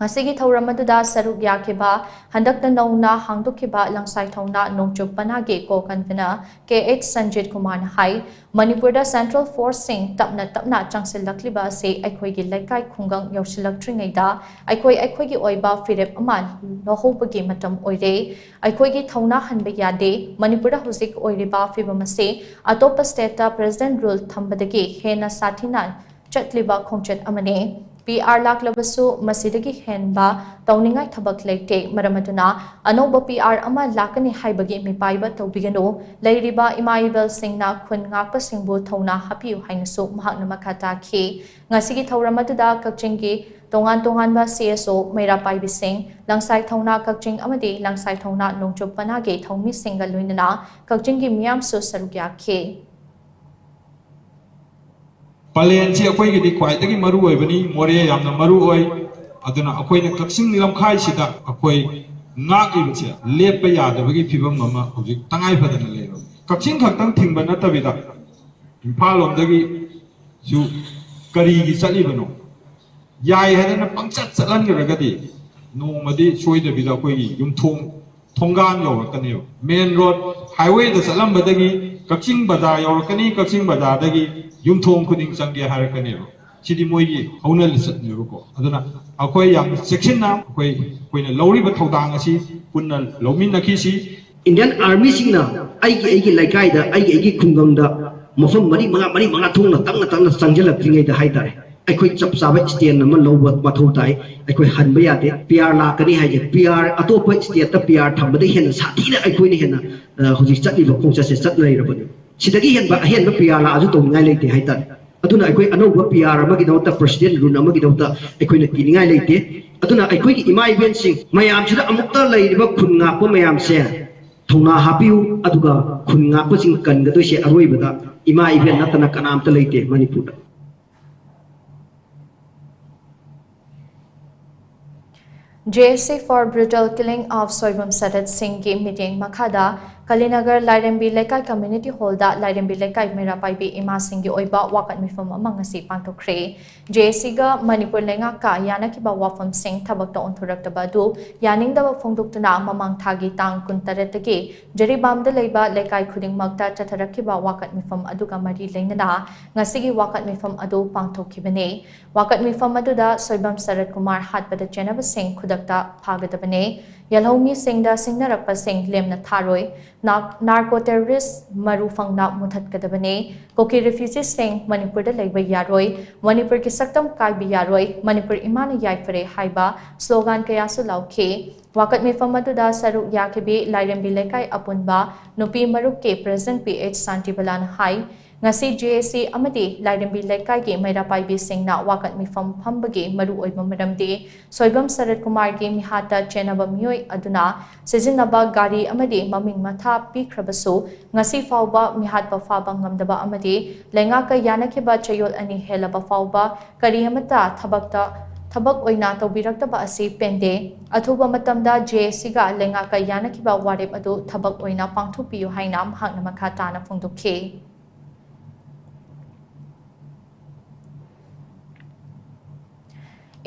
ꯃꯁꯤꯒꯤ ꯊꯧꯔꯝ ꯑꯗꯨꯗ ꯁꯔꯨꯛ ꯌꯥꯈꯤꯕ ꯍꯟꯗꯛꯇ ꯅꯧꯅ ꯍꯥꯡꯗꯣꯛꯈꯤꯕ ꯂꯪꯁꯥꯏ ꯊꯧꯅꯥ ꯅꯣꯡꯆꯨꯞ ꯄꯅꯥꯒꯤ ꯀꯣ ꯀꯟꯚꯤꯅꯔ ꯀꯦ ꯑꯩꯆ ꯁꯟꯖꯤꯠ ꯀꯨꯃꯥꯔꯅ ꯍꯥꯏ, ꯃꯅꯤꯄꯨꯔꯗ ꯁꯦꯟꯇ꯭ꯔꯦꯜ ꯐꯣꯔꯁꯁꯤꯡ ꯇꯞꯅ ꯇꯞꯅ ꯆꯪꯁꯤꯜꯂꯛꯂꯤꯕ ꯑꯁꯤ ꯑꯩꯈꯣꯏꯒꯤ ꯂꯩꯀꯥꯏ ꯈꯨꯡꯒꯪ ꯌꯧꯁꯤꯜꯂꯛꯇ꯭ꯔꯤꯉꯩꯗ ꯑꯩꯈꯣꯏ ꯑꯩꯈꯣꯏꯒꯤ ꯑꯣꯏꯕ ꯐꯤꯔꯦꯞ ꯑꯃ ꯂꯧꯍꯧꯕꯒꯤ ꯃꯇꯝ ꯑꯣꯏꯔꯦ꯫ ꯑꯩꯈꯣꯏꯒꯤ ꯊꯧꯅꯥ ꯍꯟꯕ ꯌꯥꯗꯦ꯫ ꯃꯅꯤꯄꯨꯔꯗ ꯍꯧꯖꯤꯛ ꯑꯣꯏꯔꯤꯕ ꯐꯤꯕꯝ ꯑꯁꯤ ꯑꯇꯣꯞꯄ ꯁ꯭ꯇꯦꯠꯇ ꯄ꯭ꯔꯦꯁꯤꯗꯦꯟꯠ ꯔꯨꯜ ꯊꯝꯕꯗꯒꯤ ꯍꯦꯟꯅ ꯁꯥꯊꯤꯅ ꯆꯠꯂꯤꯕ ꯈꯣꯡꯆꯠ ꯑꯃꯅꯤ꯫ ꯄꯤ ꯑꯥꯔ ꯂꯥꯛꯂꯕꯁꯨ ꯃꯁꯤꯗꯒꯤ ꯍꯦꯟꯕ ꯇꯧꯅꯤꯡꯉꯥꯏ ꯊꯕꯛ ꯂꯩꯇꯦ꯫ ꯃꯔꯝ ꯑꯗꯨꯅ ꯑꯅꯧꯕ ꯄꯤ ꯑꯥꯔ ꯑꯃ ꯂꯥꯛꯀꯅꯤ ꯍꯥꯏꯕꯒꯤ ꯃꯤꯄꯥꯏꯕ ꯇꯧꯕꯤꯒꯅꯨ꯫ ꯂꯩꯔꯤꯕ ꯏꯃꯥ ꯏꯕꯦꯜꯁꯤꯡꯅ ꯈꯨꯟ ꯉꯥꯛꯄꯁꯤꯡꯕꯨ ꯊꯧꯅꯥ ꯍꯥꯞꯄꯤꯌꯨ ꯍꯥꯏꯅꯁꯨ ꯃꯍꯥꯛꯅ ꯃꯈꯥ ꯇꯥꯈꯤ꯫ ꯉꯁꯤꯒꯤ ꯊꯧꯔꯝ ꯑꯗꯨꯗ ꯀꯛꯆꯤꯡꯒꯤ ꯇꯣꯉꯥꯟ ꯇꯣꯉꯥꯟꯕ ꯁꯤ ꯑꯦꯁ ꯑꯣ, ꯃꯩꯔꯥ ꯄꯥꯏꯕꯤꯁꯤꯡ, ꯂꯪꯁꯥꯏ ꯊꯧꯅꯥ ꯀꯛꯆꯤꯡ ꯑꯃꯗꯤ ꯂꯪꯁꯥꯏ ꯊꯧꯅꯥ ꯅꯣꯡꯆꯨꯞ ꯄꯅꯥꯒꯤ ꯊꯧꯃꯤꯁꯤꯡꯒ ꯂꯣꯏꯅꯅ ꯀꯛꯆꯤꯡꯒꯤ ꯃꯤꯌꯥꯝꯁꯨ ꯁꯔꯨꯛ ꯌꯥꯈꯤ꯫ ꯄꯂꯦꯟꯁꯤ ꯑꯩꯈꯣꯏꯒꯤꯗꯤ ꯈ꯭ꯋꯥꯏꯗꯒꯤ ꯃꯔꯨ ꯑꯣꯏꯕꯅꯤ, ꯃꯣꯔꯦ ꯌꯥꯝꯅ ꯃꯔꯨ ꯑꯣꯏ꯫ ꯑꯗꯨꯅ ꯑꯩꯈꯣꯏꯅ ꯀꯛꯆꯤꯡ ꯂꯝꯈꯥꯏꯁꯤꯗ ꯑꯩꯈꯣꯏ ꯉꯥꯛꯂꯤꯕꯁꯦ ꯂꯦꯞꯄ ꯌꯥꯗꯕꯒꯤ ꯐꯤꯕꯝ ꯑꯃ ꯍꯧꯖꯤꯛ ꯇꯉꯥꯏ ꯐꯗꯅ ꯂꯩꯔꯕꯅꯤ꯫ ꯀꯛꯆꯤꯡ ꯈꯛꯇꯪ ꯊꯤꯡꯕ ꯅꯠꯇꯕꯤꯗ ꯏꯝꯐꯥꯜ ꯂꯣꯝꯗꯒꯤꯁꯨ ꯀꯔꯤꯒꯤ ꯆꯠꯂꯤꯕꯅꯣ? ꯌꯥꯏ ꯍꯥꯏꯗꯅ ꯄꯪꯆꯠ ꯆꯠꯍꯟꯈ꯭ꯔꯒꯗꯤ ꯅꯣꯡꯃꯗꯤ ꯁꯣꯏꯗꯕꯤꯗ ꯑꯩꯈꯣꯏꯒꯤ ꯌꯨꯝꯊꯣꯡ ꯊꯣꯡꯒꯥꯟ ꯌꯧꯔꯛꯀꯅꯦꯕ꯫ ꯃꯦꯟ ꯔꯣꯗ ꯍꯥꯏꯋꯦꯗ ꯆꯠꯂꯝꯕꯗꯒꯤ ꯀꯛꯆꯤꯡ ꯕꯖꯥꯔ ꯌꯧꯔꯛꯀꯅꯤ, ꯀꯛꯆꯤꯡ ꯕꯖꯥꯔꯗꯒꯤ ꯌꯨꯝꯊꯣꯡ ꯈꯨꯗꯤꯡ ꯆꯪꯒꯦ ꯍꯥꯏꯔꯛꯀꯅꯦꯕ꯫ ꯁꯤꯗꯤ ꯃꯣꯏꯒꯤ ꯍꯧꯅ ꯂꯤꯆꯠꯅꯦꯕꯀꯣ꯫ ꯑꯗꯨꯅ ꯑꯩꯈꯣꯏ ꯌꯥꯝꯅ ꯆꯦꯛꯁꯤꯟꯅ ꯑꯩꯈꯣꯏ ꯑꯩꯈꯣꯏꯅ ꯂꯧꯔꯤꯕ ꯊꯧꯗꯥꯡ ꯑꯁꯤ ꯄꯨꯟꯅ ꯂꯧꯃꯤꯟꯅꯈꯤꯁꯤ꯫ ꯏꯟꯗꯤꯌꯟ ꯑꯥꯔꯃꯤꯁꯤꯡꯅ ꯑꯩꯒꯤ ꯑꯩꯒꯤ ꯂꯩꯀꯥꯏꯗ, ꯑꯩꯒꯤ ꯑꯩꯒꯤ ꯈꯨꯡꯒꯪꯗ ꯃꯐꯝ ꯃꯔꯤ ꯃꯉꯥ, ꯃꯔꯤ ꯃꯉꯥ ꯊꯣꯛꯅ ꯇꯞꯅ ꯇꯞꯅ ꯆꯪꯁꯤꯜꯂꯛꯇ꯭ꯔꯤꯉꯩꯗ ꯍꯥꯏꯇꯥꯔꯦ, ꯑꯩꯈꯣꯏ ꯆꯞ ꯆꯥꯕ ꯁ꯭ꯇꯦꯟ ꯑꯃ ꯂꯧꯕ ꯃꯊꯧ ꯇꯥꯏ꯫ ꯑꯩꯈꯣꯏ ꯍꯟꯕ ꯌꯥꯗꯦ꯫ ꯄꯤ ꯑꯥꯔ ꯂꯥꯛꯀꯅꯤ ꯍꯥꯏꯁꯦ, ꯄꯤ ꯑꯥꯔ ꯑꯇꯣꯞꯄ ꯁ꯭ꯇꯦꯠꯇ ꯄꯤ ꯑꯥꯔ ꯊꯝꯕꯗꯒꯤ ꯍꯦꯟꯅ ꯁꯥꯊꯤꯅ ꯑꯩꯈꯣꯏꯅ ꯍꯦꯟꯅ, ꯑ, ꯍꯧꯖꯤꯛ ꯆꯠꯂꯤꯕ ꯈꯣꯡꯆꯠꯁꯦ ꯆꯠ ꯂꯩꯔꯕꯅꯤ꯫ ꯁꯤꯗꯒꯤ ꯍꯦꯟꯕ ꯑꯍꯦꯟꯕ ꯄꯤ ꯑꯥꯔ ꯂꯥꯛꯑꯁꯨ ꯇꯧꯅꯤꯡꯉꯥꯏ ꯂꯩꯇꯦ ꯍꯥꯏꯇꯥꯔꯦ꯫ ꯑꯗꯨꯅ ꯑꯩꯈꯣꯏ ꯑꯅꯧꯕ ꯄꯤ ꯑꯥꯔ ꯑꯃꯒꯤꯗꯃꯛꯇ, ꯄ꯭ꯔꯦꯁꯤꯗꯦꯟꯠ ꯔꯨꯜ ꯑꯃꯒꯤꯗꯃꯛꯇ ꯑꯩꯈꯣꯏꯅ ꯀꯤꯅꯤꯡꯉꯥꯏ ꯂꯩꯇꯦ꯫ ꯑꯗꯨꯅ ꯑꯩꯈꯣꯏꯒꯤ ꯏꯃꯥ ꯏꯕꯦꯟꯁꯤꯡ ꯃꯌꯥꯝꯁꯤꯗ ꯑꯃꯨꯛꯇ ꯂꯩꯔꯤꯕ ꯈꯨꯟ ꯉꯥꯛꯄ ꯃꯌꯥꯝꯁꯦ ꯊꯧꯅꯥ ꯍꯥꯞꯄꯤꯌꯨ, ꯑꯗꯨꯒ ꯈꯨꯟ ꯉꯥꯛꯄꯁꯤꯡ ꯀꯟꯒꯗꯣꯏꯁꯦ ꯑꯔꯣꯏꯕꯗ ꯏꯃꯥ ꯏꯕꯦꯟ ꯅꯠꯇꯅ ꯀꯅꯥꯝꯇ ꯂꯩꯇꯦ ꯃꯅꯤꯄꯨꯔꯗ꯫ J S A for brutal killing of Soibam ꯁꯗꯠ ꯁꯤꯡꯒꯤ ꯃꯤꯠꯌꯦꯡ ꯃꯈꯥꯗ ꯀꯂꯤꯅꯒꯔ ꯂꯥꯏꯔꯦꯝꯕꯤ ꯂꯩꯀꯥꯏ ꯀꯝꯃ꯭ꯌꯨꯅꯤꯇꯤ ꯍꯣꯜꯗ ꯂꯥꯏꯔꯦꯝꯕꯤ ꯂꯩꯀꯥꯏ ꯃꯩꯔꯥ ꯄꯥꯏꯕꯤ ꯏꯃꯥꯁꯤꯡꯒꯤ ꯑꯣꯏꯕ ꯋꯥꯀꯠ ꯃꯤꯐꯝ ꯑꯃ ꯉꯁꯤ ꯄꯥꯡꯊꯣꯛꯈ꯭ꯔꯦ꯫ ꯖꯦ ꯑꯦ ꯁꯤꯒ ꯃꯅꯤꯄꯨꯔ ꯂꯩꯉꯥꯛꯀ ꯌꯥꯅꯈꯤꯕ ꯋꯥꯐꯝꯁꯤꯡ ꯊꯕꯛꯇ ꯑꯣꯟꯊꯣꯔꯛꯇꯕ ꯑꯗꯨ ꯌꯥꯅꯤꯡꯗꯕ ꯐꯣꯡꯗꯣꯛꯇꯨꯅ ꯃꯃꯥꯡ ꯊꯥꯒꯤ ꯇꯥꯡ ꯀꯨꯟꯇꯔꯦꯠꯇꯒꯤ ꯖꯔꯤꯕꯥꯝꯗ ꯂꯩꯕ ꯂꯩꯀꯥꯏ ꯈꯨꯗꯤꯡꯃꯛꯇ ꯆꯠꯊꯔꯛꯈꯤꯕ ꯋꯥꯀꯠ ꯃꯤꯐꯝ ꯑꯗꯨꯒ ꯃꯔꯤ ꯂꯩꯅꯅ ꯉꯁꯤꯒꯤ ꯋꯥꯀꯠ ꯃꯤꯐꯝ ꯑꯗꯨ ꯄꯥꯡꯊꯣꯛꯈꯤꯕꯅꯤ꯫ ꯋꯥꯀꯠ ꯃꯤꯐꯝ ꯑꯗꯨꯗ ꯁꯣꯏꯕꯝ ꯁꯔꯠ ꯀꯨꯃꯥꯔ ꯍꯥꯠꯄꯗ ꯆꯦꯟꯅꯕꯁꯤꯡ ꯈꯨꯗꯛꯇ ꯐꯥꯒꯗꯕꯅꯤ꯫ ꯌꯦꯜꯍꯧꯃꯤꯁꯤꯡꯗ ꯁꯤꯡꯅꯔꯛꯄꯁꯤꯡ ꯂꯦꯝꯅ ꯊꯥꯔꯣꯏ꯫ ꯅꯥꯔꯀꯣ ꯇꯦꯔꯣꯔꯤꯁ ꯃꯔꯨ ꯐꯪꯅ ꯃꯨꯊꯠꯀꯗꯕꯅꯤ꯫ ꯀꯨꯀꯤ ꯔꯤꯐ꯭ꯌꯨꯖꯤꯁꯤꯡ ꯃꯅꯤꯄꯨꯔꯗ ꯂꯩꯕ ꯌꯥꯔꯣꯏ꯫ ꯃꯅꯤꯄꯨꯔꯒꯤ ꯁꯛꯇꯝ ꯀꯥꯏꯕ ꯌꯥꯔꯣꯏ꯫ ꯃꯅꯤꯄꯨꯔ ꯏꯃꯥꯅ ꯌꯥꯏꯐꯔꯦ ꯍꯥꯏꯕ ꯁ꯭ꯂꯣꯒꯥꯟ ꯀꯌꯥꯁꯨ ꯂꯥꯎꯈꯤ꯫ ꯋꯥꯀꯠ ꯃꯤꯐꯝ ꯑꯗꯨꯗ ꯁꯔꯨꯛ ꯌꯥꯈꯤꯕꯤ ꯂꯥꯏꯔꯦꯝꯕꯤ ꯂꯩꯀꯥꯏ ꯑꯄꯨꯟꯕ ꯅꯨꯄꯤ ꯃꯔꯨꯞꯀꯤ ꯄ꯭ꯔꯦꯁꯤꯗꯦꯟꯠ ꯄꯤ ꯑꯩꯆ ꯁꯥꯟꯇꯤꯕꯂꯥꯅ ꯍꯥꯏ, ꯉꯁꯤ ꯖꯦ ꯑꯦ ꯁꯤ ꯑꯃꯗꯤ ꯂꯥꯏꯔꯦꯝꯕꯤ ꯂꯩꯀꯥꯏꯒꯤ ꯃꯩꯔꯥ ꯄꯥꯏꯕꯤꯁꯤꯡꯅ ꯋꯥꯀꯠ ꯃꯤꯐꯝ ꯐꯝꯕꯒꯤ ꯃꯔꯨꯑꯣꯏꯕ ꯃꯔꯝꯗꯤ ꯁꯣꯏꯕꯝ ꯁꯔꯠ ꯀꯨꯃꯥꯔꯒꯤ ꯃꯤꯍꯥꯠꯇ ꯆꯦꯟꯅꯕ ꯃꯤꯑꯣꯏ ꯑꯗꯨꯅ ꯁꯤꯖꯤꯟꯅꯕ ꯒꯥꯔꯤ ꯑꯃꯗꯤ ꯃꯃꯤꯡ ꯃꯊꯥ ꯄꯤꯈ꯭ꯔꯕꯁꯨ ꯉꯁꯤ ꯐꯥꯎꯕ ꯃꯤꯍꯥꯠꯄ ꯐꯥꯕ ꯉꯝꯗꯕ ꯑꯃꯗꯤ ꯂꯩꯉꯥꯛꯀ ꯌꯥꯅꯈꯤꯕ ꯆꯌꯣꯜ ꯑꯅꯤ ꯍꯦꯜꯂꯕ ꯐꯥꯎꯕ ꯀꯔꯤ ꯑꯃꯠꯇ ꯊꯕꯛꯇ, ꯊꯕꯛ ꯑꯣꯏꯅ ꯇꯧꯕꯤꯔꯛꯇꯕ ꯑꯁꯤ ꯄꯦꯟꯗꯦ꯫ ꯑꯊꯨꯕ ꯃꯇꯝꯗ ꯖꯦ ꯑꯦ ꯁꯤꯒ ꯂꯩꯉꯥꯛꯀ ꯌꯥꯅꯈꯤꯕ ꯋꯥꯔꯦꯞ ꯑꯗꯨ ꯊꯕꯛ ꯑꯣꯏꯅ ꯄꯥꯡꯊꯣꯛꯄꯤꯌꯨ ꯍꯥꯏꯅ ꯃꯍꯥꯛꯅ ꯃꯈꯥ ꯇꯥꯅ ꯐꯣꯡꯗꯣꯛꯈꯤ꯫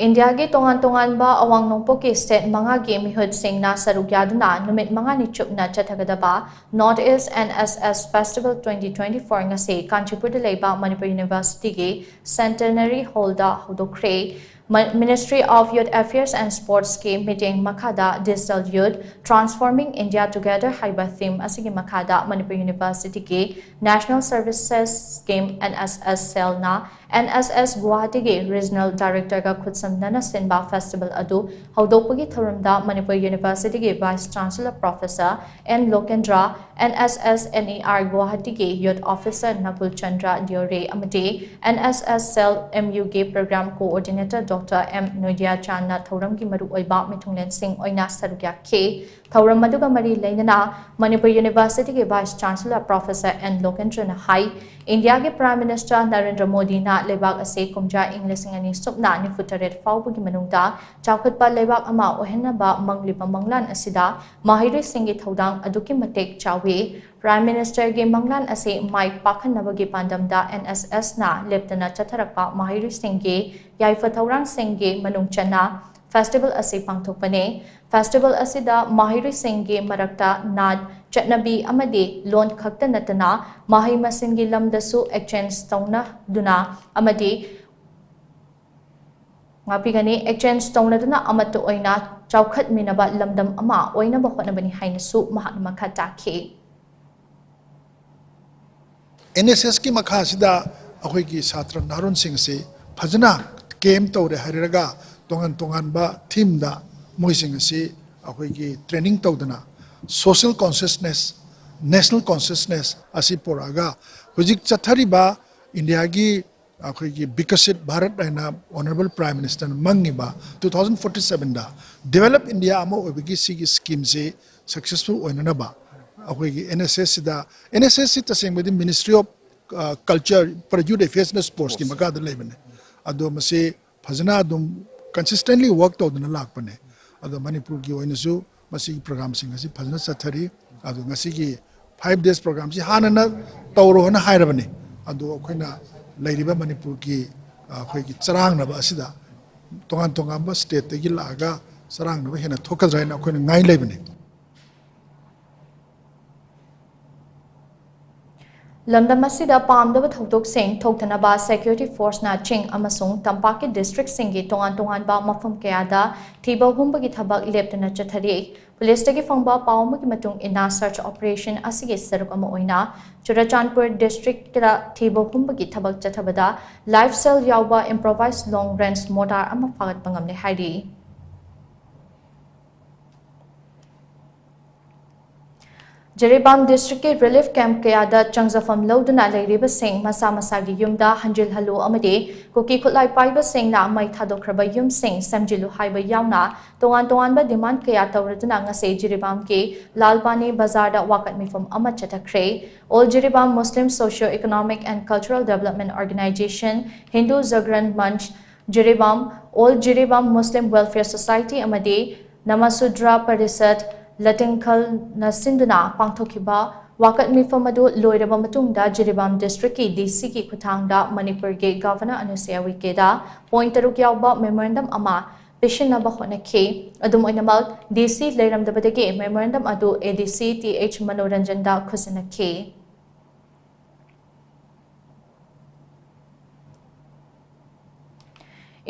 ꯏꯟꯗꯤꯌꯥꯒꯤ ꯇꯣꯉꯥꯟ ꯇꯣꯉꯥꯟꯕ ꯑꯋꯥꯡ ꯅꯣꯡꯄꯣꯛꯀꯤ ꯁ꯭ꯇꯦꯠ ꯃꯉꯥꯒꯤ ꯃꯤꯍꯨꯠꯁꯤꯡꯅ ꯁꯔꯨꯛ ꯌꯥꯗꯨꯅ ꯅꯨꯃꯤꯠ ꯃꯉꯥꯅꯤ ꯆꯨꯞꯅ ꯆꯠꯊꯒꯗꯕ North East N S S Festival twenty twenty-four ꯉꯁꯤ ꯀꯥꯟꯆꯤꯄꯨꯔꯗ ꯂꯩꯕ ꯃꯅꯤꯄꯨꯔ ꯌꯨꯅꯤꯚꯔꯁꯤꯇꯤꯒꯤ ꯁꯦꯟꯇꯦꯅꯔꯤ ꯍꯣꯜꯗ ꯍꯧꯗꯣꯛꯈ꯭ꯔꯦ꯫ ꯃ-, Ministry of Youth Affairs and Sportsꯀꯤ ꯃꯤꯠꯌꯦꯡ ꯃꯈꯥꯗ Digital Youth Transforming India Together ꯍꯥꯏꯕ theme ꯑꯁꯤꯒꯤ ꯃꯈꯥꯗ ꯃꯅꯤꯄꯨꯔ ꯌꯨꯅꯤꯚꯔꯁꯤꯇꯤꯒꯤ National Services Scheme N S S cellꯅ N S S ꯒꯨꯋꯥꯍꯥꯇꯤꯒꯤ Regional Directorꯒ ꯈꯨꯠꯁꯝꯅꯅ ꯁꯤꯟꯕ festival ꯑꯗꯨ ꯍꯧꯗꯣꯛꯄꯒꯤ ꯊꯧꯔꯝꯗ ꯃꯅꯤꯄꯨꯔ ꯌꯨꯅꯤꯚꯔꯁꯤꯇꯤꯒꯤ Vice Chancellor Professor N ꯂꯣꯀꯦꯟꯗ꯭ꯔ, N S S N E R ꯒꯨꯋꯥꯍꯥꯇꯤꯒꯤ Youth Officer ꯅꯀꯨꯜ Chandra ꯗꯤꯌꯣꯔꯦ ꯑꯃꯗꯤ N S S cell M Uꯒꯤ Program Coordinator Doctor M ꯅꯣꯏꯗꯤꯌꯥ ꯆꯥꯟꯅ ꯊꯧꯔꯝꯒꯤ ꯃꯔꯨꯑꯣꯏꯕ ꯃꯤꯊꯨꯡꯂꯦꯟꯁꯤꯡ ꯑꯣꯏꯅ ꯁꯔꯨꯛ ꯌꯥꯈꯤ꯫ ꯊꯧꯔꯝ ꯑꯗꯨꯒ ꯃꯔꯤ ꯂꯩꯅꯅ ꯃꯅꯤꯄꯨꯔ ꯌꯨꯅꯤꯚꯔꯁꯤꯇꯤꯒꯤ Vice Chancellor Professor N ꯂꯣꯀꯦꯟꯗ꯭ꯔꯅ ꯍꯥꯏ, ꯏꯟꯗꯤꯌꯥꯒꯤ Prime Minister ꯅꯔꯦꯟꯗ꯭ꯔ ꯃꯣꯗꯤꯅ ꯂꯩꯕꯥꯛ ꯑꯁꯤ ꯀꯨꯝꯖꯥ ꯏꯪ ꯂꯤꯁꯤꯡ ꯑꯅꯤ ꯁꯨꯞꯅ ꯅꯤꯐꯨ ꯇꯔꯦꯠ ꯐꯥꯎꯕꯒꯤ ꯃꯅꯨꯡꯗ ꯆꯥꯎꯈꯠꯄ ꯂꯩꯕꯥꯛ ꯑꯃ ꯑꯣꯏꯍꯟꯅꯕ ꯃꯪꯂꯤꯕ ꯃꯪꯂꯥꯟ ꯑꯁꯤꯗ ꯃꯍꯩꯔꯣꯏꯁꯤꯡꯒꯤ ꯊꯧꯗꯥꯡ ꯑꯗꯨꯛꯀꯤ ꯃꯇꯤꯛ ꯆꯥꯎꯏ꯫ Prime Ministerꯒꯤ ꯃꯪꯂꯥꯟ ꯑꯁꯤ ꯃꯥꯏ ꯄꯥꯛꯍꯟꯅꯕꯒꯤ ꯄꯥꯟꯗꯝꯗ NSSꯅ ꯂꯦꯞꯇꯅ ꯆꯠꯊꯔꯛꯄ ꯃꯍꯩꯔꯣꯏꯁꯤꯡꯒꯤ ꯌꯥꯏꯐ ꯊꯧꯔꯥꯡꯁꯤꯡꯒꯤ ꯃꯅꯨꯡ ꯆꯟꯅ festival ꯑꯁꯤ ꯄꯥꯡꯊꯣꯛꯄꯅꯤ꯫ Festival ꯑꯁꯤꯗ ꯃꯍꯩꯔꯣꯏꯁꯤꯡꯒꯤ ꯃꯔꯛꯇ ꯅꯥꯠ, ꯆꯠꯅꯕꯤ ꯑꯃꯗꯤ ꯂꯣꯟ ꯈꯛꯇ ꯅꯠꯇꯅ ꯃꯍꯩ ꯃꯁꯤꯡꯒꯤ ꯂꯝꯗꯁꯨ exchange ꯇꯧꯅꯗꯨꯅ ꯑꯃꯗꯤ ꯉꯥꯛꯄꯤꯒꯅꯤ꯫ Exchange ꯇꯧꯅꯗꯨꯅ ꯑꯃꯠꯇ ꯑꯣꯏꯅ ꯆꯥꯎꯈꯠꯃꯤꯟꯅꯕ ꯂꯝꯗꯝ ꯑꯃ ꯑꯣꯏꯅꯕ ꯍꯣꯠꯅꯕꯅꯤ ꯍꯥꯏꯅꯁꯨ ꯃꯍꯥꯛꯅ ꯃꯈꯥ ꯇꯥꯈꯤ꯫ NSSꯀꯤ ꯃꯈꯥꯁꯤꯗ ꯑꯩꯈꯣꯏꯒꯤ ꯁꯥꯇ꯭ꯔ ꯅꯍꯥꯔꯣꯟꯁꯤꯡ ꯑꯁꯤ ꯐꯖꯅ camp ꯇꯧꯔꯦ ꯍꯥꯏꯔꯒ ꯇꯣꯉꯥꯟ ꯇꯣꯉꯥꯟꯕ themeꯗ ꯃꯣꯏꯁꯤꯡ ꯑꯁꯤ ꯑꯩꯈꯣꯏꯒꯤ training ꯇꯧꯗꯅ social consciousness, national consciousness ꯑꯁꯤ ꯄꯨꯔꯛꯑꯒ ꯍꯧꯖꯤꯛ ꯆꯠꯊꯔꯤꯕ ꯏꯟꯗꯤꯌꯥꯒꯤ ꯑꯩꯈꯣꯏꯒꯤ ꯕꯤꯀꯁꯤꯠ ꯚꯥꯔꯠ ꯍꯥꯏꯅ Honourable Prime Ministerꯅ ꯃꯪꯉꯤꯕ two thousand forty sevenꯗ develop India ꯑꯃ ꯑꯣꯏꯕꯒꯤ ꯁꯤꯒꯤ schemeꯁꯤ successful ꯑꯣꯏꯅꯅꯕ ꯑꯩꯈꯣꯏꯒꯤ NSSꯁꯤꯗ, NSSꯁꯤ ꯇꯁꯦꯡꯕꯗꯤ Ministry of Culture, Youth Affairsꯅ Sportsꯀꯤ ꯃꯈꯥꯗ ꯂꯩꯕꯅꯦ꯫ ꯑꯗꯣ ꯃꯁꯤ ꯐꯖꯅ ꯑꯗꯨꯝ consistently work ꯇꯧꯗꯨꯅ ꯂꯥꯛꯄꯅꯦ꯫ ꯑꯗꯣ ꯃꯅꯤꯄꯨꯔꯒꯤ ꯑꯣꯏꯅꯁꯨ ꯃꯁꯤꯒꯤ programꯁꯤꯡ ꯑꯁꯤ ꯐꯖꯅ ꯆꯠꯊꯔꯤ꯫ ꯑꯗꯣ ꯉꯁꯤꯒꯤ five days programꯁꯤ ꯍꯥꯟꯅꯅ ꯇꯧꯔꯣ ꯍꯥꯏꯅ ꯍꯥꯏꯔꯕꯅꯤ꯫ ꯑꯗꯣ ꯑꯩꯈꯣꯏꯅ ꯂꯩꯔꯤꯕ ꯃꯅꯤꯄꯨꯔꯒꯤ ꯑꯩꯈꯣꯏꯒꯤ ꯆꯔꯥꯡꯅꯕ ꯑꯁꯤꯗ ꯇꯣꯉꯥꯟ ꯇꯣꯉꯥꯟꯕ stateꯇꯒꯤ ꯂꯥꯛꯑꯒ ꯆꯔꯥꯡꯅꯕ ꯍꯦꯟꯅ ꯊꯣꯛꯀꯗ꯭ꯔꯥ ꯍꯥꯏꯅ ꯑꯩꯈꯣꯏꯅ ꯉꯥꯏ ꯂꯩꯕꯅꯤ꯫ ꯂꯝꯗꯝ ꯑꯁꯤꯗ ꯄꯥꯝꯗꯕ ꯊꯧꯗꯣꯛꯁꯤꯡ ꯊꯣꯛꯇꯅꯕ security forceꯅ ꯆꯤꯡ ꯑꯃꯁꯨꯡ ꯇꯝꯄꯥꯛꯀꯤ districtꯁꯤꯡꯒꯤ ꯇꯣꯉꯥꯟ ꯇꯣꯉꯥꯟꯕ ꯃꯐꯝ ꯀꯌꯥꯗ ꯊꯤꯕ ꯍꯨꯝꯕꯒꯤ ꯊꯕꯛ ꯂꯦꯞꯇꯅ ꯆꯠꯊꯔꯤ꯫ Policeꯇꯒꯤ ꯐꯪꯕ ꯄꯥꯎ ꯑꯃꯒꯤ ꯃꯇꯨꯡ ꯏꯟꯅ, search operation ꯑꯁꯤꯒꯤ ꯁꯔꯨꯛ ꯑꯃ ꯑꯣꯏꯅ ꯆꯨꯔꯆꯥꯟꯄꯨꯔ districtꯇ ꯊꯤꯕ ꯍꯨꯝꯕꯒꯤ ꯊꯕꯛ ꯆꯠꯊꯕꯗ live shell ꯌꯥꯎꯕ improvised long range mortar ꯑꯃ ꯐꯥꯒꯠꯄ ꯉꯝꯂꯦ ꯍꯥꯏꯔꯤ꯫ ꯖꯤꯔꯤꯕꯥꯝ ꯗꯤꯁꯇ꯭ꯔꯤꯛꯀꯤ ꯔꯤꯂꯤꯐ ꯀꯦꯝꯞ ꯀꯌꯥꯗ ꯆꯪꯖꯐꯝ ꯂꯧꯗꯨꯅ ꯂꯩꯔꯤꯕꯁꯤꯡ ꯃꯁꯥ ꯃꯁꯥꯒꯤ ꯌꯨꯝꯗ ꯍꯟꯖꯤꯜꯍꯜꯂꯨ ꯑꯃꯗꯤ ꯀꯨꯀꯤ ꯈꯨꯠꯂꯥꯏ ꯄꯥꯏꯕꯁꯤꯡꯅ ꯃꯩ ꯊꯥꯗꯣꯛꯈ꯭ꯔꯕ ꯌꯨꯝꯁꯤꯡ ꯁꯦꯝꯖꯤꯜꯂꯨ ꯍꯥꯏꯕ ꯌꯥꯎꯅ ꯇꯣꯉꯥꯟ ꯇꯣꯉꯥꯟꯕ ꯗꯤꯃꯥꯟ ꯀꯌꯥ ꯇꯧꯔꯗꯨꯅ ꯉꯁꯤ ꯖꯤꯔꯤꯕꯥꯝꯒꯤ ꯂꯥꯜꯄꯥꯅꯤ ꯕꯖꯥꯔꯗ ꯋꯥꯀꯠ ꯃꯤꯐꯝ ꯑꯃ ꯆꯠꯊꯈ꯭ꯔꯦ꯫ All Jiribam Muslim Socio-Economic and Cultural Development Organization, Hindu Jagran Manch, Jiribam, All Jiribam Muslim Welfare Society ꯑꯃꯗꯤ ꯅꯃꯁꯨꯗ꯭ꯔ ꯄꯔꯤꯁꯠ ꯂꯇꯤꯡꯈꯜꯅ ꯁꯤꯟꯗꯨꯅ ꯄꯥꯡꯊꯣꯛꯈꯤꯕ ꯋꯥꯀꯠ ꯃꯤꯐꯝ ꯑꯗꯨ ꯂꯣꯏꯔꯕ ꯃꯇꯨꯡꯗ ꯖꯤꯔꯤꯕꯥꯝ ꯗꯤꯁꯇ꯭ꯔꯤꯛꯀꯤ ꯗꯤ ꯁꯤꯒꯤ ꯈꯨꯠꯊꯥꯡꯗ ꯃꯅꯤꯄꯨꯔꯒꯤ ꯒꯚꯔꯅꯔ ꯑꯅꯨꯁꯨꯏꯌꯥ ꯎꯏꯀꯦꯗ ꯄꯣꯏꯟꯠ ꯇꯔꯨꯛ ꯌꯥꯎꯕ ꯃꯦꯃꯣꯔꯦꯟꯗꯝ ꯑꯃ ꯄꯤꯁꯤꯟꯅꯕ ꯍꯣꯠꯅꯈꯤ꯫ ꯑꯗꯨꯝ ꯑꯣꯏꯅꯃꯛ, ꯗꯤ ꯁꯤ ꯂꯩꯔꯝꯗꯕꯗꯒꯤ ꯃꯦꯃꯣꯔꯦꯟꯗꯝ ꯑꯗꯨ A D C T H ꯃꯅꯣꯔꯟꯖꯟꯗ ꯈꯨꯠꯁꯤꯟꯅꯈꯤ꯫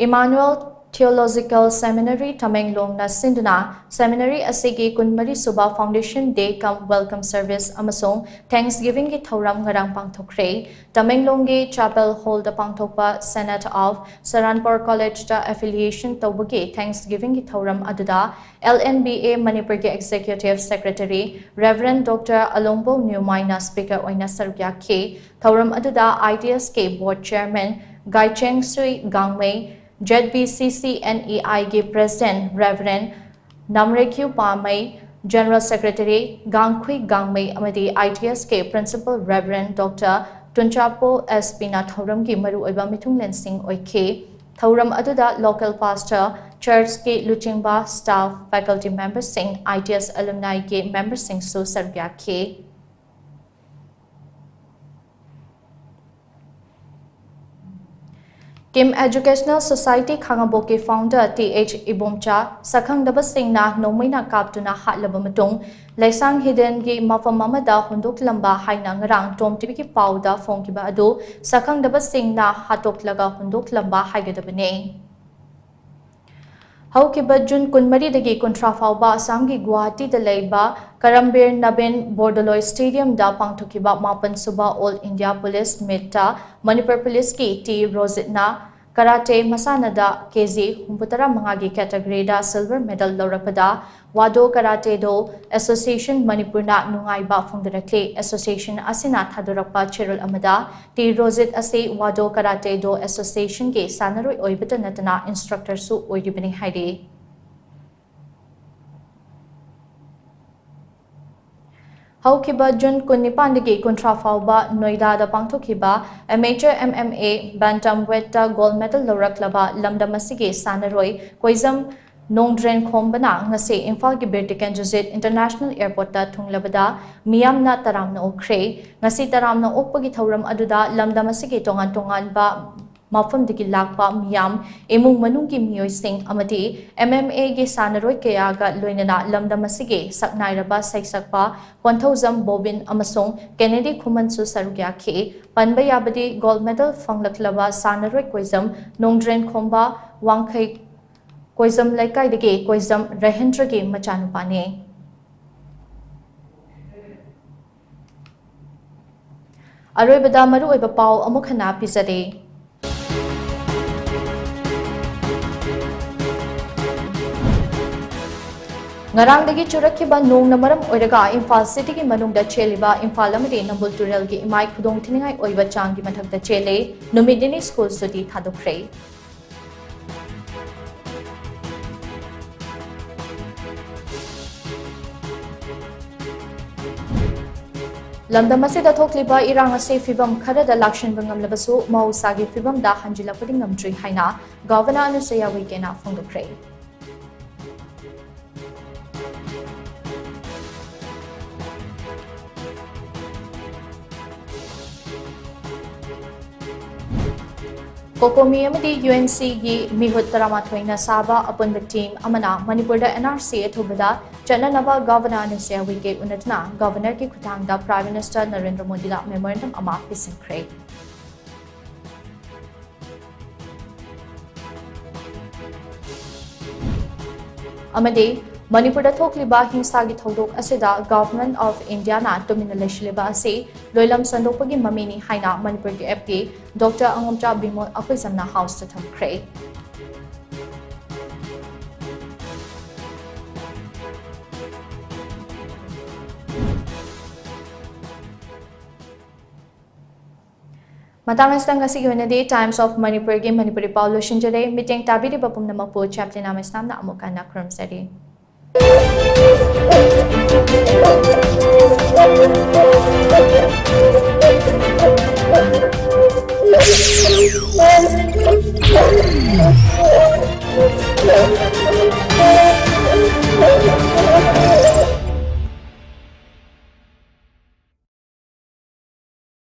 Emmanuel Theological Seminary ꯇꯃꯦꯡꯂꯣꯡꯅ ꯁꯤꯟꯗꯨꯅ ꯁꯦꯃꯤꯅꯔꯤ ꯑꯁꯤꯒꯤ ꯀꯨꯟꯃꯔꯤ ꯁꯨꯕ Foundation Day cum Welcome Service ꯑꯃꯁꯨꯡ Thanksgivingꯒꯤ ꯊꯧꯔꯝ ꯉꯔꯥꯡ ꯄꯥꯡꯊꯣꯛꯈ꯭ꯔꯦ꯫ ꯇꯃꯦꯡꯂꯣꯡꯒꯤ ꯆꯥꯄꯦꯜ ꯍꯣꯜꯗ ꯄꯥꯡꯊꯣꯛꯄ Senate of Saranpur Collegeꯇ affiliation ꯇꯧꯕꯒꯤ Thanksgivingꯒꯤ ꯊꯧꯔꯝ ꯑꯗꯨꯗ L N B A ꯃꯅꯤꯄꯨꯔꯒꯤ Executive Secretary Reverend Doctor ꯑꯂꯣꯡꯕꯧ ꯅ꯭ꯌꯨꯃꯥꯏꯅ speaker ꯑꯣꯏꯅ ꯁꯔꯨꯛ ꯌꯥꯈꯤ꯫ ꯊꯧꯔꯝ ꯑꯗꯨꯗ I T Sꯀꯤ Board Chairman ꯒꯥꯏꯆꯦꯡꯁꯨꯏ ꯒꯥꯡꯃꯩ, Z B C C N E Iꯒꯤ President Reverend ꯅꯥꯝꯔꯦꯈ꯭ꯌꯨ ꯄꯥꯃꯩ, General Secretary ꯒꯥꯡꯈꯨꯏ ꯒꯥꯡꯃꯩ ꯑꯃꯗꯤ I T Sꯀꯤ Principal Reverend Doctor ꯇꯨꯟꯆꯥꯄꯣ S Pꯅ ꯊꯧꯔꯝꯒꯤ ꯃꯔꯨꯑꯣꯏꯕ ꯃꯤꯊꯨꯡꯂꯦꯟꯁꯤꯡ ꯑꯣꯏꯈꯤ꯫ ꯊꯧꯔꯝ ꯑꯗꯨꯗ local pastor, churchꯀꯤ ꯂꯨꯆꯤꯡꯕ, staff, faculty memberꯁꯤꯡ, I T S alumniꯒꯤ memberꯁꯤꯡꯁꯨ ꯁꯔꯨꯛ ꯌꯥꯈꯤ꯫ Kim Educational Society ꯈꯥꯉꯕꯣꯛꯀꯤ founder T H ꯏꯕꯣꯝꯆꯥ ꯁꯛꯈꯪꯗꯕꯁꯤꯡꯅ ꯅꯣꯡꯃꯩꯅ ꯀꯥꯞꯇꯨꯅ ꯍꯥꯠꯂꯕ ꯃꯇꯨꯡ ꯂꯩꯁꯥꯡ ꯍꯤꯗꯦꯟꯒꯤ ꯃꯐꯝ ꯑꯃꯗ ꯍꯨꯟꯗꯣꯛꯂꯝꯕ ꯍꯥꯏꯅ ꯉꯔꯥꯡ ꯇꯣꯝ ꯇꯤꯚꯤꯒꯤ ꯄꯥꯎꯗ ꯐꯣꯡꯈꯤꯕ ꯑꯗꯨ ꯁꯛꯈꯪꯗꯕꯁꯤꯡꯅ ꯍꯥꯠꯇꯣꯛꯂꯒ ꯍꯨꯟꯗꯣꯛꯂꯝꯕ ꯍꯥꯏꯒꯗꯕꯅꯤ꯫ ꯍꯧꯈꯤꯕ ꯖꯨꯟ ꯀꯨꯟꯃꯔꯤꯗꯒꯤ ꯀꯨꯟꯊ꯭ꯔꯥ ꯐꯥꯎꯕ ꯑꯁꯥꯝꯒꯤ ꯒꯨꯋꯥꯍꯥꯇꯤꯗ ꯂꯩꯕ ꯀꯔꯝꯕꯤꯔ ꯅꯕꯤꯟ ꯕꯣꯔꯗꯣꯂꯣꯏ ꯁ꯭ꯇꯦꯗꯤꯌꯝꯗ ꯄꯥꯡꯊꯣꯛꯈꯤꯕ ꯃꯥꯄꯟ ꯁꯨꯕ All India Police Meetꯇ ꯃꯅꯤꯄꯨꯔ ꯄꯨꯂꯤꯁꯀꯤ ꯇꯤ ꯔꯣꯖꯤꯠꯅ ꯀꯔꯥꯇꯦ ꯃꯁꯥꯟꯅꯗ ꯀꯦ ꯖꯤ ꯍꯨꯝꯐꯨꯇꯔꯥ ꯃꯉꯥꯒꯤ ꯀꯦꯇꯒꯔꯤꯗ ꯁꯤꯜꯚꯔ ꯃꯦꯗꯜ ꯂꯧꯔꯛꯄꯗ ꯋꯥꯗꯣ ꯀꯔꯥꯇꯦ ꯗꯣ ꯑꯦꯁꯣꯁꯤꯌꯦꯁꯟ ꯃꯅꯤꯄꯨꯔꯅ ꯅꯨꯡꯉꯥꯏꯕ ꯐꯣꯡꯗꯣꯔꯛꯂꯤ꯫ ꯑꯦꯁꯣꯁꯤꯌꯦꯁꯟ ꯑꯁꯤꯅ ꯊꯥꯗꯣꯔꯛꯄ ꯆꯦꯔꯣꯜ ꯑꯃꯗ ꯇꯤ ꯔꯣꯖꯤꯠ ꯑꯁꯤ ꯋꯥꯗꯣ ꯀꯔꯥꯇꯦ ꯗꯣ ꯑꯦꯁꯣꯁꯤꯌꯦꯁꯟꯒꯤ ꯁꯥꯟꯅꯔꯣꯏ ꯑꯣꯏꯕꯇ ꯅꯠꯇꯅ ꯏꯟꯁꯇ꯭ꯔꯛꯇꯔꯁꯨ ꯑꯣꯏꯔꯤꯕꯅꯤ ꯍꯥꯏꯔꯤ꯫ ꯍꯧꯈꯤꯕ ꯖꯨꯟ ꯀꯨꯟꯅꯤꯄꯥꯟꯗꯒꯤ ꯀꯨꯟꯊ꯭ꯔꯥ ꯐꯥꯎꯕ ꯅꯣꯏꯗꯥꯗ ꯄꯥꯡꯊꯣꯛꯈꯤꯕ ꯑꯦꯃꯦꯆꯔ ꯑꯦꯝ ꯑꯦꯝ ꯑꯦ ꯕꯦꯟꯇꯝ ꯋꯦꯠꯇ ꯒꯣꯜꯗ ꯃꯦꯗꯜ ꯂꯧꯔꯛꯂꯕ ꯂꯝꯗꯝ ꯑꯁꯤꯒꯤ ꯁꯥꯟꯅꯔꯣꯏ ꯀꯣꯏꯖꯝ ꯅꯣꯡꯗ꯭ꯔꯦꯟ ꯈꯣꯝꯕꯅ ꯉꯁꯤ ꯏꯝꯐꯥꯜꯒꯤ ꯕꯤꯔ ꯇꯤꯀꯦꯟꯗ꯭ꯔꯖꯤꯠ ꯏꯟꯇꯔꯅꯦꯁꯅꯦꯜ ꯑꯦꯌꯔꯄꯣꯔꯠꯇ ꯊꯨꯡꯂꯕꯗ ꯃꯤꯌꯥꯝꯅ ꯇꯔꯥꯝꯅ ꯑꯣꯛꯈ꯭ꯔꯦ꯫ ꯉꯁꯤ ꯇꯔꯥꯝꯅ ꯑꯣꯛꯄꯒꯤ ꯊꯧꯔꯝ ꯑꯗꯨꯗ ꯂꯝꯗꯝ ꯑꯁꯤꯒꯤ ꯇꯣꯉꯥꯟ ꯇꯣꯉꯥꯟꯕ ꯃꯐꯝꯗꯒꯤ ꯂꯥꯛꯄ ꯃꯤꯌꯥꯝ, ꯏꯃꯨꯡ ꯃꯅꯨꯡꯒꯤ ꯃꯤꯑꯣꯏꯁꯤꯡ ꯑꯃꯗꯤ ꯑꯦꯝ ꯑꯦꯝ ꯑꯦꯒꯤ ꯁꯥꯟꯅꯔꯣꯏ ꯀꯌꯥꯒ ꯂꯣꯏꯅꯅ ꯂꯝꯗꯝ ꯑꯁꯤꯒꯤ ꯁꯛꯅꯥꯏꯔꯕ ꯁꯩꯁꯛꯄ ꯀꯣꯟꯊꯧꯖꯝ ꯕꯣꯕꯤꯟ ꯑꯃꯁꯨꯡ ꯀꯦꯅꯦꯗꯤ ꯈꯨꯃꯟꯁꯨ ꯁꯔꯨꯛ ꯌꯥꯈꯤ꯫ ꯄꯟꯕ ꯌꯥꯕꯗꯤ, ꯒꯣꯜꯗ ꯃꯦꯗꯜ ꯐꯪꯂꯛꯂꯕ ꯁꯥꯟꯅꯔꯣꯏ ꯀꯣꯏꯖꯝ ꯅꯣꯡꯗ꯭ꯔꯦꯟ ꯈꯣꯝꯕ ꯋꯥꯡꯈꯩ ꯀꯣꯏꯖꯝ ꯂꯩꯀꯥꯏꯗꯒꯤ ꯀꯣꯏꯖꯝ ꯔꯍꯦꯟꯗ꯭ꯔꯒꯤ ꯃꯆꯥꯅꯨꯄꯥꯅꯤ꯫ ꯑꯔꯣꯏꯕꯗ ꯃꯔꯨꯑꯣꯏꯕ ꯄꯥꯎ ꯑꯃꯨꯛ ꯍꯟꯅ ꯄꯤꯖꯔꯤ꯫ ꯉꯔꯥꯡꯗꯒꯤ ꯆꯨꯔꯛꯈꯤꯕ ꯅꯣꯡꯅ ꯃꯔꯝ ꯑꯣꯏꯔꯒ ꯏꯝꯐꯥꯜ ꯁꯤꯇꯤꯒꯤ ꯃꯅꯨꯡꯗ ꯆꯦꯜꯂꯤꯕ ꯏꯝꯐꯥꯜ ꯑꯃꯗꯤ ꯅꯝꯕꯨꯜ ꯇꯨꯔꯦꯜꯒꯤ ꯏꯃꯥꯏ ꯈꯨꯗꯣꯡꯊꯤꯅꯤꯡꯉꯥꯏ ꯑꯣꯏꯕ ꯆꯥꯡꯒꯤ ꯃꯊꯛꯇ ꯆꯦꯜꯂꯦ꯫ ꯅꯨꯃꯤꯠ ꯅꯤꯅꯤ ꯁ꯭ꯀꯨꯜ ꯁꯨꯇꯤ ꯊꯥꯗꯣꯛꯈ꯭ꯔꯦ꯫ ꯂꯝꯗꯝ ꯑꯁꯤꯗ ꯊꯣꯛꯂꯤꯕ ꯏꯔꯥꯡ ꯑꯁꯤ ꯐꯤꯚꯝ ꯈꯔꯗ ꯂꯥꯛꯁꯤꯟꯕ ꯉꯝꯂꯕꯁꯨ ꯃꯍꯧꯁꯥꯒꯤ ꯐꯤꯚꯝꯗ ꯍꯟꯖꯤꯜꯂꯛꯄꯗꯤ ꯉꯝꯗ꯭ꯔꯤ ꯍꯥꯏꯅ ꯒꯚꯔꯅꯔ ꯑꯅꯨꯁꯨꯌꯥ ꯎꯏꯀꯦꯅ ꯐꯣꯡꯗꯣꯛꯈ꯭ꯔꯦ꯫ ꯀꯣꯀꯣꯃꯤ ꯑꯃꯗꯤ ꯌꯨ ꯑꯦꯟ ꯁꯤꯒꯤ ꯃꯤꯍꯨꯠ ꯇꯔꯥꯃꯥꯊꯣꯏꯅ ꯁꯥꯕ ꯑꯄꯨꯟꯕ ꯇꯤꯝ ꯑꯃꯅ ꯃꯅꯤꯄꯨꯔꯗ ꯑꯦꯟ ꯑꯥꯔ ꯁꯤ ꯑꯊꯨꯕꯗ ꯆꯠꯅꯅꯕ ꯒꯚꯔꯅꯔ ꯑꯅꯨꯁꯨꯌꯥ ꯎꯏꯀꯦ ꯎꯅꯗꯨꯅ ꯒꯚꯔꯅꯔꯒꯤ ꯈꯨꯠꯊꯥꯡꯗ ꯄ꯭ꯔꯥꯏꯝ ꯃꯤꯅꯤꯁꯇꯔ ꯅꯔꯦꯟꯗ꯭ꯔ ꯃꯣꯗꯤꯗ ꯃꯦꯃꯣꯔꯦꯟꯗꯝ ꯑꯃ ꯄꯤꯁꯤꯟꯈ꯭ꯔꯦ꯫ ꯑꯃꯗꯤ ꯃꯅꯤꯄꯨꯔꯗ ꯊꯣꯛꯂꯤꯕ ꯍꯤꯡꯁꯥꯒꯤ ꯊꯧꯗꯣꯛ ꯑꯁꯤꯗ Government of Indiaꯅ ꯇꯨꯃꯤꯟꯅ ꯂꯩꯁꯤꯜꯂꯤꯕ ꯑꯁꯤ ꯂꯣꯏꯂꯝ ꯁꯟꯗꯣꯛꯄꯒꯤ ꯃꯃꯤꯅꯤ ꯍꯥꯏꯅ ꯃꯅꯤꯄꯨꯔꯒꯤ ꯑꯦꯞ ꯄꯤ ꯗꯣꯛꯇꯔ ꯑꯉꯣꯝꯆꯥ ꯕꯤꯃꯣꯜ ꯑꯩꯈꯣꯏꯖꯝꯅ ꯍꯥꯎꯁꯇ ꯊꯝꯈ꯭ꯔꯦ꯫ ꯃꯇꯥꯡ ꯑꯁꯤꯗ ꯉꯁꯤꯒꯤ ꯑꯣꯏꯅꯗꯤ Times of Manipurꯒꯤ ꯃꯅꯤꯄꯨꯔꯤ ꯄꯥꯎ ꯂꯣꯏꯁꯤꯟꯖꯔꯦ꯫ ꯃꯤꯠꯌꯦꯡ ꯇꯥꯕꯤꯔꯤꯕ ꯄꯨꯝꯅꯃꯛꯄꯨ ꯆꯦꯝꯇꯤꯅꯥ ꯃꯩꯁꯅꯥꯝꯅ ꯑꯃꯨꯛ ꯍꯟꯅ ꯈꯨꯔꯨꯝꯖꯔꯤ꯫